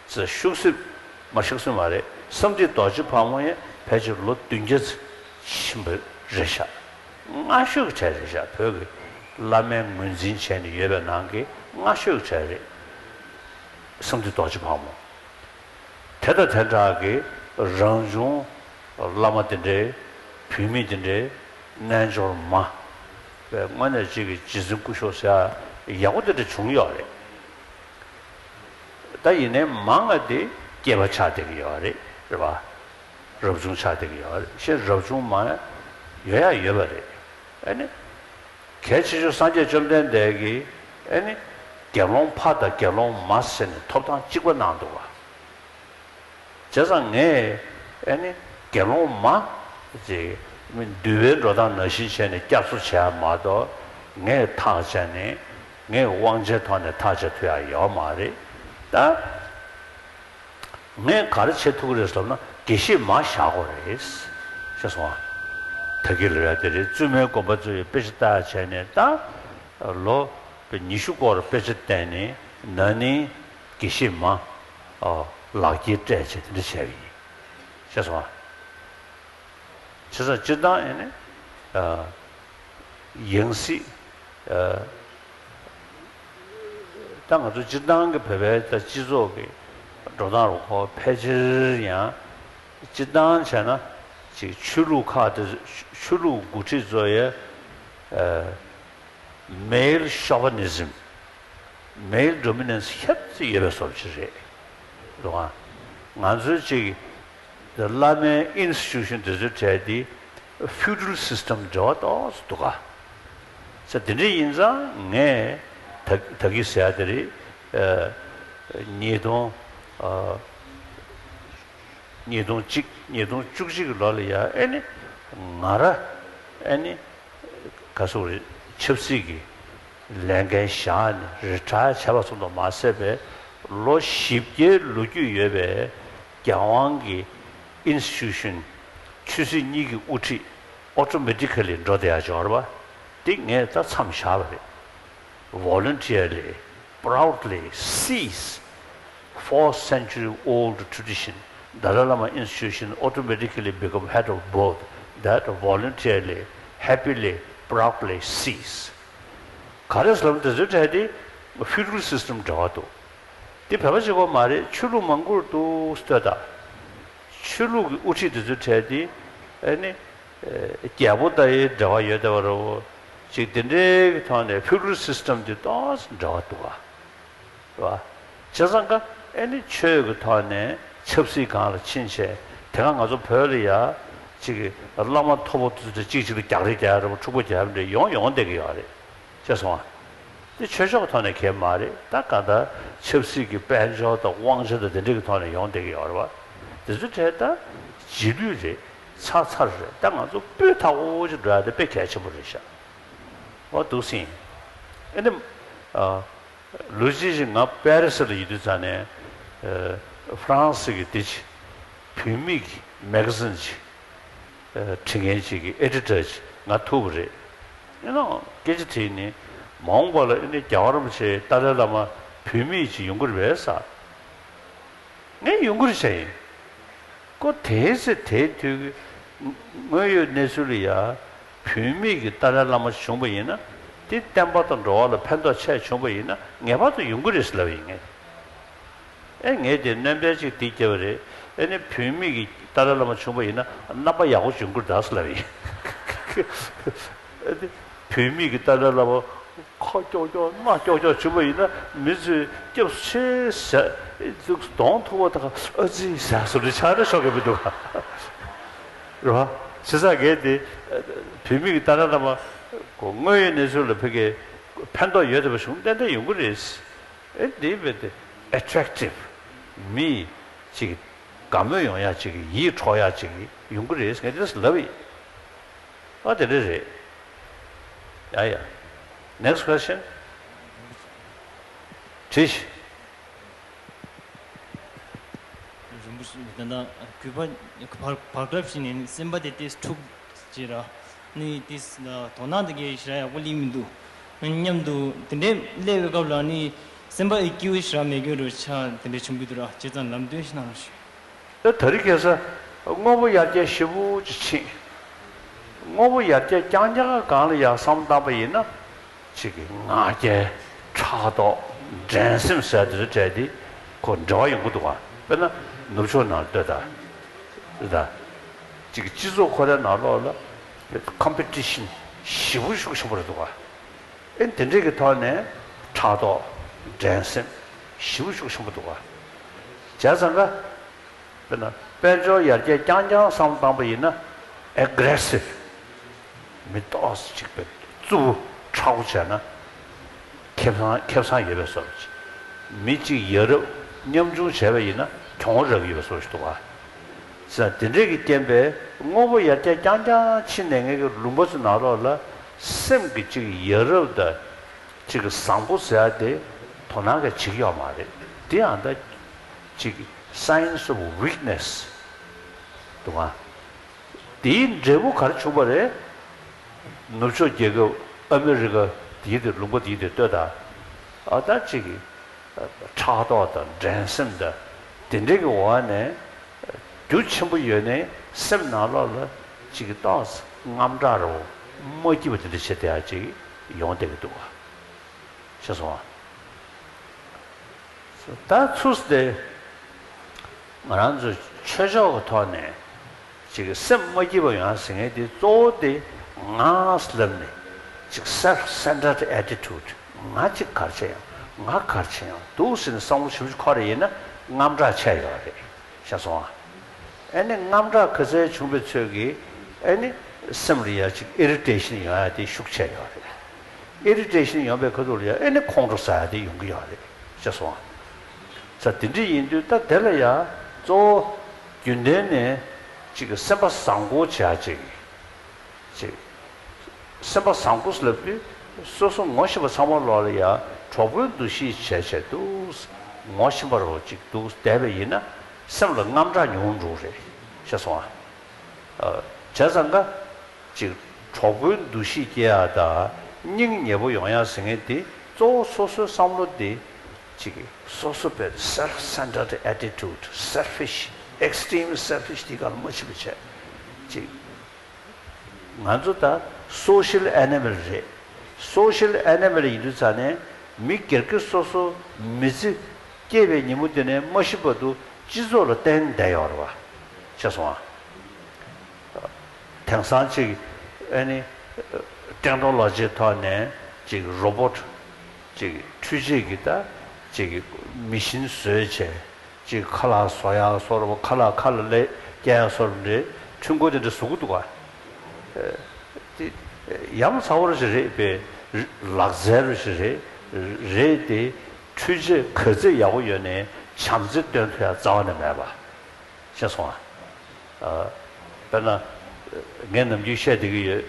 ཙི་ཤུག་སིབ་མ་ཤུག་སིབ་མ་རེད། སམ་དེ་རྡོ་རྗེ་ཕག་མོ་ཡང་ཕལ་ཆེར་ལོ་བདུན་བརྒྱ་ཙི་ཕྱིན་པ་རེད་ཤག་སྔ་ཤོས་ཀྱི་གྲས་རེད་ཤག་བོད་ཀྱི་བླ་མའི་ངོས་འཛིན་བྱས་ནས་ཡོད་པའི་ནང་གི་སྔ་ཤོས་ཀྱི་གྲས་རེད། སམ་དེ་རྡོ་རྗེ་ཕག་མོ། དེ་དང་དེ་འདྲ་གི་རང་བྱུང་བླ་མ་དེ་འདྲའི་བུད་མེད་དེ་འདྲའི་རྣལ་འབྱོར་མ་བས་དངོས་གནས་གཅིག་གི་རྗེ་བཙུན་སྐུ་ཞབས་ཟེར་ཡག་པོ་དེ་འདྲ་བྱུང་ཡོད་རེད། ད་ཡིན་ནའི་མང་བ་དེ་སྐྱེས་པ་ཆགས་བསྡད་ཀྱི་ཡོད་རེད། རེད་པ། རབ་བྱུང་ཆགས་བསྡད་ཀྱི་ཡོད་རེད། ཤེས་རབ་བྱུང་མ་ཡོད་ཡ་ཡོད་པ་རེད། ཨ་ནི། གལ་ཆེ་ཤོས་སངས་རྒྱས་བཅོམ་ལྡན་འདས་ཀྱིས་ཨ་ནི། དགེ་སློང་ཕ་དང་དགེ་སློང་མ་ཟེར་ནས་ཐོབ་ཐང་གཅིག་པ་གནང་འདུག་བ། བྱས་ཙང་ངས་ཨ་ནི་དགེ་སློང་མ་ཅིག་མི་འདུལ་བའི་འགྲོ་སྟངས་ནང་བཞིན་བྱས་ནས་བསྐྱར་གསོ་བྱས་མ་གཏོགས། ངས་ཐག་བཅད་ནས་ངས་དབང་ཆའི་ཐོག་ནས་ཐག་བཅད་ཐུབ་ཡ་ཡོད་མ་རེད་ད། ངས་ག་རེ་བྱེད་ཐུབ་ཀྱི་རེད་ཟེར་ན། དགེ་བཤེས་མ་བཞག་དགོས་རེད། ཤེས་སོང་ཨ། ད་གི་ལ་ཡ་དེ་རེད། བཙུན་མའི་དགོན་པ་ཚོ་ཡི་དཔེ་ཆ་ལྟ་བྱས་ནས་ད། ལོ་ཉི་ཤུ་སྐོར་དཔེ་ཆ་བལྟས་ནས་ན་ནིང་དགེ་བཤེས་མ་ཨོ་ལག་འཁྱེར་སྤྲད་བྱས་དེ་འདྲ་བྱས་པ་ཡིན། ཤེས་སོང་ཨ། བྱས་ཙང་སྤྱིར་བཏང་ཨེ་ནི་ཨ་ཡང་སྲིད་ཨ་ད་ང་ཚོ་སྤྱིར་བཏང་གི་བོད་པའི་ད་སྤྱི་ཚོགས་ཀྱི་འགྲོ་སྟངས་རུ་ཁོ་ཕལ་ཆེར་ཡང་སྤྱིར་བཏང་བྱས་ན་ཅིག་ཆོས་ལུགས་ཁག་དེ་ཆོས་ལུགས་འགོ་ཁྲིད་ཚོ་ཡི་ཨ་male chauvinism, male dominance ཧེབ་ཙམ་ཡོད་པའི་བཟོ་ཅིག་རེད། རེད་བ། ང་ཚོའི་ཅིག་བླ་མའི་institution དེ་ཚོའི་གྲས་དེ་feudal system འབྲེལ་བ་ཏོག་ཙམ་འདུག་ག་ས་དེ་འདྲ་ཡིན་ཙང་ངས་ད་ད་གི་ཟེར་ཡ་དེ་རེད། ཨ་ཉིས་སྟོང་ཨ་ཉིས་སྟོང་གཅིག་ཉིས་སྟོང་བཅུ་གཅིག་གི་ལོ་ལ་ཡ་ཨེ་ནི་ང་ར་ཨེ་ནི་ག་སོག་རེད། ཆབ་སྲིད་ཀྱི་ལས་འགན་བཞག་ནས་རི་ཊ་ཡར་བྱས་པ་ཙམ་དུ་མ་ཟད་པའི་ལོ་བཞི་བརྒྱའི་ལོ་རྒྱུས་ཡོད་པའི་རྒྱལ་དབང་གི་institution ཆོས་སྲིད་གཉིས་ཀྱི་དབུ་ཁྲིད་automatically འགྲོ་བསྡད་ཡ་ཅིག་ཡོད་རེད་པ། དེ་ངས་ད་མཚམས་བཞག་པ་རེད། Voluntarily, proudly cease four century old tradition. Dalai Lama institution automatically become head of board that voluntarily, happily, proudly cease. ག་རེ་ཟེར་ལབ་ན་དེ་ཚོའི་གྲས་དེ་feudal system འབྲེལ་བ་འདུག་དེ་བོད་པ་གཅིག་པོ་མ་རེད། ཆོས་ལུགས་མང་པོར་འདུག་ལྟོས་དང་། ཆོས་ལུགས་ཀྱི་དབུ་ཁྲིད་དེ་ཚོའི་གྲས་དེ་ཨ་ནི་རྒྱལ་པོ་དང་ཡི་འབྲེལ་བ་ཡོད་བསྡད་པ་རེད། ཅིག་དེ་འདྲའི་གི་ཐོག་ནས་feudal system དེ་ཏོག་ཙམ་འབྲེལ་བ་འདུག་ག་རེད་བ། བྱས་ཙང་ཀ་ཨེ་ནི་ཆོས་ཀྱི་ཐོག་ནས་ཆབ་སྲིད་སྒང་ལ་ཕྱིན་བྱས་དེ་ག་ང་ཚོ་བོད་ལ་ཡ་གཅིག་གི་བླ་མ་མཐོ་པོ་དེ་ཚོ་གཅིག་གཅིག་ལ་རྒྱག་རེས་རྒྱག་རེས་འཁྲུག་པ་རྒྱག་རེས་ཡོང་ཡོང་བསྡད་ཀྱི་ཡོད་རེད། ཤེས་སོང་ཨ། དེ་ཆོས་ཕྱོགས་ཐོག་ནས་གལ་མ་རེད། ད་ག་ད་ཆབ་སྲིད་ཀྱི་དཔལ་འབྱོར་དང་དབང་ཆ་དང་དེ་འདྲ་གི་ཐོག་ནས་ཡོང་བསྡད་ཀྱི་ཡོད་རེད་བ། དེ་ཚོ་གྲས་ད་རྗེས་ལུས་རེད། ཚར་ཚར་རེད། ད་ང་ཚོ་སྤུས་དག་པོ་ཅིག་འགྲོ་ཡ་དེ་དཔེ་གལ་ཆེན་པོ་རེད་ཤག་འོ་འདུག་སེ་ཡིན། ཨེ་ནི། ཨ། ལོ་གཅིག་ཅིག་ང་པེ་རི་སི་ལ་ཡོད་དུས་ཙང་ནས། ཨ། ཧྥ་རན་སི་གི་དེ་ཅིག་བུད་མེད་ཀྱི་མེ་ག་ཛིན་ཅིག་ཨ། འབྲི་མཁན་ཅིག་གི་ཨེ་ཌི་ཊར་ཅིག་ང་ཐུག་པ་རེད། ཨེ་ནོ་སྐད་ཆ་དྲིས་ནས་མ་འོངས་པ་ལ་ཨེ་ནི་རྒྱལ་བ་རིན་པོ་ཆེ་ཏཱ་ལའི་བླ་མ་བུད་མེད་ཅིག་ཡོང་གི་རེད་པས་ཟེར། ངས་ཡོང་གི་རེད་བྱས་ཡིན། ཀོ་དེའི་ཚེ་དེའི་དུས་ཀྱི་དངོས་ཡོད་གནས་ཚུལ་ལ་ཡ་བུད་མེད་ཀྱི་ཏཱ་ལའི་བླ་མ་བྱུང་བ་ཡིན་ན་དེ་བསྟན་པ་དང་འགྲོ་བ་ལ་ཕན་ཐོགས་ཆེ་བྱུང་བ་ཡིན་ན་ངེས་པར་དུ་ཡོང་གི་རེད་ཟེར་ལབ་ཡིན་ངས། ཨེ་ངས་དེ་སྣོན་པ་ཅིག་དེ་བརྒྱབ་པ་རེད། ཨེ་ནི་བུད་མེད་ཀྱི་ཏཱ་ལའི་བླ་མ་བྱུང་བ་ཡིན་ན་རྣམ་པ་ཡག་པོ་བྱུང་གི་རེད་ད་ཟེར་ལབ་ཡིན། ཨེ་ནི་བུད་མེད་ཀྱི་ཏཱ་ལའི་བླ་མ་ཁ་ཀྱོག་ཀྱོག་སྣ་ཀྱོག་ཀྱོག་བྱུང་བ་ཡིན་ན་མི་ཚོས་སྐྱབས་སུ་མཆི་ཟེར་གདོང་ཐུག་པ་དང་ཨ་ཙི་ཟེར་བཟོ་འདྲ་ཆགས་ན་ཤོག་གི་མི་འདུག་ག་རེད་བ། བྱས་ཙང་ངས་དེ་བུད་མེད་ཀྱི་ཏཱ་ལའི་བླ་མ་དངོས་ཡོད་གནས་ཚུལ་ལ་ཕ་གིའི་ཕན་ཐོགས་ཡོད་བསྡད་པ་བྱུང་ཏན་ཏན་ཡོང་གི་རེད། ཨེ་འདི་བས་ཏེ་ཨེ་ཊེག་ཊིབ་མི་ཅིག་དགའ་མོས་ཡོང་ཡ་ཅིག་ཡིད་འཕྲོག་ཡ་ཅིག་ཡོང་གི་རེད་ངས་དེ་ལབ་ཡིན། ཨ་དེ་འདྲ་རེད། ཡ་ཡ། Next question. དྲིས། རིན་པོ་ཆེ་ད་ལྟ་གུས་པ་བར་བར་སྐབས་ཤིག་ནས་སེམས་པ་དེ་ཏོག་ཙམ་འཁྲུག་ཅིག་ར། ནི་དེ་དོ་སྣང་དེ་གའི་ཞེ་དྲག་ཡག་པོ་སླེབས་མི་འདུག་སྙམ་འདུག་དེ་འདྲའི་སླེབས་པའི་སྐབས་ལ་ནི་ སེམས་པ་ཨི་ཀིའུ་ཞེ་དྲག་མེད་མཁན་རུ་ཆགས་དེ་འདྲ་བྱུང་གི་འདུག་ར། བྱས་ཙང་ལམ་སྟོན་ཞིག་གནང་རོགས་ཞུ། ད་དེ་རིང་ཁ་སང་དངོས་པོ་ཡར་རྒྱས་ཞེ་པོ་ཅིག་ཕྱིན། དངོས་པོ་ཡར་རྒྱས་རྐྱང་རྐྱང་སྒང་ལ་ཡར་བསམ་བློ་བཏང་པ་ཡིན་ན། ཅིག་གི་ང་རྒྱལ། ཕྲག་དོག། འགྲན་སེམས་ཟེར་དེ་ཚོ་བྲལ་ཏེ་ཁོ་འབྲེལ་བ་ཡོང་གི་འདུག་ག་དཔེར་ན་ནུབ་ཕྱོགས་ནང་ལྟོས་དང་། ད་ཅིག་སྤྱི་ཚོགས་ཁོ་རའི་ནང་ལོགས་ལ་ཀོམ་པི་ཊི་ཤན་ཞེ་པོ་ཤུགས་ཆེན་པོ་རེད་འདུག་ག་ཨེ་དེ་འདྲས་ཀྱི་ཐོག་ནས་ཕྲག་དོག། འགྲན་སེམས་ཞེ་པོ་ཤུགས་ཆེན་པོ་འདུག་ག་བྱས་ཙང་ཀ་དཔེར་ན་དཔལ་འབྱོར་ཡར་རྒྱས་རྐྱང་རྐྱང་བསམ་བློ་བཏང་པ་ཡིན་ན་ཨེ་གྷི་རེ་སིབ། མི་ཏོག་ཙམ་ཅིག་པའི་རྩུབ་པོ་མཁྲེགས་པོ་བྱས་ན། ཁེ་བཟང་ཁེ་བཟང་ཡོད་པའི་བཟོ་འདྲ་ཅིག་མི་གཅིག་ཡ་རབས་མཉམ་ཆུང་བྱས་པ་ཡིན་ན་གྱོང་རག་གི་ཡོད་པའི་བཟོ་འདྲ་ཅིག་འདུག་ག་ཟེར་དེ་འདྲས་ཀྱི་རྐྱེན་པས་དངོས་པོ་ཡར་རྒྱས་རྐྱང་རྐྱང་ཕྱིན་ནས་ངེད་ཀྱི་ལུང་པ་ཚོའི་ནང་ལོགས་ལ་སེམས་ཀྱི་གཅིག་ཡ་རབས་དང་གཅིག་བཟང་པོ་ཟེར་ཡ་དེ་དོ་སྣང་ག་བྱེད་ཀྱི་ཡོད་མ་རེད། དེ་ཡང་ད་གཅིག་signs of weakness འདུག་ག་དེའི་འབྲས་བུ་ག་རེ་བྱུང་བ་རེད། ནུབ་ཕྱོགས་རྒྱལ་ཁབ་ཨ་མི་རི་ཀ་དེའི་དེ་ལུང་པ་དེའི་དེ་ལྟོས་དང་། ཨ་ད་ཅིག་གི་ཕྲག་དོག་དང་འགྲན་སེམས་དང་དེ་འདྲའི་གི་འོག་ནས་རྒྱུ་ཆེན་པོ་ཡོད་ནའི་སེམས་ནང་ལོགས་ལ་ཅིག་གི་ཏོག་ཙམ་དངངས་སྐྲག་རོ་མ་སྐྱིད་པ་དེ་འདྲ་བྱེད་བསྡད་ཡ་ཅིག་ཡོང་བསྡད་ཀྱི་འདུག་ག་ཤེས་སོང་ཨ། ད་ཚུར་དེ་ང་རང་ཚོ་ཆོས་ཕྱོགས་ཀྱི་ཐོག་ནས་ཅིག་སེམས་མ་སྐྱིད་པ་ཡོང་ཟེར་མཁན་དེ་གཙོ་བོ་དེ་ང་ལབ་ནས་ཅིག་self centered attitude ང་ཅིག་ག་རེ་བྱས་ཡོང་ང་ག་རེ་བྱས་ཡོང་འདུག་ཟེར་ནས་བསམ་བློ་ཞིབ་ཞིབ་འཁོར་རེ་ཡིན་ན་དངངས་སྐྲག་ཆེ་ཡོད་རེད་ཤེས་སོང་ཨ། ཨེ་ནི་དངངས་སྐྲག་ག་ཚད་བྱུང་བའི་ཚོད་ཀྱིས་ཨེ་ནི་སེམས་ལ་ཡ་ཅིག་ཨི་རི་ཊེ་ཤན་ཡོང་ཡ་དེ་ཤུགས་ཆེ་ཡོད་རེད། ཨི་རི་ཊེ་ཤན་ཡོང་བའི་ཁ་ཐུག་ལ་ཡ་ཨེ་ནི་ཁོང་ཁྲོ་ཟ་ཡ་དེ་ཡོང་གི་ཡོད་རེད་ཤེས་སོང་ཨ། ས་དེ་འདྲ་ཡིན་དུས་ད་དེ་ལ་ཡ་གཙོ་བོ་རྒྱུན་ལྡན་ནས་ཅིག་སེམས་པ་བཟང་པོ་བྱ་ཅིག་ཅིག་སེམས་པ་བཟང་པོ་ལབ་དུས་སོ་སོ་ངོ་ཤེས་པ་ཚང་མ་ལོག་ལ་ཡ་གྲོགས་པོའི་འདུ་ཤེས་བྱས་བྱས་འདུག་ངོ་ཤེས་པ་རོ་ཅིག་འདུག་བསྡད་པ་ཡིན་ན་སེམས་ལ་དངངས་སྐྲག་ཉུང་འགྲོ་རེད་ཤེས་སོང་ཨ། བྱས་ཙང་ཀ་ཅིག་གྲོགས་པོའི་འདུ་ཤེས་སྐྱེ་ཡ་དང་སྙིང་ཉེ་པོ་ཡོང་ཡ་ཟེར་མཁན་དེ་གཙོ་བོ་སོ་སོའི་བསམ་བློ་དེ་ཅིག་སོ་སོ་པའི་self centered attitude selfish extreme selfish དེ་ག་ལ་མ་ཕྱིན་པ་བྱས་ཅིག་ང་ཚོ་ད་social animal རེད། social animal ཡིན་དུས་ཙང་ནས་མི་སྒེར་གྱི་སོ་སོ་མི་ཚེ་སྐྱེས་པའི་ཉིན་མོ་དེ་ནས་མ་ཤི་བར་དུ་སྤྱི་ཚོགས་ལ་བརྟེན་བསྡད་ཡོད་རེད་བ། ཤེས་སོང་ཨ། དེང་སང་ཅིག་ཨ་ནི་ཊེག་ནོ་ལོ་ཇིའི་ཐོག་ནས་ཅིག་རོ་བོ་ཊི་ཅིག་འཕྲུལ་ཆས་ཀྱི་ད་ཅིག་མི་ཤིན་བཟོས་བྱས། ཅིག་ཁ་ལག་བཟོ་ཡག་བཟོ་རུ་ཁ་ལག་ཁ་ལ་ལས་སྐྱེལ་ཡག་བཟོ་རུ་འདྲེ་འཕྲུལ་འཁོར་དེ་འདྲ་བཟོ་གི་འདུག་ག་དེ་ཡ་མཚར་པོ་ཞིག་རེད་པས། ལག་རྩལ་རུ་ཞིག་རེད། རེད་དེ་འཕྲུལ་ཆས་ག་ཚད་ཡག་པོ་ཡོད་ནའི་བྱམས་བརྩེ་སྟོན་ཐུབ་ཡག་རྩ་བ་ནས་མེད་པ། ཤེས་སོང་ཨ། དཔེར་ན། ངས་ནམ་རྒྱུན་བཤད་བསྡད་ཀྱི་ཡོད།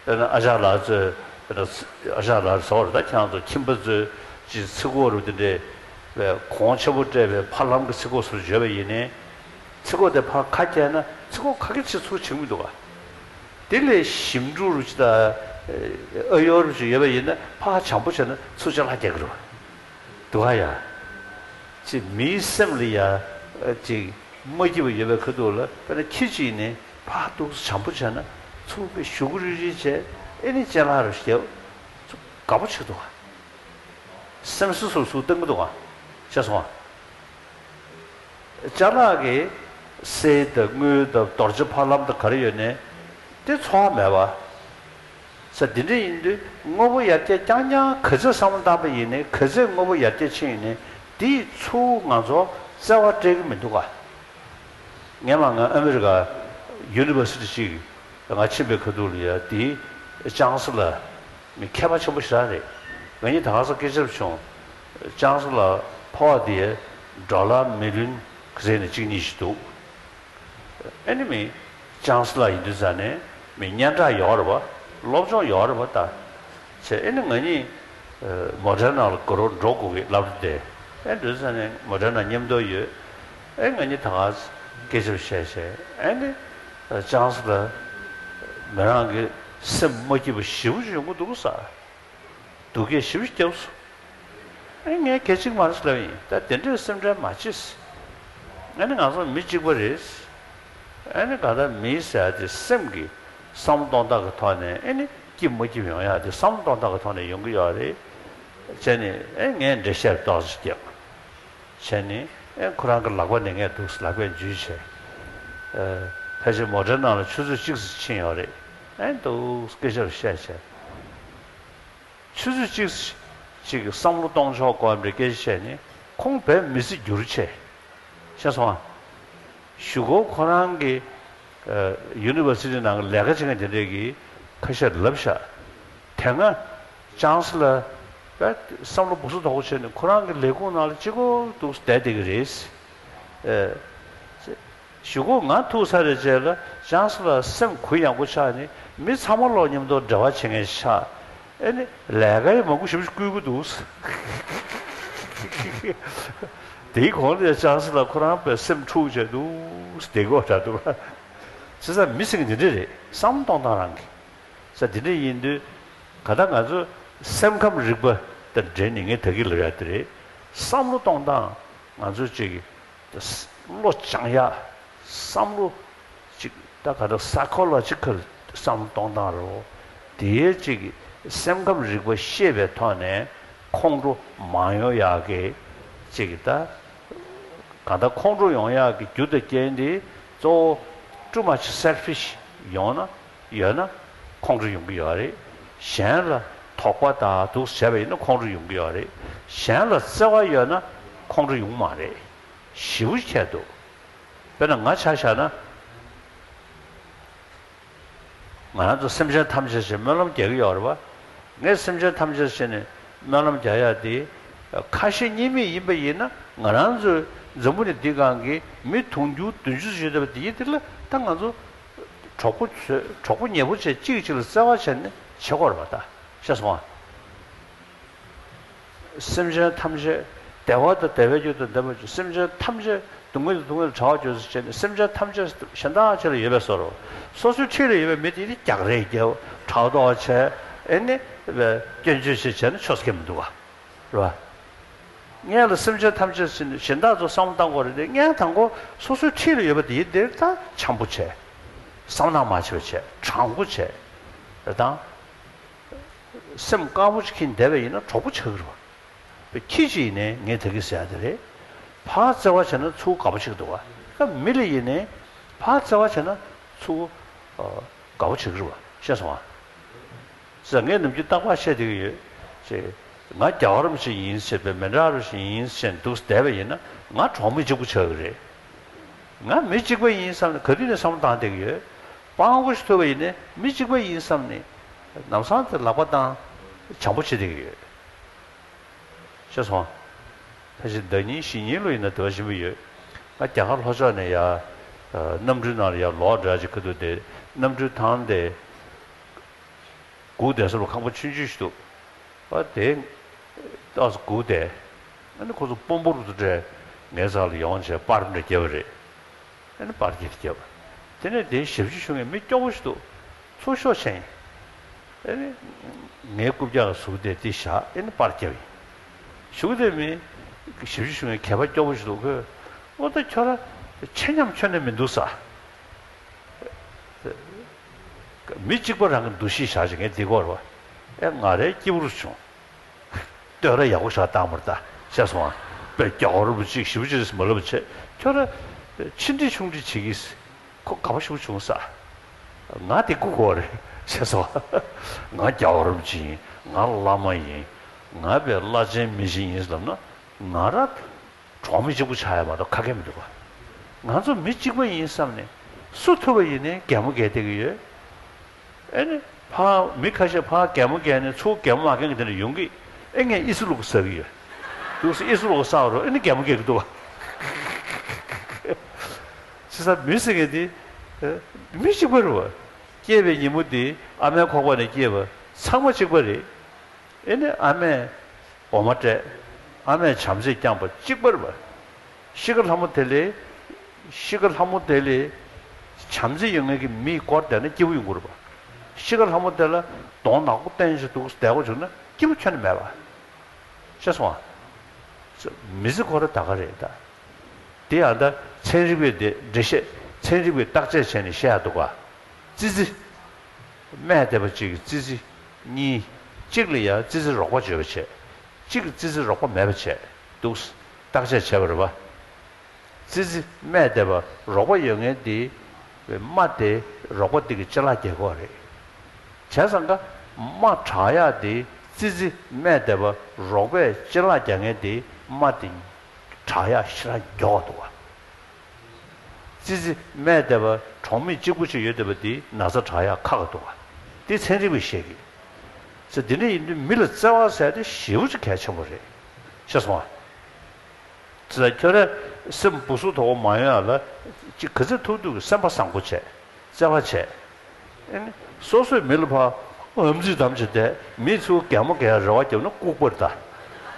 དཔེར་ན་ཨ་ཅག་ལགས་ཚོས་དཔེར་ན་ཨ་ཅག་ལགས་ཟེར་བ་རེད་ད་ཁྱེད་རང་ཚོ་ཁྱིམ་པ་ཚོས་ཅིག་ཚིག་གོ་རུ་དེ་འདྲས་པའི་གོང་ཆེན་པོ་སྤྲད་པའི་ཕ་ལམ་གྱི་ཚིག་གོ་ཟུར་བརྗོད་པ་ཡིན་ནའི། ཚིག་གོ་དེ་ཕར་ཁ་བཀྱལ་ན་ཚིག་གོ་ཁ་སྐད་ཆེ་ཚུར་བྱེད་མི་འདུག་ག་དེ་ལས་ཞིམ་འབྲུ་རུ་ཅི་དང་། ཨ་ཡོ་རུ་ཅི་ཡོད་པ་ཡིན་ན་ཕར་བྱམས་པོ་བྱས་ན་ཚུར་ཅ་ལག་རྒྱག་གི་རེད་བ། འདུག་ག་ཡ། ཅིག་མིའི་སེམས་ལ་ཡ། ཅིག་མ་སྐྱིད་པ་ཡོད་པའི་ཁ་ཐུག་ལ་དཔེར་ན་ཁྱི་གཅིག་ནི་ཕར་འདུག་སེ་བྱམས་པོ་བྱས་ན་ཚུར་ཕེབས་ཞུ་གུ་རིལ་རིལ་བྱས་ཨེ་ནི་སྤྱན་ལྷག་རུ་བྱས། དགའ་པོ་བྱེད་འདུག་ག་སེམས་སུ་སུ་སུ་བཏང་གི་འདུག་ག་ཤེས་སོང་ཨ། ཅ་ལག་གི་གསེར་དང་དངུལ་དང་རྡོ་རྗེ་ཕ་ལམ་དང་ག་རེ་ཡོད་ནའི་དེ་འཚོ་བ་མེད་པ། ས་འདི་འདྲ་ཡིན་དུས་དངོས་པོ་ཡར་རྒྱས་རྐྱང་རྐྱང་ག་ཚོད་བསམ་བློ་བཏང་པ་ཡིན་ནའི་ག་ཚོད་དངོས་པོ་ཡར་རྒྱས་ཕྱིན་ཡིན་ནའི་དེ་ཡིས་ཚུར་ང་ཚོ་བརྩེ་བ་སྤྲད་ཀྱི་མི་འདུག་ག་སྔན་མ་ང་ཨ་མི་རི་ཀ་ཡུ་ནི་ཝར་སི་ཊི་ཅིག་ང་ཕྱིན་པའི་ཁ་ཐུག་ལ་ཡ་དེའི་ཅང་སི་ལར་མི་མཁས་པ་ཆེན་པོ་ཞེ་དྲག་རེད། ང་གཉིས་ད་ག་ས་སྐད་ཆ་བྱུང་། ཅང་སི་ལར་ཕོགས་དེ་ཌོ་ལར་མི་ལི་ཡོན་ག་ཚོད་ནས་གཅིག་གཉིས་ཤིག་འདུག་ཨ་ནི་མི་ཅང་སི་ལར་ཡིན་དུས་ཙང་ནས་མི་སྙན་གྲགས་ཡོད་རེད་བ། སློབ་སྦྱོང་ཡོད་རེད་བ་ད། བྱས་ཨ་ནི་ང་གཉིས་མོ་ཌེ་ན་ལ་དགའ་རོགས་འགྲོ་དགོས་ཀྱི་སློབ་གྲྭ་དེ། ཨ་འདུས་ཙང་ནས་མོ་ཌེ་ན་མཉམ་དུ་ཡོད། ཨ་ང་གཉིས་ད་ག་སྐད་ཆ་བཤད་བཤད་ཨ་ནི་ཅང་སི་ལར་མི་རང་གི་སེམས་མ་སྐྱིད་པ་ཞེ་པོ་ཅིག་ཡོང་གི་འདུག་ས། སྡུག་སྐད་ཞེ་པོ་ཅིག་བརྒྱབ་སོང་། ཨེ་ངས་གལ་ཆེན་མ་རེད་ལབ་ཡིན། ད་དེ་འདྲའི་སེམས་ཁྲལ་མ་བྱེད། ཨེ་ནི་ང་ཚོ་མི་གཅིག་པ་རེད། ཨེ་ནི་ག་ད་མི་ཟེར་ཡ་དེ་སེམས་ཀྱི་བསམ་བློ་གཏོང་སྟངས་ཀྱི་ཐོག་ནས་ཨེ་ནི་སྐྱིད་མ་སྐྱིད་ཡོང་ཡ་དེ་བསམ་བློ་གཏོང་སྟངས་ཀྱི་ཐོག་ནས་ཡོང་གི་ཡོད་རེད། བྱས་ནས་ཨེ་ངས་འགྲེལ་བཤད་ཏོག་ཙམ་རྒྱབ། བྱས་ནས་ཨེ་ཁོ་རང་གི་ལག་པ་ནས་ངས་འདུག་ལག་པས་འཇུས་བྱས། ཨེ་ཕལ་ཆེར་མོ་ཊའི་ནང་ལ་ཆུ་ཚོད་གཅིག་ཙམ་ཕྱིན་ཡོད་རེད། ཨེ་འདུག་སྐད་ཆ་རུ་བཤད་བྱས། ཆུ་ཚོད་གཅིག་ཅིག་གི་བསམ་བློ་གཏོང་ཕྱོགས་སྐོར་འདྲ་སྐད་ཆ་བཤད་ནས་ཁོང་བས་མི་ཚེ་འགྱུར་ཆེ། ཤེས་སོང་ཨ། གཞུག་གུ་ཁོ་རང་གི་ཡུ་ནི་ཝར་སི་ཊི་ནང་གི་ལས་ཀ་བྱེད་མཁན་དེ་འདྲས་ཀྱིས་ཁ་ཤས་ལབ་ཤག་དེ་སྔ་ཅང་སི་ལ་བསམ་བློ་སྦུག་སུ་དོག་པོ་བྱས་ནས་ཁོ་རང་གི་ལས་ཁུངས་ནང་ལ་གཅིག་པོ་འདུག་བསྡད་བསྡད་ཀྱི་རེད། གཞུག་གུ་ང་ཐུག་ཚར་བའི་རྗེས་ལ་ཅང་སི་ལ་སེམས་གུ་ཡངས་པོ་ཆགས་ནས་མི་ཚང་མ་ལོག་མཉམ་དུ་འབྲེལ་བ་བྱེད་མཁན་ཆགས། ཨེ་ནི་ལས་ཀ་ཡི་མང་པོ་ཞེ་པོ་ཞིག་བསྐུལ་གྱི་འདུག་དེའི་གོང་ལ་ཅང་སི་ལ་ཁོ་རང་པའི་སེམས་འཁྲུག་བྱས་འདུག་དེ་གོ་འདྲ་འདུག་བྱས་ཙང་མི་ཟེར་མཁན་དེ་འདྲ་རེད། བསམ་གཏོང་སྟངས་རང་གི། ས་དེ་འདྲ་ཡིན་དུས་ག་ད་ང་ཚོ་སེམས་ཁམས་རིག་པ་དང་འབྲེལ་ནས་ངས་ད་གིན་ལབ་ཡ་དེ་རེད། བསམ་བློ་གཏོང་སྟངས་ང་ཚོ་གཅིག་གི་བློ་སྦྱང་ཡ། བསམ་བློ་གཅིག་ད་ག་ད་སའི་ཁོ་ལོ་ཇི་ཀལ་བསམ་བློ་གཏོང་སྟངས་རེད། དེའི་གཅིག་གི་སེམས་ཁམས་རིག་པ་ཤེས་པའི་ཐོག་ནས་ཁོང་ཁྲོ་མ་ཡོང་ཡག་གི་གཅིག་གི་ད། གང་ལྟར་ཁོང་ཁྲོ་ཡོང་ཡག་གི་རྒྱུ་དང་རྐྱེན་དེ་གཙོ་བོ་too much selfish ཡོང་ན་ཡོད་ན་ཁོང་ཁྲོ་ཡོང་གི་ཡོད་རེད། གཞན་ལ་དོགས་པ་དང་འདུག་བྱས་པ་ཡིན་ན་ཁོང་ཁྲོ་ཡོང་གི་ཡོད་རེད། གཞན་ལ་བརྩེ་བ་ཡོད་ན་ཁོང་ཁྲོ་ཡོང་མ་རེད། ཞེ་པོ་ཁྱད་འདུག་དཔེར་ན་ང་ཆ་བཞག་ན། ང་རང་ཚོ་སེམས་ཅན་ཐམས་ཅད་ཞེས་སྨོན་ལམ་རྒྱག་གི་ཡོད་རེད་བ། ངས་སེམས་ཅན་ཐམས་ཅད་ཞེས་ནས་སྨོན་ལམ་རྒྱག་ཡ་དེ། ཁ་ཞེ་གཉིས་མེད་ཡིན་པ་ཡིན་ན་ང་རང་ཚོའི་འཛམ་བུ་གླིང་འདི་སྒང་གི་མི་དུང་ཕྱུར་བདུན་ཅུ་ཡོད་བསྡད་པ་དེ་ཡིན་དེ་ལ་ད་ང་ཚོ་གྲོགས་པོ་ཚོས་གྲོགས་པོ་ཉེ་པོ་བྱས་གཅིག་གཅིག་ལ་བརྩེ་བ་བྱས་ནས་བྱེད་དགོས་རེད་བ་ད། ཤེས་སོང་ཨ། སེམས་ཅན་ཐམས་ཅད་བདེ་བ་དང་བདེ་བའི་རྒྱུ་དང་ལྡན་པར་གྱུར། སེམས་ཅན་ཐམས་ཅད་སྡུག་བསྔལ་དང་སྡུག་བསྔལ་བྲལ་བར་གྱུར་ཅིག་བྱས་ནས་སེམས་ཅན་ཐམས་ཅད་གཞན་དག་ཅིག་ལ་ཡོད་པའི་བཟོ་འདྲ། སོ་སོའི་འཁྲིས་ལ་ཡོད་པའི་མི་དེ་ནི་རྒྱག་རེས་རྒྱབ་ཕྲག་དོག་བྱས་ཨེ་ནི་སྐྱོན་བརྗོད་བྱས་བྱས་ན་ཆོག་ས་མི་འདུག་ག་རེད་བ། སྔོན་ལ་སེམས་ཅན་ཐམས་ཅད་ཟེར་ནས་གཞན་དག་ཚོ་བསམ་བློ་བཏང་དགོས་རེད་དེ་སྔོན་དང་པོ་སོ་སོའི་འཁྲིས་ལ་ཡོད་པ་དེ་དེར་ད་བྱམས་པོ་བྱས། བསམ་ནག་མ་བྱེད་པ་བྱས་དྲང་པོ་བྱས་རེད་དང་། སེམས་དཀར་པོ་ཅིག་འཁྱེར་བསྡད་པ་ཡིན་ན་གྲོགས་པོ་ཆགས་ཀྱི་རེད་བ། ཁྱི་ཅིག་ཡིན་ནའི་ངས་ད་གིན་ཟེར་ཡ་དེ་རེད། ཕར་བརྩེ་བ་བྱས་ན་ཚུར་དགའ་པོ་ཆགས་ཀྱི་འདུག་བ། ད་མི་ལ་ཡིན་ནའི་ཕར་བརྩེ་བ་བྱས་ན་ཚུར་ཨ་དགའ་པོ་ཆགས་ཀྱི་རེད་བ། ཤེས་སོང་ང་། ཟེར་ངས་ནམ་རྒྱུན་རྟག་པར་བཤད་བསྡད་ཀྱི་ཡོད། ཅེས། ང་རྒྱལ་བ་རིན་པོ་ཆེ་ཡིན་ཟེར་བས་མི་འདྲ་རུ་ཞིག་ཡིན་ཟེར་འདུག་བསྡད་པ་ཡིན་ན་ང་གྲོགས་མི་གཅིག་པུ་ཆགས་ཀྱི་རེད། ང་མི་གཅིག་པ་ཡིན་བསམ་ནས་ག་དུས་ནས་བསམ་བློ་བཏང་བསྡད་ཀྱི་ཡོད། སྤྲང་པོ་ཞིག་ཐུབ་པ་ཡིན་ནའི་མི་གཅིག་པ་ཡིན་བསམ་ནས་ལམ་སང་དེ་ལག་པ་བཏང་། བྱམས་པོ་བྱེད་བསྡད་ཀྱི་ཡོད། ཤེས་སོང་། ཕལ་ཆེར་ཟླ་ཉིན་བཞི་ཉིན་ལོ་ཡིན་ན་དེ་བ་ཞིམ་པོ་ཡོད། ང་རྒྱ་གར་ལྷོ་ཕྱོགས་ནས་ཡར་གནམ་གྲུའི་ནང་ལ་ཡར་ལོག་འགྲོ་ཡ་ཅིག་ཁ་ཐུག་དེ་གནམ་གྲུའི་ཐང་དེ་སྒུག་བསྡད་ས་ལ་ཁང་པ་ཆུང་ཆུང་ཞིག་འདུག་ཨ་དེ་ཏོག་ཙམ་སྒུག་བསྡད། ཨ་ནི་ཁོ་ཚོ་དཔོན་པོ་རུ་འདྲ་ངའི་རྩ་ལ་ཡོང་བྱས་པར་འདྲ་བརྒྱབ་པ་རེད། ཨ་ནི་པར་འཁྱེར་ཏེ་བརྒྱབ། དེ་ནས་དེའི་ཞབས་ཕྱི་ཞུ་མཁན་མི་སྐྱོ་པོ་ཞིག་འདུག་ཚུར་ཤོག་བྱས་ཡིན། ཨ་ནི་ངའི་རྐུབ་བཀྱག་ལ་ཟུག་བསྡད་དེ་བཞག་ཨ་ནི་པར་བརྒྱབ་ཡིན། གཞུག་དེ་མི་ཞབས་ཕྱི་ཞུ་མཁན་གད་པ་སྐྱོ་པོ་ཞིག་འདུག་ཁོས་ཨོ་ད་ཁྱོད་ར་ཆེ་ཉམས་ཁྱོན་ནས་མི་འདུག་ས། མི་གཅིག་པ་རང་གི་འདུ་ཤེས་བཞག་བྱས་ངས་འདི་སྐོར་བ། ཨེ་ང་རའི་སྐྱིད་པོ་རུ་བྱུང་། བསྟོད་ར་ཡག་པོ་ཞིག་བཏང་མར་ལྟ། ཤེས་སོང་ཨ། དཔེ་རྒྱ་གར་རུ་གཅིག་ཞིབ་ཅིག་མ་ལབ་བྱས་ཁྱོད་ར་ཆེ་འདྲི་ཆུང་འདྲི་བྱེད་ཀྱིས་ཁོ་དགའ་པོ་ཞིག་བྱུང་ས། ང་དེ་སྒུག་དགོས་རེད་ཤེས་སོང་ཨ། ང་རྒྱ་གར་རུ་གཅིག་ཡིན། ང་བླ་མ་ཡིན། ང་དཔེ་བླ་ཆེན་མི་ཆེན་ཡིན་ལབ་ན་ང་ར་གྲོགས་མི་གཅིག་པུ་ཆགས་ཡ་མ་གཏོགས་ཁ་སྐད་མི་འདུག་ག་ང་ཚོ་མི་གཅིག་པ་ཡིན་བསམ་ནས་སུ་ཐུབ་པ་ཡིན་ནའི་གད་མོ་བགད་བསྡད་ཀྱི་ཡོད། ཨེ་ནི་ཕར་མི་ཁ་ཤས་ཕར་གད་མོ་བགད་ནས་ཚུར་གད་མོ་མ་བགད་མཁན་དེ་འདྲ་ཡོང་གི་ཨེ་ངས་ཨི་སི་ལུག་ཟ་གི་ཡོད། འདུག་སེ་ཨི་སི་ལུག་ཟ་བ་རུ་ཨེ་ནི་གད་མོ་བགད་ཀྱི་འདུག་ག་བྱས་ཙང་མི་ཟེར་མཁན་དེ་མི་གཅིག་པ་རེད་བ། སྐྱེས་པའི་ཉིན་མོ་དེ་ཨ་མའི་ཁོག་པ་ནས་སྐྱེས་པ་ཚང་མ་གཅིག་པ་རེད། ཨེ་ནི་ཨ་མས་འོ་མ་སྤྲད། ཨ་མས་བྱམས་བརྩེས་བསྐྱངས་པ་གཅིག་པ་རེད་པ། ཤི་ཁ་ལྷ་མོ་དེ་ལས། ཤི་ཁ་ལྷ་མོ་དེ་ལས། བྱམས་བརྩེ་ཡོད་མཁན་གྱི་མིས་བསྐོར་བསྡད་ན་སྐྱིད་པོ་ཡོང་གི་རེད་པ། ཤི་ཁ་ལྷ་མོ་དེ་ལ་གདོང་ནག་པོ་བསྟན་བྱས་འདུག་བསྡད་དགོས་བྱུང་ན་སྐྱིད་པོ་ཁྱོན་ནས་མེད་པ། ཤེས་སོང་ཨ། མི་ཚེ་ཁོ་རང་ད་ག་རེད་ད། དེ་ཡང་ད་ཚན་རིག་པས་དེ་འགྲེལ་བཤད་ཚན་རིག་པས་བརྟག་དཔྱད་བྱས་ནས་བཤད་ཡག་འདུག་ག། ཙི་ཙི། སྨས་བསྡད་པ་གཅིག་གིས་ཙི་ཙི་གཉིས། གཅིག་ལ་ཡང་ཙི་ཙི་རོགས་པ་བརྗོད་པ་བྱས། གཅིག་གིས་ཙི་ཙི་རོགས་པ་མེད་པ་བྱས་འདུག། བརྟག་དཔྱད་བྱས་པ་རེད་པ། ཙི་ཙི་སྨས་བསྡད་པ་རོགས་པ་ཡོད་མཁན་དེ། རྨ་དེ་རོགས་པ་དེ་གིས་ཅ་ལག་རྒྱག་གི་ཡོད་རེད། བྱས་ཙང་ཀ། རྨ་དྲག་ཡག་དེ་ཙི་ཙི་སྨས་བསྡད་པ་རོགས་པས་ཅ་ལག་རྒྱག་མཁན་དེ་རྨ་དེ་དྲག་ཡག་ཞེ་དྲག་མགྱོགས་འདུག་ག། ཙི་ཙི་སྨས་བསྡད་པ་གྲོགས་མེད་གཅིག་པུ་ཅིག་ཡོད་བསྡད་པ་དེ་ན་ཚ་དྲག་ཡག་ཁག་འདུག་ག། དེ་ཚན་རིག་པས་བཤད་ཀྱི། ཟེར་དེ་འདྲ་ཡིན་དུས་མི་ལ་བརྩེ་བ་ཟེར་དེ་ཞེ་པོ་ཅིག་གལ་ཆེན་པོ་རེད། ཤེས་སོང་ཨ། ཙི་ཙི་ཁྱོད་རང་སེམས་སྦུ་སུབ་དོག་པོ་མ་ཡོང་ཡག་ལ་ཅིག་ག་ཚོད་ཐུབ་ཐུབ་ཀྱིས་སེམས་པ་བཟང་པོ་བྱས། བརྩེ་བ་བྱས། ཨེ་ནི། སོ་སོས་མི་ལ་ཕར་ཨམ་ཙི་དམ་བྱས་བསྡད། མི་ཚུར་གད་མོ་བགད་ཡག་རེ་བ་བརྒྱབ་ན་ལྐུགས་པ་རེད་ད།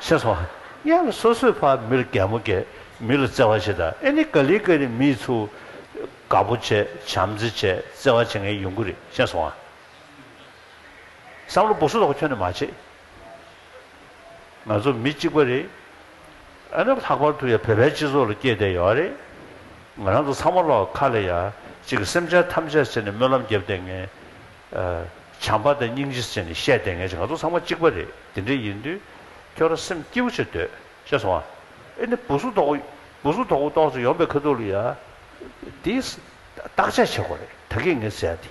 ཤེས་སོང་ཨ། སྔོན་ལ་སོ་སོས་ཕར་མི་ལ་གད་མོ་བགད། མི་ལ་བརྩེ་བ་བྱེད་ད། ཨེ་ནི་ག་ལེ་ག་ལེ་མི་ཚུར་དགའ་པོ་བྱས་བྱམས་བརྩེ་བྱས་བརྩེ་བ་བྱེད་མཁན་ཡོང་གི་རེད། ཤེས་སོང་ཨ། བསམ་བློ་སྦུ་སུབ་དོག་པོ་ཁྱོན་ནས་མ་བྱེད། ང་ཚོ་མི་གཅིག་པ་རེད། ཨ་ནི་ལྷག་པར་དུ་ཡང་བོད་པའི་སྤྱི་ཚོགས་ལ་སྐྱེས་བསྡད་ཡོད་རེད། ང་རང་ཚོ་ཚང་མ་ལོག་ཁ་ལ་ཡ་གཅིག་གི་སེམས་ཅན་ཐམས་ཅད་ཟེར་ནས་སྨོན་ལམ་བརྒྱབ་བསྡད་མཁན། ཨ། བྱམས་པ་དང་སྙིང་རྗེ་ཟེར་ནས་བཤད་བསྡད་མཁན་ཅིག་ང་ཚོ་ཚང་མ་གཅིག་པ་རེད། དེ་འདྲ་ཡིན་དུས་ཁྱོད་རང་སེམས་སྐྱིད་པོ་བྱས་སྡོད། ཤེས་སོང་ཨ། ཨེ་ནི་སྦུ་སུབ་དོག་པོ། སྦུ་སུབ་དོག་པོ་ཏོག་ཙམ་ཡོང་པའི་ཁ་ཐུག་ལ་ཡ། དེ་བརྟག་དཔྱད་བྱེད་དགོས་རེད། ད་གིན་ངས་ཟེར་ཡག་དེ།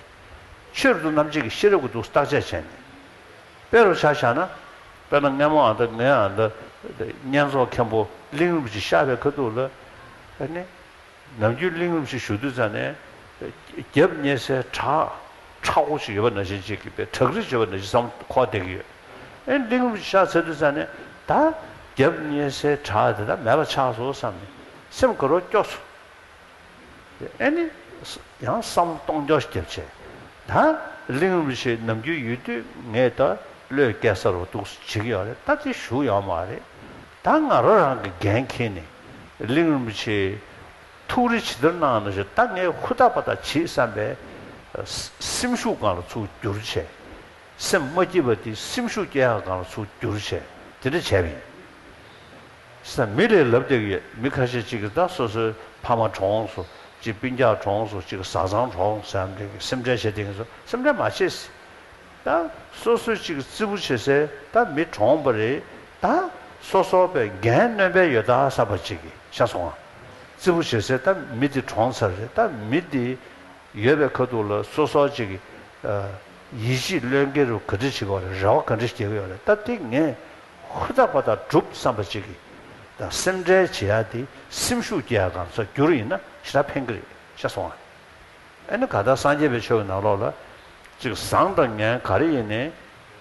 ཆོས་རབ་ཏུ་རྣམ་འབྱེད་ཀྱི་ཤེས་རབ་ཀྱིས་འདུག་བརྟག་དཔྱད་བྱས་ནས། དཔེ་རུ་ཆ་བཞག་ན། དཔེར་ན་སྔ་མོ་ཨ་ད་ངའི་ཨ་ད་བསྙེན་རྫོགས་མཁན་པོ་གླིང་རིན་པོ་ཆེ་གཤེགས་པའི་ཁ་ཐུག་ལ། ཨ་ནི། ནམ་རྒྱུན་གླིང་རིན་པོ་ཆེ་བཞུགས་དུས་ཙམ་ནས། རྒྱབ་བསྙེན་སའི་བྲག་ཁྲ་བོ་ཞིག་ཡོད་པ་ནང་བཞིན་ཅིག་གི་དཔེ་བྲག་རི་ཅིག་ཡོད་པ་ནང་བཞིན་བསམ་བློ་འཁོར་བསྡད་ཀྱི་ཡོད། ཨེ་གླིང་རིན་པོ་ཆེ་གཤེགས་ཚར་དུས་ཙམ་ནས་ད་རྒྱབ་བསྙེན་སའི་བྲག་དེ་དག་མེད་པ་ཆགས་སོང་བསམ་ནས་སེམས་དགའ་རབ་སྐྱོ་སོང་། ཨེ་ནི། ཡང་བསམ་བློ་གཏོང་རྒྱུ་ཞིག་བརྒྱབ་བྱས། ད་གླིང་རིན་པོ་ཆེ་ནམ་རྒྱུན་ཡོད་དུས་ངས་ད་བློས་བཀལ་ས་རུ་འདུག་བྱེད་ཀྱི་ཡོད་རེད། ད་དེ་བཞུགས་ཡོད་མ་རེད། ད་ང་རང་རང་གི་འགན་འཁྱེར་ནས་གླིང་རིན་པོ་ཆེ་ཐུགས་རེ་ཇི་ལྟར་གནང་ནང་བཞིན་ད་ངས་ཧུར་ཐག་པ་ཐག་བྱེད་བསམ་པའི་སེམས་ཤུགས་སྒང་ལ་ཚུར་བསྒྱུར་བྱས། སེམས་མ་སྐྱིད་པ་དེ་སེམས་ཤུགས་སྐྱེ་ཡག་སྒང་ལ་ཚུར་བསྒྱུར་བྱས་དེ་འདྲ་བྱས་པ་ཡིན། ས་མི་ལས་ལབ་བསྡད་ཀྱི་ཡོད། མི་ཁ་ཤས་ཅིག་གིས་ད་སོ་སོའི་ཕ་མ་གྲོངས་སོང་། ཅིག་སྤུན་ཀྱག་གྲོངས་སོང་། ཅིག་བཟའ་ཚང་གྲོངས་སོང་ཟེར་ཡག་གི་སེམས་ཁྲལ་བྱེད་བསྡད་མཁན་ཚོ་སེམས་ཁྲལ་མ་བྱེད། ད་སོ་སོའི་ཅིག་རྩིས་པོ་བྱེད་སའི་ད་མི་གྲོངས་པ་རེད། ད་སོ་སོ་པའི་འགན་གནོད་པ་ཡོད་ད་བསམ་པ་ཅིག་གིས་ཤེས་སོང་ང་། རྩིས་པོ་བྱེད་སའི་ད་མི་དེ་གྲོངས་ཚར་རེད། ད་མི་དེ་ཡོད་པའི་ཁ་ཐུག་ལ་སོ་སོ་ཅིག་གིས་ཡིད་ཆེས་བློས་འགེལ་རུ་ག་འདྲ་བྱེད་དགོས་རེད། རེ་བ་ག་འདྲ་བྱེད་དགོས་རེད། ད་དེ་ངས་ཧུར་ཐག་པ་ཐག་སྒྲུབ་བསམ་པ་ཅིག་གིས་ད་སེམས་ཁྲལ་བྱེད་ཡག་དེ་སེམས་ཤུགས་སྐྱེ་ཡག་སྒང་ཚུར་བསྒྱུར་ཡིན་ན་ཞེ་དྲག་ཕན་གྱི་རེད་ཤེས་སོང་ང་། ཨ་ནི་གང་ལྟར་སངས་རྒྱས་པའི་ཆོས་ཀྱི་ནང་ལོགས་ལ་ཅིག་བཟང་དང་ངན་ག་རེ་ཡིན་ནའི་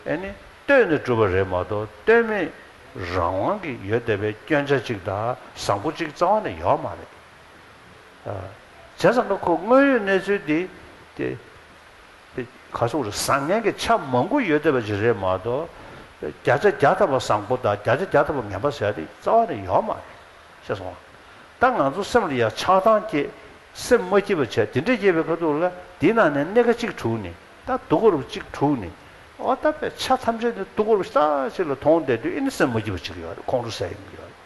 ཨ་ནི་ལྟོས་ནས་གྲུབ་པ་རེད་མ་གཏོགས་ལྟོས་མེད་རང་དབང་གིས་ཡོད་བསྡད་པའི་སྐྱོན་ཆ་གཅིག་དང་བཟང་པོ་གཅིག་རྩ་བ་ནས་ཡོད་མ་རེད། བྱས་ཙང་ཁོ་དངོས་ཡོད་གནས་ཚུལ་འདི་དེ་དེ་ག་སོག་རེད། བཟང་ངན་གྱི་ཆ་མང་པོ་ཡོད་བསྡད་པ་ཅིག་རེད་མ་གཏོགས་བརྒྱ་ཆ་བརྒྱ་ཐམ་པ་བཟང་པོ་དང་བརྒྱ་ཆ་བརྒྱ་ཐམ་པ་ངན་པ་ཟེར་ཡག་དེ་རྩ་བ་ནས་ཡོད་མ་རེད། ཤེས་སོང་ང་། ད་ང་ཚོ་སེམས་ལ་ཡ་ཆགས་སྡང་སྐྱེས། སེམས་མ་སྐྱིད་པ་བྱས། དེ་འདྲ་སྐྱེས་པའི་ཁ་ཐུག་ལ་དེའི་ནང་ནས་སྣེ་ཁ་གཅིག་དྲུག་ནི་ད་སྡུག་གོ་རུ་གཅིག་དྲུག་ནི་ཨོ་ད་པའི་ཆ་ཐམས་ཅད་ནི་སྡུག་གོ་རུ་ཤ་སྟག་ཅིག་ལ་མཐོང་བསྡད་དུས་ཨེ་ནི་སེམས་མ་སྐྱིད་པ་ཅིག་ཡོད་རེད། ཁོང་ཁྲོ་ཟ་ཡི་ཡོད་རེད།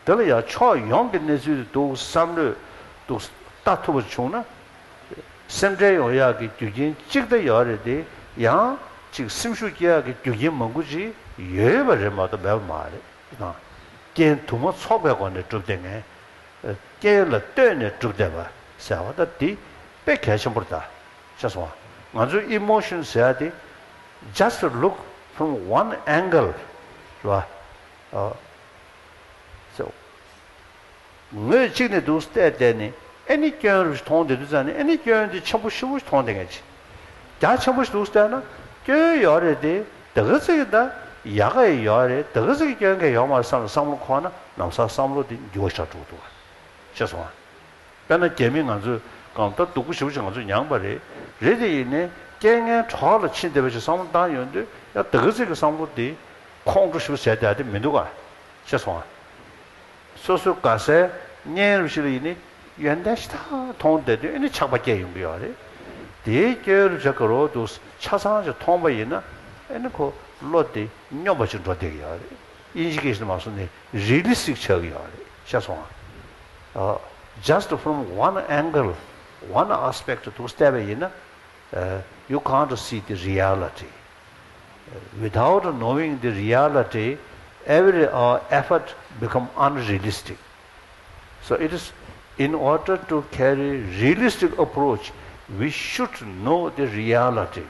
དེ་ལ་ཡང་ཕྱོགས་ཡོངས་ཀྱི་གནས་ཚུལ་དེ་འདུག་བསམ་བློས་འདུག་ལྟ་ཐུབ་པ་བྱུང་ན། སེམས་ཁྲལ་ཡོང་ཡག་གི་རྒྱུ་རྐྱེན་གཅིག་ད་ཡོད་རེད་དེ། ཡང་ཅིག་སེམས་ཤུགས་སྐྱེ་ཡག་གི་རྒྱུ་རྐྱེན་མང་པོ་ཅིག་ཡོད་པ་རེད་མ་གཏོགས་མེད་པ་མ་རེད། དང་། རྐྱེན་དུ་མ་ཚོགས་པའི་སྒོ་ནས་གྲུབ་བསྡད་མཁན། རྐྱེན་ལ་ལྟོས་ནས་གྲུབ་བསྡད་པ་ཟེར་བ་ད་འདི་དཔེ་གལ་ཆེན་པོ་རེད་ད། ཤེས་སོང་ང་། ང་ཚོའི་ཨི་མོ་ཤོན་ཟེར་ཡག་དེ་just look from one angle རེད་བ། ཨ། ཟེར། ངོས་གཅིག་ནས་འདུག་བལྟས་བལྟས་ནས་ཨེ་ནི་སྐྱོན་རུ་ཞིག་མཐོང་བསྡད་དུས་ཙང་ནས་ཨེ་ནི་སྐྱོན་དེ་ཆེན་པོ་ཞེ་པོ་ཞིག་མཐོང་བསྡད་མཁན་ཅིག་རྒྱ་ཆེན་པོ་ཞིག་འདུག་བལྟས་ན་སྐྱོན་ཡོད་རེད་དེ། དེ་ག་ཚོད་ཀྱི་ད་ཡག་ག་ཡོད་རེད། དེ་ག་ཚོད་ཀྱི་སྐྱོན་ག་ཡོད་མ་རེད་བསམ་ལ་བསམ་བློ་འཁོར་ན་ལམ་སང་བསམ་བློ་དེ་འགྱུར་བ་ཞིག་འགྲོ་གི་འདུག་བ། ཤེས་སོང་ང་། དཔེར་ན་རྒྱ་མི་ང་ཚོས་གང་ལྟར་སྡུག་པོ་ཞེ་པོ་ཞིག་ང་ཚོས་མྱངས་པ་རེད། རེད་དེ་ཡིན་ནའི་རྐྱེན་ངན་གྲོགས་ལ་ཕྱིན་བསྡད་པ་ཞིག་བསམ་བློ་བཏང་ཡོང་དུས་ཡང་དེ་ག་ཚོད་ཀྱི་བསམ་བློ་དེ་ཁོང་ཁྲོ་ཞེ་པོ་བྱས་བསྡད་དེ་མི་འདུག་ག། ཤེས་སོང་ང་། སོ་སོའི་དགའ་སའི་གཉེན་རབས་ཤིག་ལ་ཡིན་ནའི་ཡོན་ཏན་ཞེ་དྲག་མཐོང་བསྡད་དུས་ཨེ་ནི་ཆགས་པ་སྐྱེ་ཡོང་གི་ཡོད་རེད། དེའི་སྐྱོན་རུ་བྱ་དགའ་རོགས་འདུག་ཆ་ཚང་ཞིག་མཐོང་པ་ཡིན་ན་ཨེ་ནི་ཁོ་བློ་དེ་སྙོམས་པ་ཞིག་འགྲོ་བསྡད་ཀྱི་ཡོད་རེད། དབྱིན་ཇི་སྐད་ཞིག་མ་སོང་ནས་རི་ལི་སི་ཊིག་ཆགས་ཀྱི་ཡོད་རེད། ཤེས་སོང་ཨ། ཨ། just from one angle, one aspect དུ་བལྟས་པ་ཡིན་ན། ཨ། you can't see the reality. Without knowing the reality, every our effort become unrealistic. So it is, in order to carry realistic approach, we should know the reality.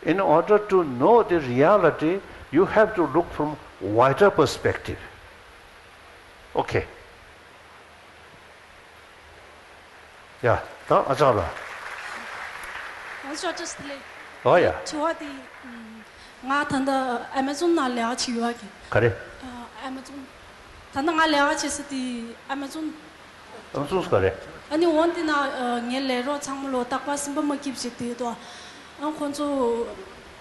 In order to know the reality, you have to look from wider perspective. Okay. ཡ། ད་ཨ་ཅག་ལགས། ཨོ་ཤོ་ཏྲ་སི་ལེ། ཨོ་ཡ། དྲི་བ་དེ། ང་ད་ལྟ་ཨ་མ་ཛོན་ནང་ལས་ཀ་བྱེད་ཡོད་ཀྱི། ག་རེ། ཨ་མ་ཛོན། ད་ལྟ་ང་ལས་ཀ་བྱེད་ས་དེ་ཨ་མ་ཛོན། ཨ་མ་ཛོན་ག་རེ། ཨ་ནི་འོན་ཏེ་ན་ངའི་ལས་རོགས་ཚང་མ་ལོ་རྟག་པར་སེམས་པ་མ་སྐྱིད་པ་བྱེད་དེ་ཡོད་དོ། ཨ་ཁོང་ཚོ་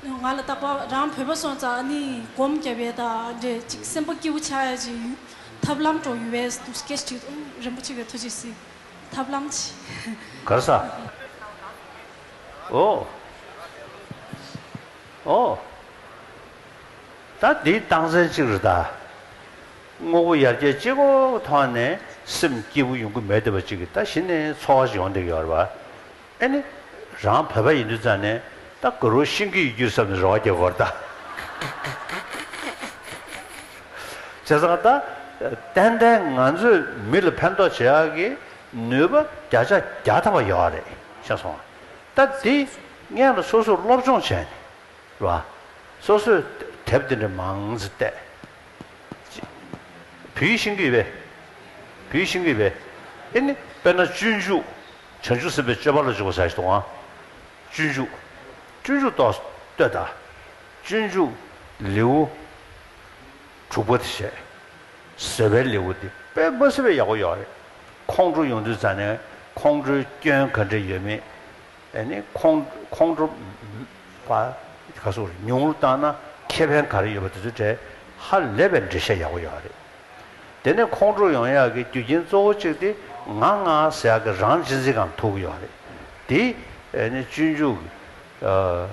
ང་ལ་རྟག་པར་རང་བོད་པ་སོང་ཙང་ཨ་ནི་སྒོམ་རྒྱབ་ཡས་དང་འདྲེ་ཅིག་སེམས་པ་སྐྱིད་པོ་ཆགས་ཡས་ཅིག་ཐབས་ལམ་འགྲོ་ཡོད་པས་འདུག་སྐད་ཆ་དྲིས་འདུག་རིན་པོ་ཆེ་གིས་ཐུགས་རྗེ་གཟིགས། ཐབས་ལམ་ཅིག་གར་ས། ཨོ། ཨོ། ད་འདིའི་རྟགས་མཚན་གཅིག་རེད་ད། དངོས་པོ་ཡར་རྒྱས་གཅིག་པོ་ཐོག་ནས་སེམས་སྐྱིད་པོ་ཡོང་གི་མེད་བསྡད་པ་གཅིག་གིས་ད་གཞི་ནས་ཚོར་བ་ཞིག་ཡོང་བསྡད་ཀྱི་ཡོད་རེད་པ། ཨེ་ནི། རང་བོད་པ་ཡིན་དུས་ཙང་ནས་ད་དགའ་རོགས་ཤེས་ཀྱི་ཡོད་རྒྱུ་བསམ་ནས་རེ་བ་རྒྱག་དགོས་རེད་ད། བྱས་ཙང་ད། ཏན་ཏན་ང་ཚོས་མི་ལ་ཕན་ཐོགས་བྱེད་ཡག་གི་ནུས་པ་བརྒྱ་ཆ་བརྒྱ་ཐམ་པ་ཡོད་རེད། ཤེས་སོང་ང་། ད་འདི་སྔོན་ལ་སོ་སོར་སློབ་སྦྱོང་བྱས་ནས། རེད་བ། སོ་སོས་དེབ་དེ་འདྲ་མང་ཙམ་བལྟས། བོད་ཡིག་ཤེས་ཀྱི་ཡོད་པས། བོད་ཡིག་ཤེས་ཀྱི་ཡོད་པས། ཨེ་ནི་དཔེར་ན་སྤྱོད་འཇུག་བྱང་ཆུབ་སེམས་དཔའི་སྤྱོད་པ་ལ་འཇུག་པ་ཟེར་ཞིག་འདུག་ཨང་། སྤྱོད་འཇུག་སྤྱོད་འཇུག་ཏོག་ཙམ་ལྟོས་དང་། སྤྱོད་འཇུག་ལེའུ་དྲུག་པ་དེ་བྱས། བཟོད་པའི་ལེའུ་དེ་དཔེ་མ་སྲིད་པའི་ཡག་པོ་ཡོད་རེད། ཁོང་ཁྲོ་ཡོང་དུས་ཙང་ནས་ཁོང་ཁྲོའི་སྐྱོན་ག་འདྲ་ཡོད་མེད། ཨ་ནི་ཁོང་ཁོང་ཁྲོ་བ་ག་སོགས་རེད་ཉུང་རུ་བཏང་ན་ཁེ་ཕན་ག་རེ་ཡོད་པ་དེ་ཚོའི་གྲས་ཧ་ལས་པའི་འགྲེལ་བཤད་ཡག་པོ་ཡོད་རེད། དེ་ནས་ཁོང་ཁྲོ་ཡོང་ཡག་གི་རྒྱུ་རྐྱེན་གཙོ་བོ་གཅིག་དེ་ང་ང་ཟེར་ཡག་གི་རང་གཅེས་འཛིན་སྒང་ཐུག་གི་ཡོད་རེད། དེ་ཨ་ནི་སྤྱོད་འཇུག་གི་ཨ།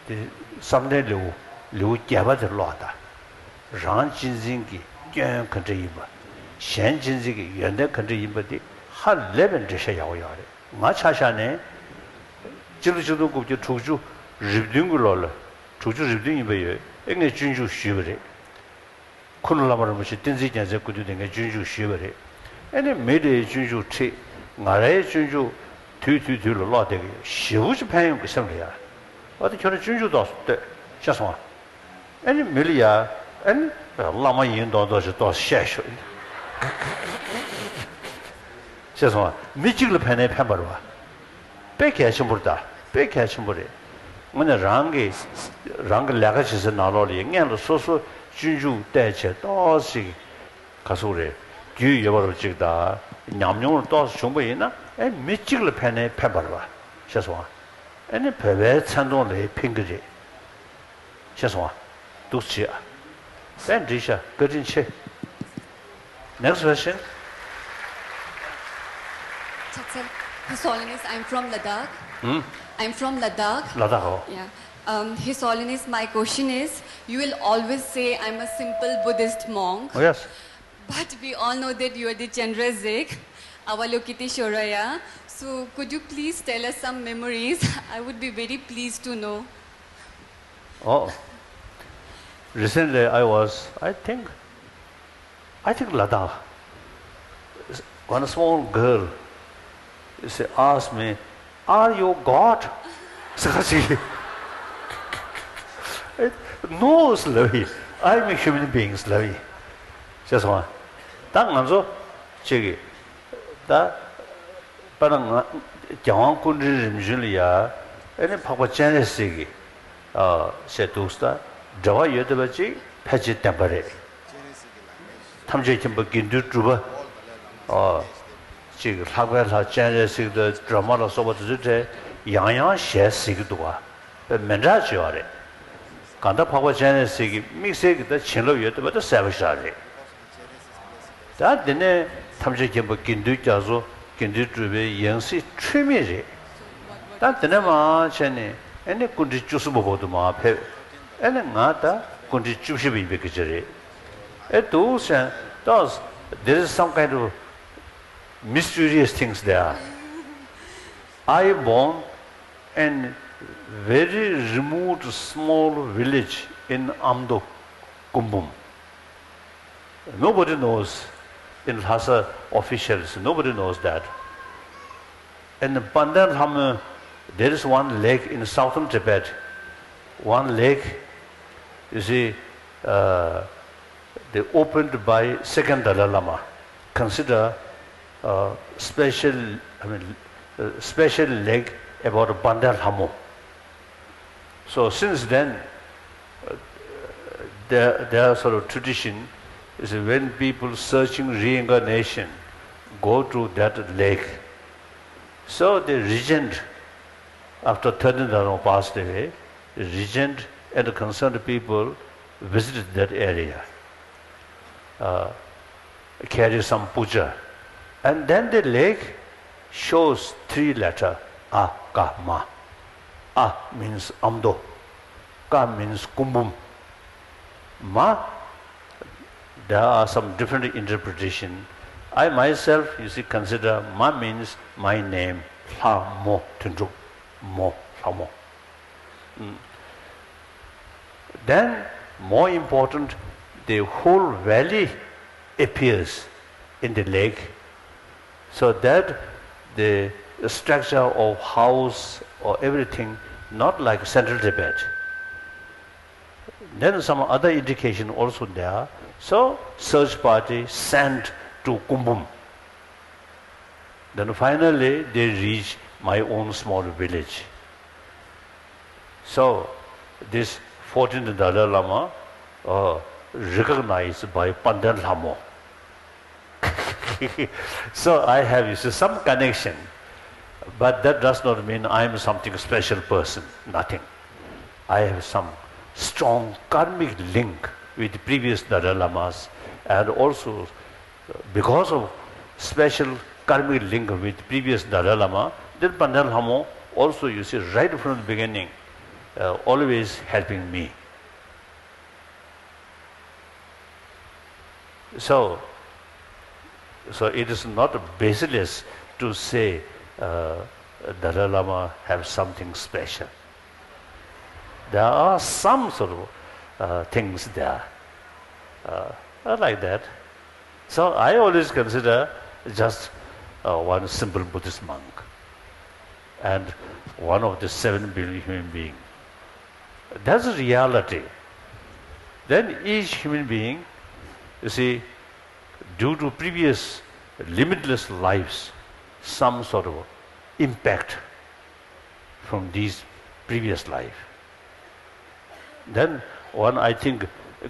དེ་བསམ་གཏན་ལེའུ་ལེའུ་བརྒྱད་པ་དེ་ཀློག་དང་། རང་གཅེས་འཛིན་གྱི་སྐྱོན་ག་འདྲ་ཡིན་པ། གཞན་གཅེས་འཛིན་གྱི་ཡོན་ཏན་ག་འདྲ་ཡིན་པ་དེ་ཧ་ལས་པའི་འགྲེལ་བཤད་ཡག་པོ་ཡོད་རེད། ང་ཆ་བཞག་ནས་སྤྱི་ལོ་ཆིག་སྟོང་དགུ་བརྒྱ་དྲུག་ཅུ་རེ་བདུན་གྱི་ལོ་ལ། དྲུག་ཅུ་རེ་བདུན་ཡིན་པ་ཡོད། ཨེ་ངས་སྤྱོད་འཇུག་ཞུས་པ་རེད། ཁུ་ནུ་བླ་མ་རིན་པོ་ཆེ་བསྟན་འཛིན་རྒྱལ་མཚན་སྐུ་མདུན་དེ་ངས་སྤྱོད་འཇུག་ཞུས་པ་རེད། ཨེ་ནི་མི་དེའི་སྤྱོད་འཇུག་ཁྲིད། ང་རའི་སྤྱོད་འཇུག་དུས་དུས་དུས་ལ་ཀློག་བསྡད་ཀྱི་ཡོད། ཞེ་པོ་ཅིག་ཕན་ཡོང་གི་སེམས་ལ་ཡ། ཨ་ད་ཁྱོད་རང་སྤྱོད་འཇུག་ཏོག་ཙམ་ལྟོས། ཤེས་སོང་ཨ། ཨེ་ནི་མི་ལ་ཡ། ཨེ་ནི་བླ་མ་ཡིན་མདོག་མདོག་ཅིག་ཏོག་ཙམ་བཤད་ཤོག་ཤེས་སོང་ཨ། མི་གཅིག་ལ་ཕན་ནའི་ཕན་པ་རེད་བ། དཔེ་གལ་ཆེན་པོ་རེད་ད། དཔེ་གལ་ཆེན་པོ་རེད། དངོས་གནས་རང་གི་རང་གི་ལས་ཀ་བྱེད་སའི་ནང་ལོགས་ལ་ཡི་སྔོན་ལ་སོ་སོ་སྤྱོད་འཇུག་བལྟས་བྱས་ཏོག་ཙམ་ག་ཟེར་དགོས་རེད། རྒྱུས་ཡོད་པ་རུ་གཅིག་དང་ཉམས་མྱོང་རུ་ཏོག་ཙམ་བྱུང་པ་ཡིན་ན་ཨེ་མི་གཅིག་ལ་ཕན་ནའི་ཕན་པ་རེད་བ། ཤེས་སོང་ཨ། ཨེ་ནི་བོད་པའི་མཚན་མཐོང་ལ་ཕན་གྱི་རེད། ཤེས་སོང་ཨ། འདུག་བྱེད་ཨ། དཔེ་འགྲིག་ཤག་བཀའ་དྲིན་ཆེ། Next question. Chaksal, His Holiness, I'm from Ladakh. Hmm? I'm from Ladakh. Ladakh, oh. Yeah. Um, His Holiness, my question is, you will always say, "I'm a simple Buddhist monk." Oh, yes. But we all know that you are the Chenrezig, Avalokiteshwaraya. So, could you please tell us some memories? I would be very pleased to know. Oh, recently I was, I think, I think Ladakh. One small girl, she asked me, "Are you God?" ཟེར་ག་ཅིག No, ལབ་ཡིན། I'm a human being, ལབ་ཡིན། ཤེས་སོང་ཨ། ད་ང་ཚོ་ཅིག་གི་ད། དཔེར་ན་ང་རྒྱལ་དབང་སྐུ་ཕྲེང་རིམ་བྱོན་ལ་ཡ། ཨེ་ནི་འཕགས་པ་སྤྱན་རས་གཟིགས་ཀྱི་ཨ་ཞེས་འདུག་ས། འབྲེལ་བ་ཡོད་བསྡད་པ་ཅིག་ཕལ་ཆེར་བདེན་པ་རེད། ཐམས་ཅད་མཁྱེན་པ་དགེ་འདུན་གྲུབ་པ། ཨ་ཅིག་ལྷག་པའི་ལྷ་སྤྱན་རས་གཟིགས་དང་སྒྲོལ་མ་ལ་སོགས་པ་དེ་ཚོའི་གྲས་ཡང་ཡང་ཞལ་གཟིགས་ཀྱི་འདུག་ག་དཔེ་མི་འདྲ་བྱེད་པ་རེད། གང་ལྟར་འཕགས་པ་སྤྱན་རས་གཟིགས་ཀྱི་དམིགས་བསལ་གྱི་ད་བྱིན་རླབས་ཡོད་བསྡད་པ་ད་གསལ་པོ་ཞེ་དྲག་རེད། ད་འདི་ནས་ཐམས་ཅད་མཁྱེན་པ་དགེ་འདུན་རྒྱ་མཚོ་དགེ་འདུན་གྲུབ་པའི་ཡང་སྲིད་འཁྲུལ་མེད་རེད། ད་འདི་ནས་མར་བྱས་ནས་ཨེ་ནི་སྐུ་ཕྲེང་བཅུ་གསུམ་པ་བར་དུ་མར་ཕེབས། ཨེ་ནི་ང་ད་ ཁོང་ཁྲི་བཅུ་བཞི་པ་ཡིན་པའི་སྐད་ཆ་རེད། ཨེ་འདུག་སེ་ད། There is some kind of mysterious things there. I born in very remote small village in Amdo Kumbum. Nobody knows in Lhasa officials, nobody knows that. In Pandan Lhamo, there is one lake in southern Tibet. One lake, you see, uh, they opened by second Dalai Lama. Consider uh, special, I mean, uh, special lake about Pandan Lhamo. So since then, uh, their, their sort of tradition is when people searching reincarnation go to that lake. So the regent, after thirteenth Dalai Lama passed away, the regent and the concerned people visited that area, uh, carry some puja. And then the lake shows three letter A Ka Ma. A means Amdo. Ka means Kumbum. Ma, there are some different interpretation. I myself, you see, consider Ma means my name, Lha Mo Tundruk, Mo, Lha Mo. Mm. Then, more important, the whole valley appears in the lake, so that the structure of house or everything not like central Tibet. Then some other indication also there. So search party sent to Kumbum. Then finally they reach my own small village. So this fourteenth Dalai Lama, uh, recognized by Pandan Lhamo. So I have, you see, some connection, but that does not mean I am something special person, nothing. I have some strong karmic link with previous Dalai Lamas, and also because of special karmic link with previous Dalai Lama, then Pandan Lhamo also, you see, right from the beginning, uh, always helping me. So, so it is not baseless to say, uh, Dalai Lama have something special. There are some sort of, uh, things there, uh, like that. So I always consider just, uh, one simple Buddhist monk and one of the seven billion human being. That's the reality. Then each human being, you see, due to previous limitless lives, some sort of impact from these previous life. Then one, I think,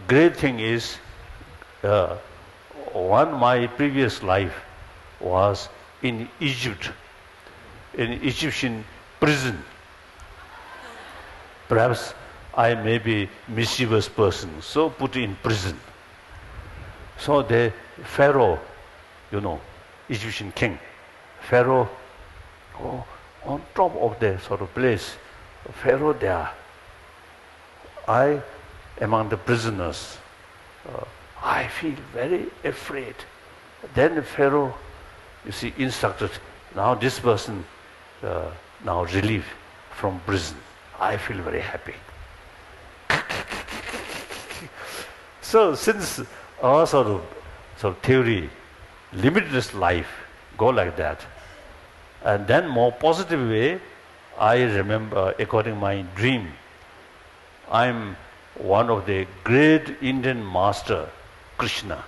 great thing is, uh, one my previous life was in Egypt, in Egyptian prison. Perhaps I may be mischievous person, so put in prison. So the Pharaoh, you know, Egyptian king, Pharaoh, oh, on top of the sort of place, Pharaoh there, I, among the prisoners, uh, I feel very afraid. Then Pharaoh, you see, instructed, now this person, uh, now relieved from prison. I feel very happy. So since our sort of, sort of theory, limitless life, go like that, and then more positive way, I remember, according my dream, I am one of the great Indian master, Krishna.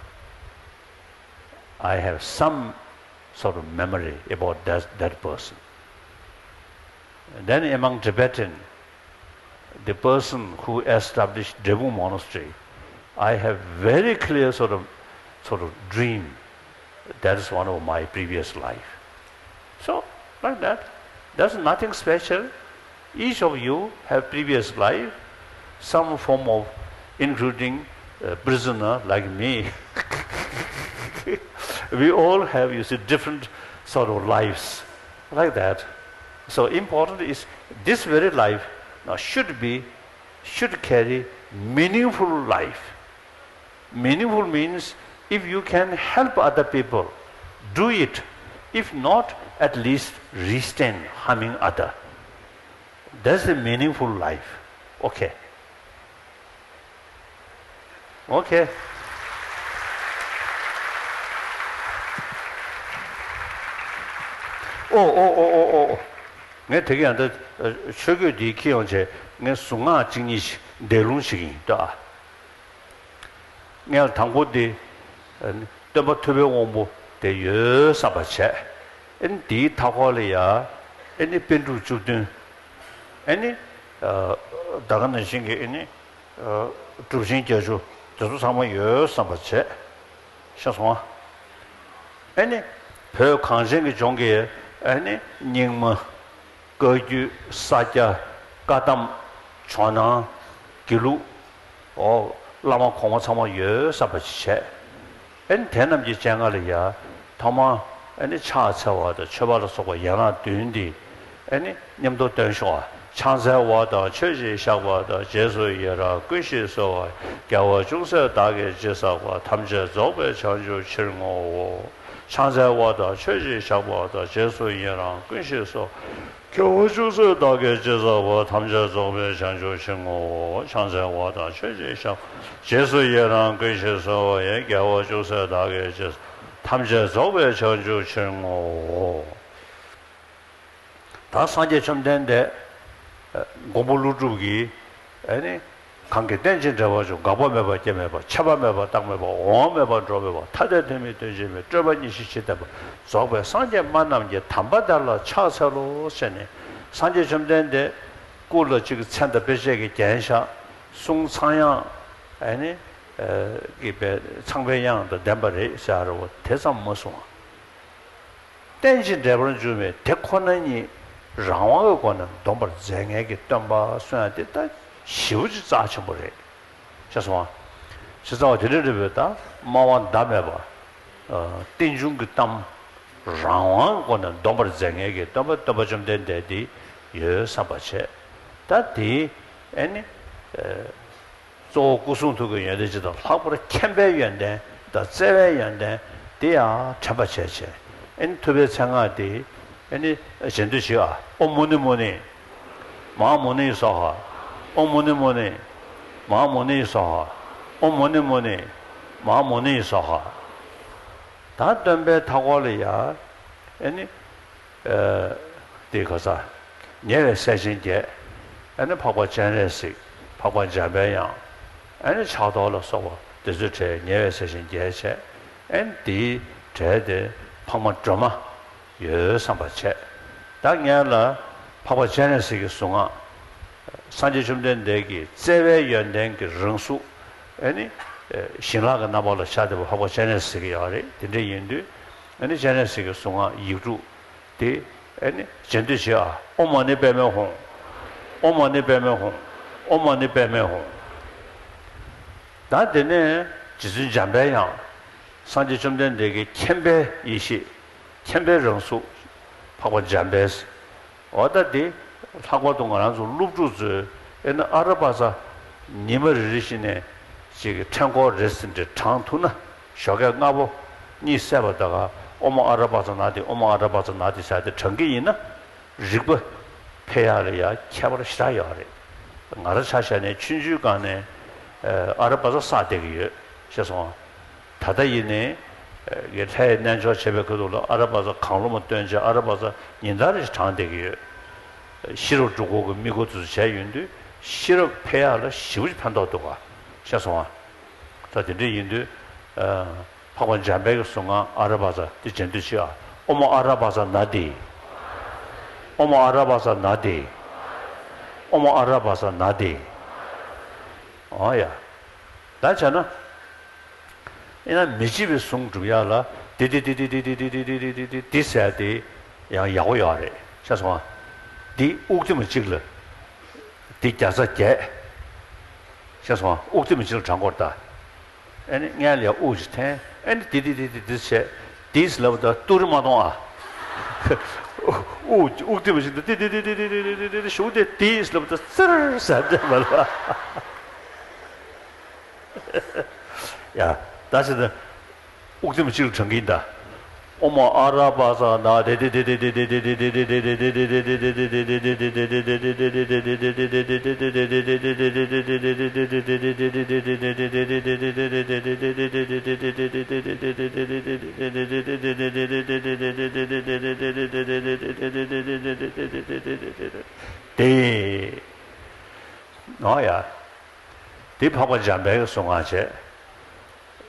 I have some sort of memory about that, that person. And then among Tibetan, the person who established Drebung Monastery, I have very clear sort of, sort of dream. That is one of my previous life. So, like that, there's nothing special. Each of you have previous life, some form of, including a prisoner like me. We all have, you see, different sort of lives, like that. So important is this very life now should be, should carry Meaningful life. Meaningful means if you can help other people, do it. If not, at least restrain harming other. That's the meaningful life. Okay. Okay. ཨོ་ཨོ་ཨོ་ཨོ་ཨོ། ངས་དེ་ག་ཡང་ད་ཆོས་གོས་འདི་འཁྱེར་ཡོང་བྱས་ངས་གཟུངས་སྔགས་གཅིག་གཉིས་ཤིག་འདས་ལུང་ཞིག་ཡིན་ད། ངས་དང་པོ་འདི་སྟོན་པ་ཐུབ་པའི་དབང་པོ་དེ་ཡོད་བསམ་པ་བྱས། ཨེ་ནི་འདིའི་མཐའ་འཁོར་ལ་ཡ་ཨེ་ནི་པཎ་གྲུབ་བཅུ་བདུན། ཨེ་ནི་ད་ག་ནང་བཞིན་གྱི་ཨེ་ནི་གྲུབ་ཆེན་བརྒྱད་ཅུ་དེ་ཚོ་ཚང་མ་ཡོད་བསམ་པ་བྱས། ཤེས་སོང་ཨ། ཨེ་ནི་བོད་གངས་ཅན་གྱི་ལྗོངས་ཀྱི་ཨེ་ནི་རྙིང་མ། བཀའ་བརྒྱུད། ས་སྐྱ། བཀའ་གདམས། ཇོ་ནང་། དགེ་ལུགས། འོ། བླ་མ་གོང་མ་ཚང་མ་ཡོད་བསམ་པ་ཞིག་བྱས། ཨེ་ནི་དེ་རྣམས་ཀྱི་སྤྱན་སྔར་ལ་ཡ། ཐོག་མར་ཨེ་ནི་ཕྱག་འཚལ་བ་དང་མཆོད་པ་ལ་སོགས་པ་ཡན་ལག་བདུན་འདི། ཨེ་ནི་མཉམ་དུ་འདོན་ཤོག་ཨ། ཕྱག་འཚལ་བ་དང་མཆོད་ཅིང་བཤགས་པ་དང་། རྗེས་སུ་ཡི་རང་ཀུན་ཤེས་གསོལ་བ། རྒྱལ་བ་ཅུང་ཟད་བདག་གིས་ཅི་བསགས་པ། ཐམས་ཅད་རྫོགས་པའི་བྱང་ཆུབ་ཕྱིར་བསྔོའོ། ཕྱག་འཚལ་བ་དང་མཆོད་ཅིང་བཤགས་པ་དང་། རྗེས་སུ་ཡི་རང་ཀུན་ཤེས་གསོལ། རྒྱལ་བ་ཅུང་ཟད་བདག་གིས་ཅི་བསགས་པ། ཐམས་ཅད་རྫོགས་པའི་བྱང་ཆུབ་ཕྱིར་བསྔོའོ། ཕྱག་འཚལ་བ་དང་མཆོད་ཅིང་བཤགས། རྗེས་སུ་ཡི་རང་ཀུན་ཤེས་གསོལ་བ་ཡི། རྒྱལ་བ་ཅུང་ཟད་བདག་གིས་ཅི། ཐམས་ཅད་རྫོགས་པའི་བྱང་ཆུབ་ཕྱིར་བསྔོའོ། ད་སངས་རྒྱས་བཅོམ་ལྡན་འདས་མགོན་པོ་ཀླུ་སྒྲུབ་ཀྱིས་ཨེ་ནི། གང་གིས་རྟེན་ཅིང་འབྲེལ་བར་འབྱུང་། འགག་པ་མེད་པར་སྐྱེ་མེད་པ། ཆད་པ་མེད་པར་རྟག་མེད་པ། འོང་བ་མེད་པར་འགྲོ་མེད་པ། ཐ་དད་དོན་མིན་དོན་གཅིག་མིན། སྤྲོས་པ་གཉིས་ཞི་ཞི་བསྟན་པ། རྫོགས་པའི་སངས་རྒྱས་སྨྲ་རྣམས་ཀྱི། དམ་པ་དེ་ལ་ཕྱག་འཚལ་ལོ་ཟེར་ནས་སངས་རྒྱས་བཅོམ་ལྡན་འདས་སྐུ་ལ་གཅིག་མཚན་དང་དཔེ་བྱད་ཀྱིས་བརྒྱན་བཞག་གསུང་ཚངས་དབྱངས་ཨེ་ནི་གི་པའི་ཚངས་པའི་དབྱངས་དང་ལྡན་པ་རེད་ཟེར་བ་དེ་ཙམ་མ་གསུངས། རྟེན་ཅིང་འབྲེལ་བར་འབྱུང་བའི་དེ་ཁོ་ན་ཉིད་རང་དབང་གི་སྒོ་ནས་འདོམས་པར་མཛད་མཁན་གྱི་སྟོན་པ་གསུང་ཡ་དེ་ད་ཞེ་པོ་ཅིག་རྩ་ཆེན་པོ་རེད། ཤེས་སོང་ཨ། ཇི་ལྟ་བ་དེ་འདྲ་རེད་པས། ད་སྨྲ་བ་ཟླ་མེད་པ། རྟེན་འབྱུང་གི་གཏམ་རང་དབང་གི་སྒོ་ནས་འདོམས་པར་མཛད་མཁན་གྱི་སྟོན་པ་སྟོན་པ་བཅོམ་ལྡན་འདས་དེ་ཡོད་བསམ་པ་བྱས། ད་དེ་ཨེ་ནི། གཙོ་བོ་སྐུ་གསུང་ཐུགས་ཀྱི་ཡོན་ཏན་སྤྱི་དང་། ལྷག་པར་མཁྱེན་པའི་ཡོན་ཏན་དང་བརྩེ་བའི་ཡོན་ཏན་དེ་ཡང་དྲན་པ་བྱས་བྱས། ཨེ་ནི་ཐུབ་པའི་མཚན་སྔགས་དེ་ཨེ་ནི་རྗེས་ཟློས་བྱེད་ཨ། ཨོཾ་མུ་ནེ་མུ་ནེ་མ་ཧཱ་མུ་ནེ་སྭཱ་ཧཱ། ཨོཾ་མུ་ནེ་མུ་ནེ་མ་ཧཱ་མུ་ནེ་སྭཱ་ཧཱ། ཨོཾ་མུ་ནེ་མུ་ནེ་མ་ཧཱ་མུ་ནེ་སྭཱ་ཧཱ། ད་སྟོན་པའི་མཐའ་འཁོར་ལ་ཡ་ཨེ་ནི། དེའི་ག་ས། ཉེ་བའི་སྲས་ཆེན་བརྒྱད། ཨ་ནི་འཕགས་པ་སྤྱན་རས་གཟིགས། འཕགས་པ་འཇམ་པའི་དབྱངས། ཨ་ནི་ཕྱག་རྡོར་ལ་སོགས་པ་དེ་ཚོའི་གྲས་ཉེ་བའི་སྲས་ཆེན་བརྒྱད་བྱས། ཨ་ནི་དེའི་གྲས་དེ་འཕགས་མ་སྒྲོལ་མ་ཡོད་བསམ་པ་བྱས། ད་ངས་ལ་འཕགས་པ་སྤྱན་རས་གཟིགས་ཀྱི་གཟུངས་སྔགས། སངས་རྒྱས་བཅོམ་ལྡན་འདས་ཀྱི་བརྩེ་བའི་ཡོན་ཏན་གྱི་རང་གཟུགས། ཨ་ནི། བྱིན་རླབས་ཀྱི་རྣམ་པ་ལ་ཤར་བསྡད་པ་འཕགས་པ་སྤྱན་རས་གཟིགས་ཀྱི་ཡོད་རེད། དེ་འདྲ་ཡིན་དུས། ཨ་ནི་སྤྱན་རས་གཟིགས་ཀྱི་གཟུངས་སྔགས་ཡིག་དྲུག་དེ་ཨ་ནི་རྗེས་ཟློས་བྱེད་ཨ། ཨོཾ་མ་ཎི་པདྨེ་ཧཱུྃ། ཨོཾ་མ་ཎི་པདྨེ་ཧཱུྃ། ཨོཾ་མ་ཎི་པདྨེ་ཧཱུྃ། ད་དེ་ནས་རྗེ་བཙུན་འཇམ་པའི་དབྱངས། སངས་རྒྱས་བཅོམ་ལྡན་འདས་ཀྱི་མཁྱེན་པའི་ཡེ་ཤེས། མཁྱེན་པའི་རང་གཟུགས། འཕགས་པ་འཇམ་དཔལ། འོ་ད་དེ་ལྷག་པར་དུ་ང་རང་ཚོ་སློབ་ཕྲུག་ཚོས་ཨེ་ནི་ཨ་ར་པ་ཙ་ཉི་མ་རེ་རེ་བཞིན་ནས་ཅིག་གི་ཕྲེང་སྐོར་རེ་ཟིན་ཏེ་བགྲང་ཐུབ་ན། ཞོགས་ཀས་སྔ་པོ་གཉིད་སད་པ་ད་ག་ཨོཾ་ཨ་ར་པ་ཙ་ན་དྷཱིཿ། ཨོཾ་ཨ་ར་པ་ཙ་ན་དྷཱིཿ་ཟེར་ཏེ་བགྲང་གི་ཡིན་ན། རིག་པ་འཕེལ་ཡག་ལ་ཡ་ཁྱད་པར་ཞེ་དྲག་ཡོད་རེད། ང་རང་ཆ་བཞག་ནས་ཆུང་ཆུང་སྒང་ནས་ཨ་ར་པ་ཙ་བསགས་བསྡད་ཀྱི་ཡོད། ཤེས་སོང་ཨ། ད་ལྟ་ཡིན་ནའི་ལྷའི་རྣལ་འབྱོར་བྱེད་པའི་ཁ་ཐུག་ལ་ཨ་ར་པ་ཙ་གང་རུང་བ་བཏོན་བྱས་ཨ་ར་པ་ཙ་ཉིན་ལྟར་རེ་བཞིན་བགྲང་བསྡད་ཀྱི་ཡོད། ཤེས་རབ་སྒྲུབ་སྐོར་གྱི་དམིགས་སྐོར་དེ་ཚོ་བྱས་ཡོང་དུས་ཤེས་རབ་འཕེལ་ཡག་ལ་ཞེ་པོ་ཅིག་ཕན་ཐོགས་འདུག་ག། ཤེས་སོང་ཨ། ད་དེ་འདྲ་ཡིན་དུས། འཕགས་པ་འཇམ་དཔལ་གྱི་གཟུངས་སྔགས་ཨ་ར་པ་ཙ་དེ་རྗེས་ཟློས་བྱེད་ཨ། ཨོཾ་ཨ་ར་པ་ཙ་ན་དྷཱིཿ། ཨོཾ་ཨ་ར་པ་ཙ་ན་དྷཱིཿ། ཨོཾ་ཨ་ར་པ་ཙ་ན་དྷཱིཿ། འོ་ཡ། ད་བྱས་ན། ཡིན་ན་མི་བརྗེད་པའི་གཟུངས་སྒྲུབ་ཡག་ལ་དེ་དེ་དེ་དེ་ཟེར་དེ་ཡང་ཡག་པོ་ཡོད་རེད། ཤེས་སོང་ཨ། འདི་དབུགས་ཐིམ་གཅིག་ལ། འདི་བརྒྱ་རྩ་བརྒྱད། ཤེས་སོང་ཨ། དབུགས་ཐིམ་གཅིག་ལ་བགྲང་དགོས་རེད་ད། ཨ་ནི་སྔོན་ལ་ཡ་དབུགས་ཅིག་འཐེན། ཨ་ནི་འདི་འདི་འདི་འདི་འདི་བྱས། འདིས་ལབ་ད་ཏུ་རི་མ་གཏོང་ཨ། དབུགས་དབུགས་ཐིམ་གཅིག་ལ་འདི་འདི་འདི་ཞུགས་ཏེ་འདིས་ལབ་ད་ཙིར་ཟེར་འདི་མ་ལ། ཡ། ད་ཅི་ད། དབུགས་ཐིམ་གཅིག་ལ་དྲངས་ཀྱིན་གདའ། ཨོཾ་ཨ་ར་པ་ཙ་ན་དེ་དེ་དེ་དེ། ཨོ་ཡ། དེ་འཕགས་པ་འཇམ་དཔལ་གྱི་གསུང་ངག་བྱས།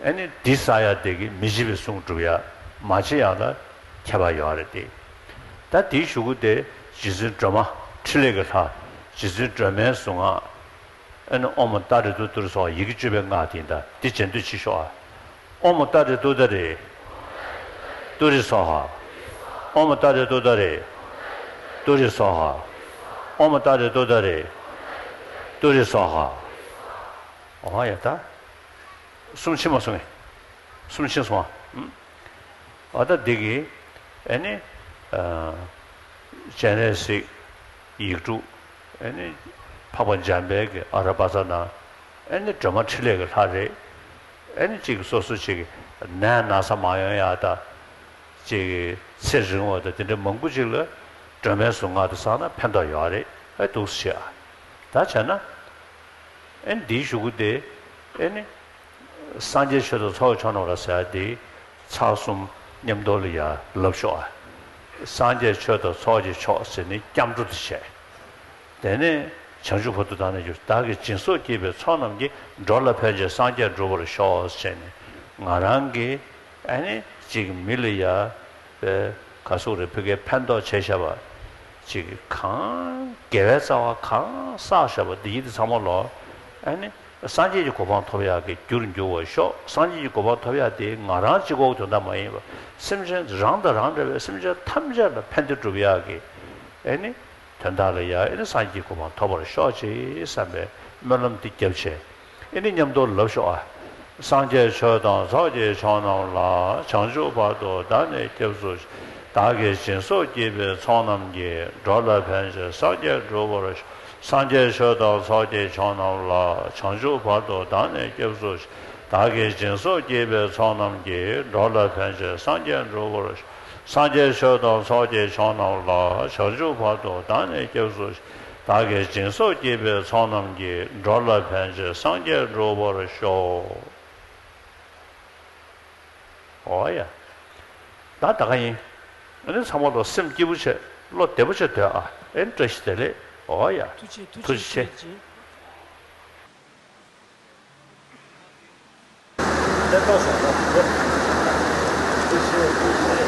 ཨ་ནི་འདི་བསགས་ཡ་དེ་གིས་མི་འཇིགས་པའི་གསུང་སྒྲུབ་ཡ། མ་བྱེད་ཡ་ལ་ཁྱད་པར་ཡོད་རེད་དེ། ད་དེའི་གཞུག་གུ་དེ་རྗེ་བཙུན་སྒྲོལ་མ་ཕྲིན་ལས་ཀྱི་ལྷ། རྗེ་བཙུན་སྒྲོལ་མའི་གསུང་ངག་ཨ་ནི་ཨོཾ་ཏཱ་རེ་ཏུཏྟཱ་རེ་སྭཱ་ཧཱ། ཡི་གེ་བཅུ་པའི་སྔགས་དེ་ཡིན་ད། འདི་རྗེས་ཟློས་བྱེད་ཤོག་ཨ། ཨོཾ་ཏཱ་རེ་ཏུཏྟཱ་རེ། ཏུ་རེ་སྭཱ་ཧཱ། ཨོཾ་ཏཱ་རེ་ཏུཏྟཱ་རེ། ཏུ་རེ་སྭཱ་ཧཱ། ཨོཾ་ཏཱ་རེ་ཏུཏྟཱ་རེ། ཏུ་རེ་སྭཱ་ཧཱ། ཨོ་ཡ་ད། གསུང་ཕྱི་མ་གསུང་ངེ། གསུང་ཕྱི་གསུང་ཨ། ཨ་ད་འདི་གི་ཨ་ནི། ཨ། སྤྱན་རས་གཟིགས། ཡིག་དྲུག་ཨ་ནི་འཕགས་པ་འཇམ་དཔལ་གྱི་ཨ་ར་པ་ཙ་ན། ཨ་ནི་སྒྲོལ་མ་ཕྲིན་ལས་ཀྱི་ལྷ་རེད། ཨ་ནི་གཅིག་སོ་སོ་གཅིག་གི་ནད་ན་ཚ་མ་ཡོང་ཡ་ད། གཅིག་གི་ཚེ་རིང་བ་ད་དེ་འདྲ་མང་པོ་གཅིག་ལ་སྒྲོལ་མའི་གཟུངས་སྔགས་དེ་བསགས་ན་ཕན་ཐོགས་ཡོད་རེད། ཨ་འདུག་སེ་བྱེད་ཨ། ད་བྱས་ན། ཨ་ནི་འདིའི་གཞུག་གུ་དེ། ཨ་ནི། སངས་རྒྱས་ཆོས་དང་ཚོགས་ཀྱི་མཆོག་རྣམས་ལ་ཟེར་ཡ་དེ། ཚར་གསུམ་མཉམ་དུ་ལ་ཡ་ལབ་ཤོག་ཨ། སངས་རྒྱས་ཆོས་དང་ཚོགས་ཀྱི་མཆོག་ཟེར་ནས་སྐྱབས་འགྲོ་དེ་བྱས། དེ་ནས་བྱང་ཆུབ་བར་དུ་བདག་ནི་སྐྱབས་སུ། བདག་གིས་སྦྱིན་སོགས་བགྱིས་པའི་ཚོགས་རྣམས་ཀྱིས། འགྲོ་ལ་ཕན་ཕྱིར་སངས་རྒྱས་འགྲུབ་པར་ཤོག་ཟེར་ནས། ང་རང་གིས་ཨ་ནི་གཅིག་མི་ལ་ཡ། པའི་ག་ཟུག་རེད། ཕ་གིར་ཕན་ཐོགས་བྱས་བཞག་པ་ཅིག་གང་དགེ་བའི་རྩ་བ་གང་བསགས་བཞག་པ་འདི་ཡིད་དུ་ཚང་མ་ལོ། ཨ་ནི་སངས་རྒྱས་ཀྱི་གོ་འཕང་ཐོབ་ཡག་གི་རྒྱུར་འགྱུར་བར་ཤོག་སངས་རྒྱས་ཀྱི་གོ་འཕང་ཐོབ་ཡག་དེ་ང་རང་གཅིག་པོ་གི་དོན་དག་མ་ཡིན་པར་སེམས་ཅན་རང་དང་རང་འདྲ་བའི་སེམས་ཅན་ཐམས་ཅད་ལ་ཕན་བདེ་སྒྲུབ་ཡག་གི་ཨ་ནི་དོན་དག་ལ་ཡ་ཨ་ནི་སངས་རྒྱས་ཀྱི་གོ་འཕང་ཐོབ་པར་ཤོག་ཅེས་བསམ་པའི་སྨོན་ལམ་འདི་བརྒྱབ་བྱས། ཨེ་ནི་མཉམ་དུ་ལབ་ཤོག་ཨ། སངས་རྒྱས་ཆོས་དང་ཚོགས་ཀྱི་མཆོག་རྣམས་ལ། བྱང་ཆུབ་བར་དུ་བདག་ནི་སྐྱབས་སུ་མཆི། བདག་གིས་སྦྱིན་སོགས་བགྱིས་པའི་ཚོགས་རྣམས་ཀྱིས། འགྲོ་ལ་ཕན་ཕྱིར་སངས་རྒྱས་འགྲུབ་པར་ཤོག་སངས་རྒྱས་ཆོས་དང་ཚོགས་ཀྱི་མཆོག་རྣམས་ལ། བྱང་ཆུབ་བར་དུ་བདག་ནི་སྐྱབས་སུ་མཆི། བདག་གིས་སྦྱིན་སོགས་བགྱིས་པའི་ཚོགས་རྣམས་ཀྱིས། འགྲོ་ལ་ཕན་ཕྱིར་སངས་རྒྱས་འགྲུབ་པར་ཤོག་སངས་རྒྱས་ཆོས་དང་ཚོགས་ཀྱི་མཆོག་རྣམས་ལ། བྱང་ཆུབ་བར་དུ་བདག་ནི་སྐྱབས་སུ་མཆི། བདག་གིས་སྦྱིན་སོགས་བགྱིས་པའི་ཚོགས་རྣམས་ཀྱིས། འགྲོ་ལ་ཕན་ཕྱིར་སངས་རྒྱས་འགྲུབ་པར་ཤོག་འོ་ཡ། ད་ད་ག་ཡིན། ཨ་ནི་ཚང་མ་ལོ་སེམས་སྐྱིད་པོ་བྱས། བློ་བདེ་པོ་བྱས་སྡོད་ཨ། ཨེ་བཀྲ་ཤིས་བདེ་ལེགས། འོ་ཡ། ཐུགས་རྗེ་ཆེ། ཐུགས་རྗེ་ཆེ།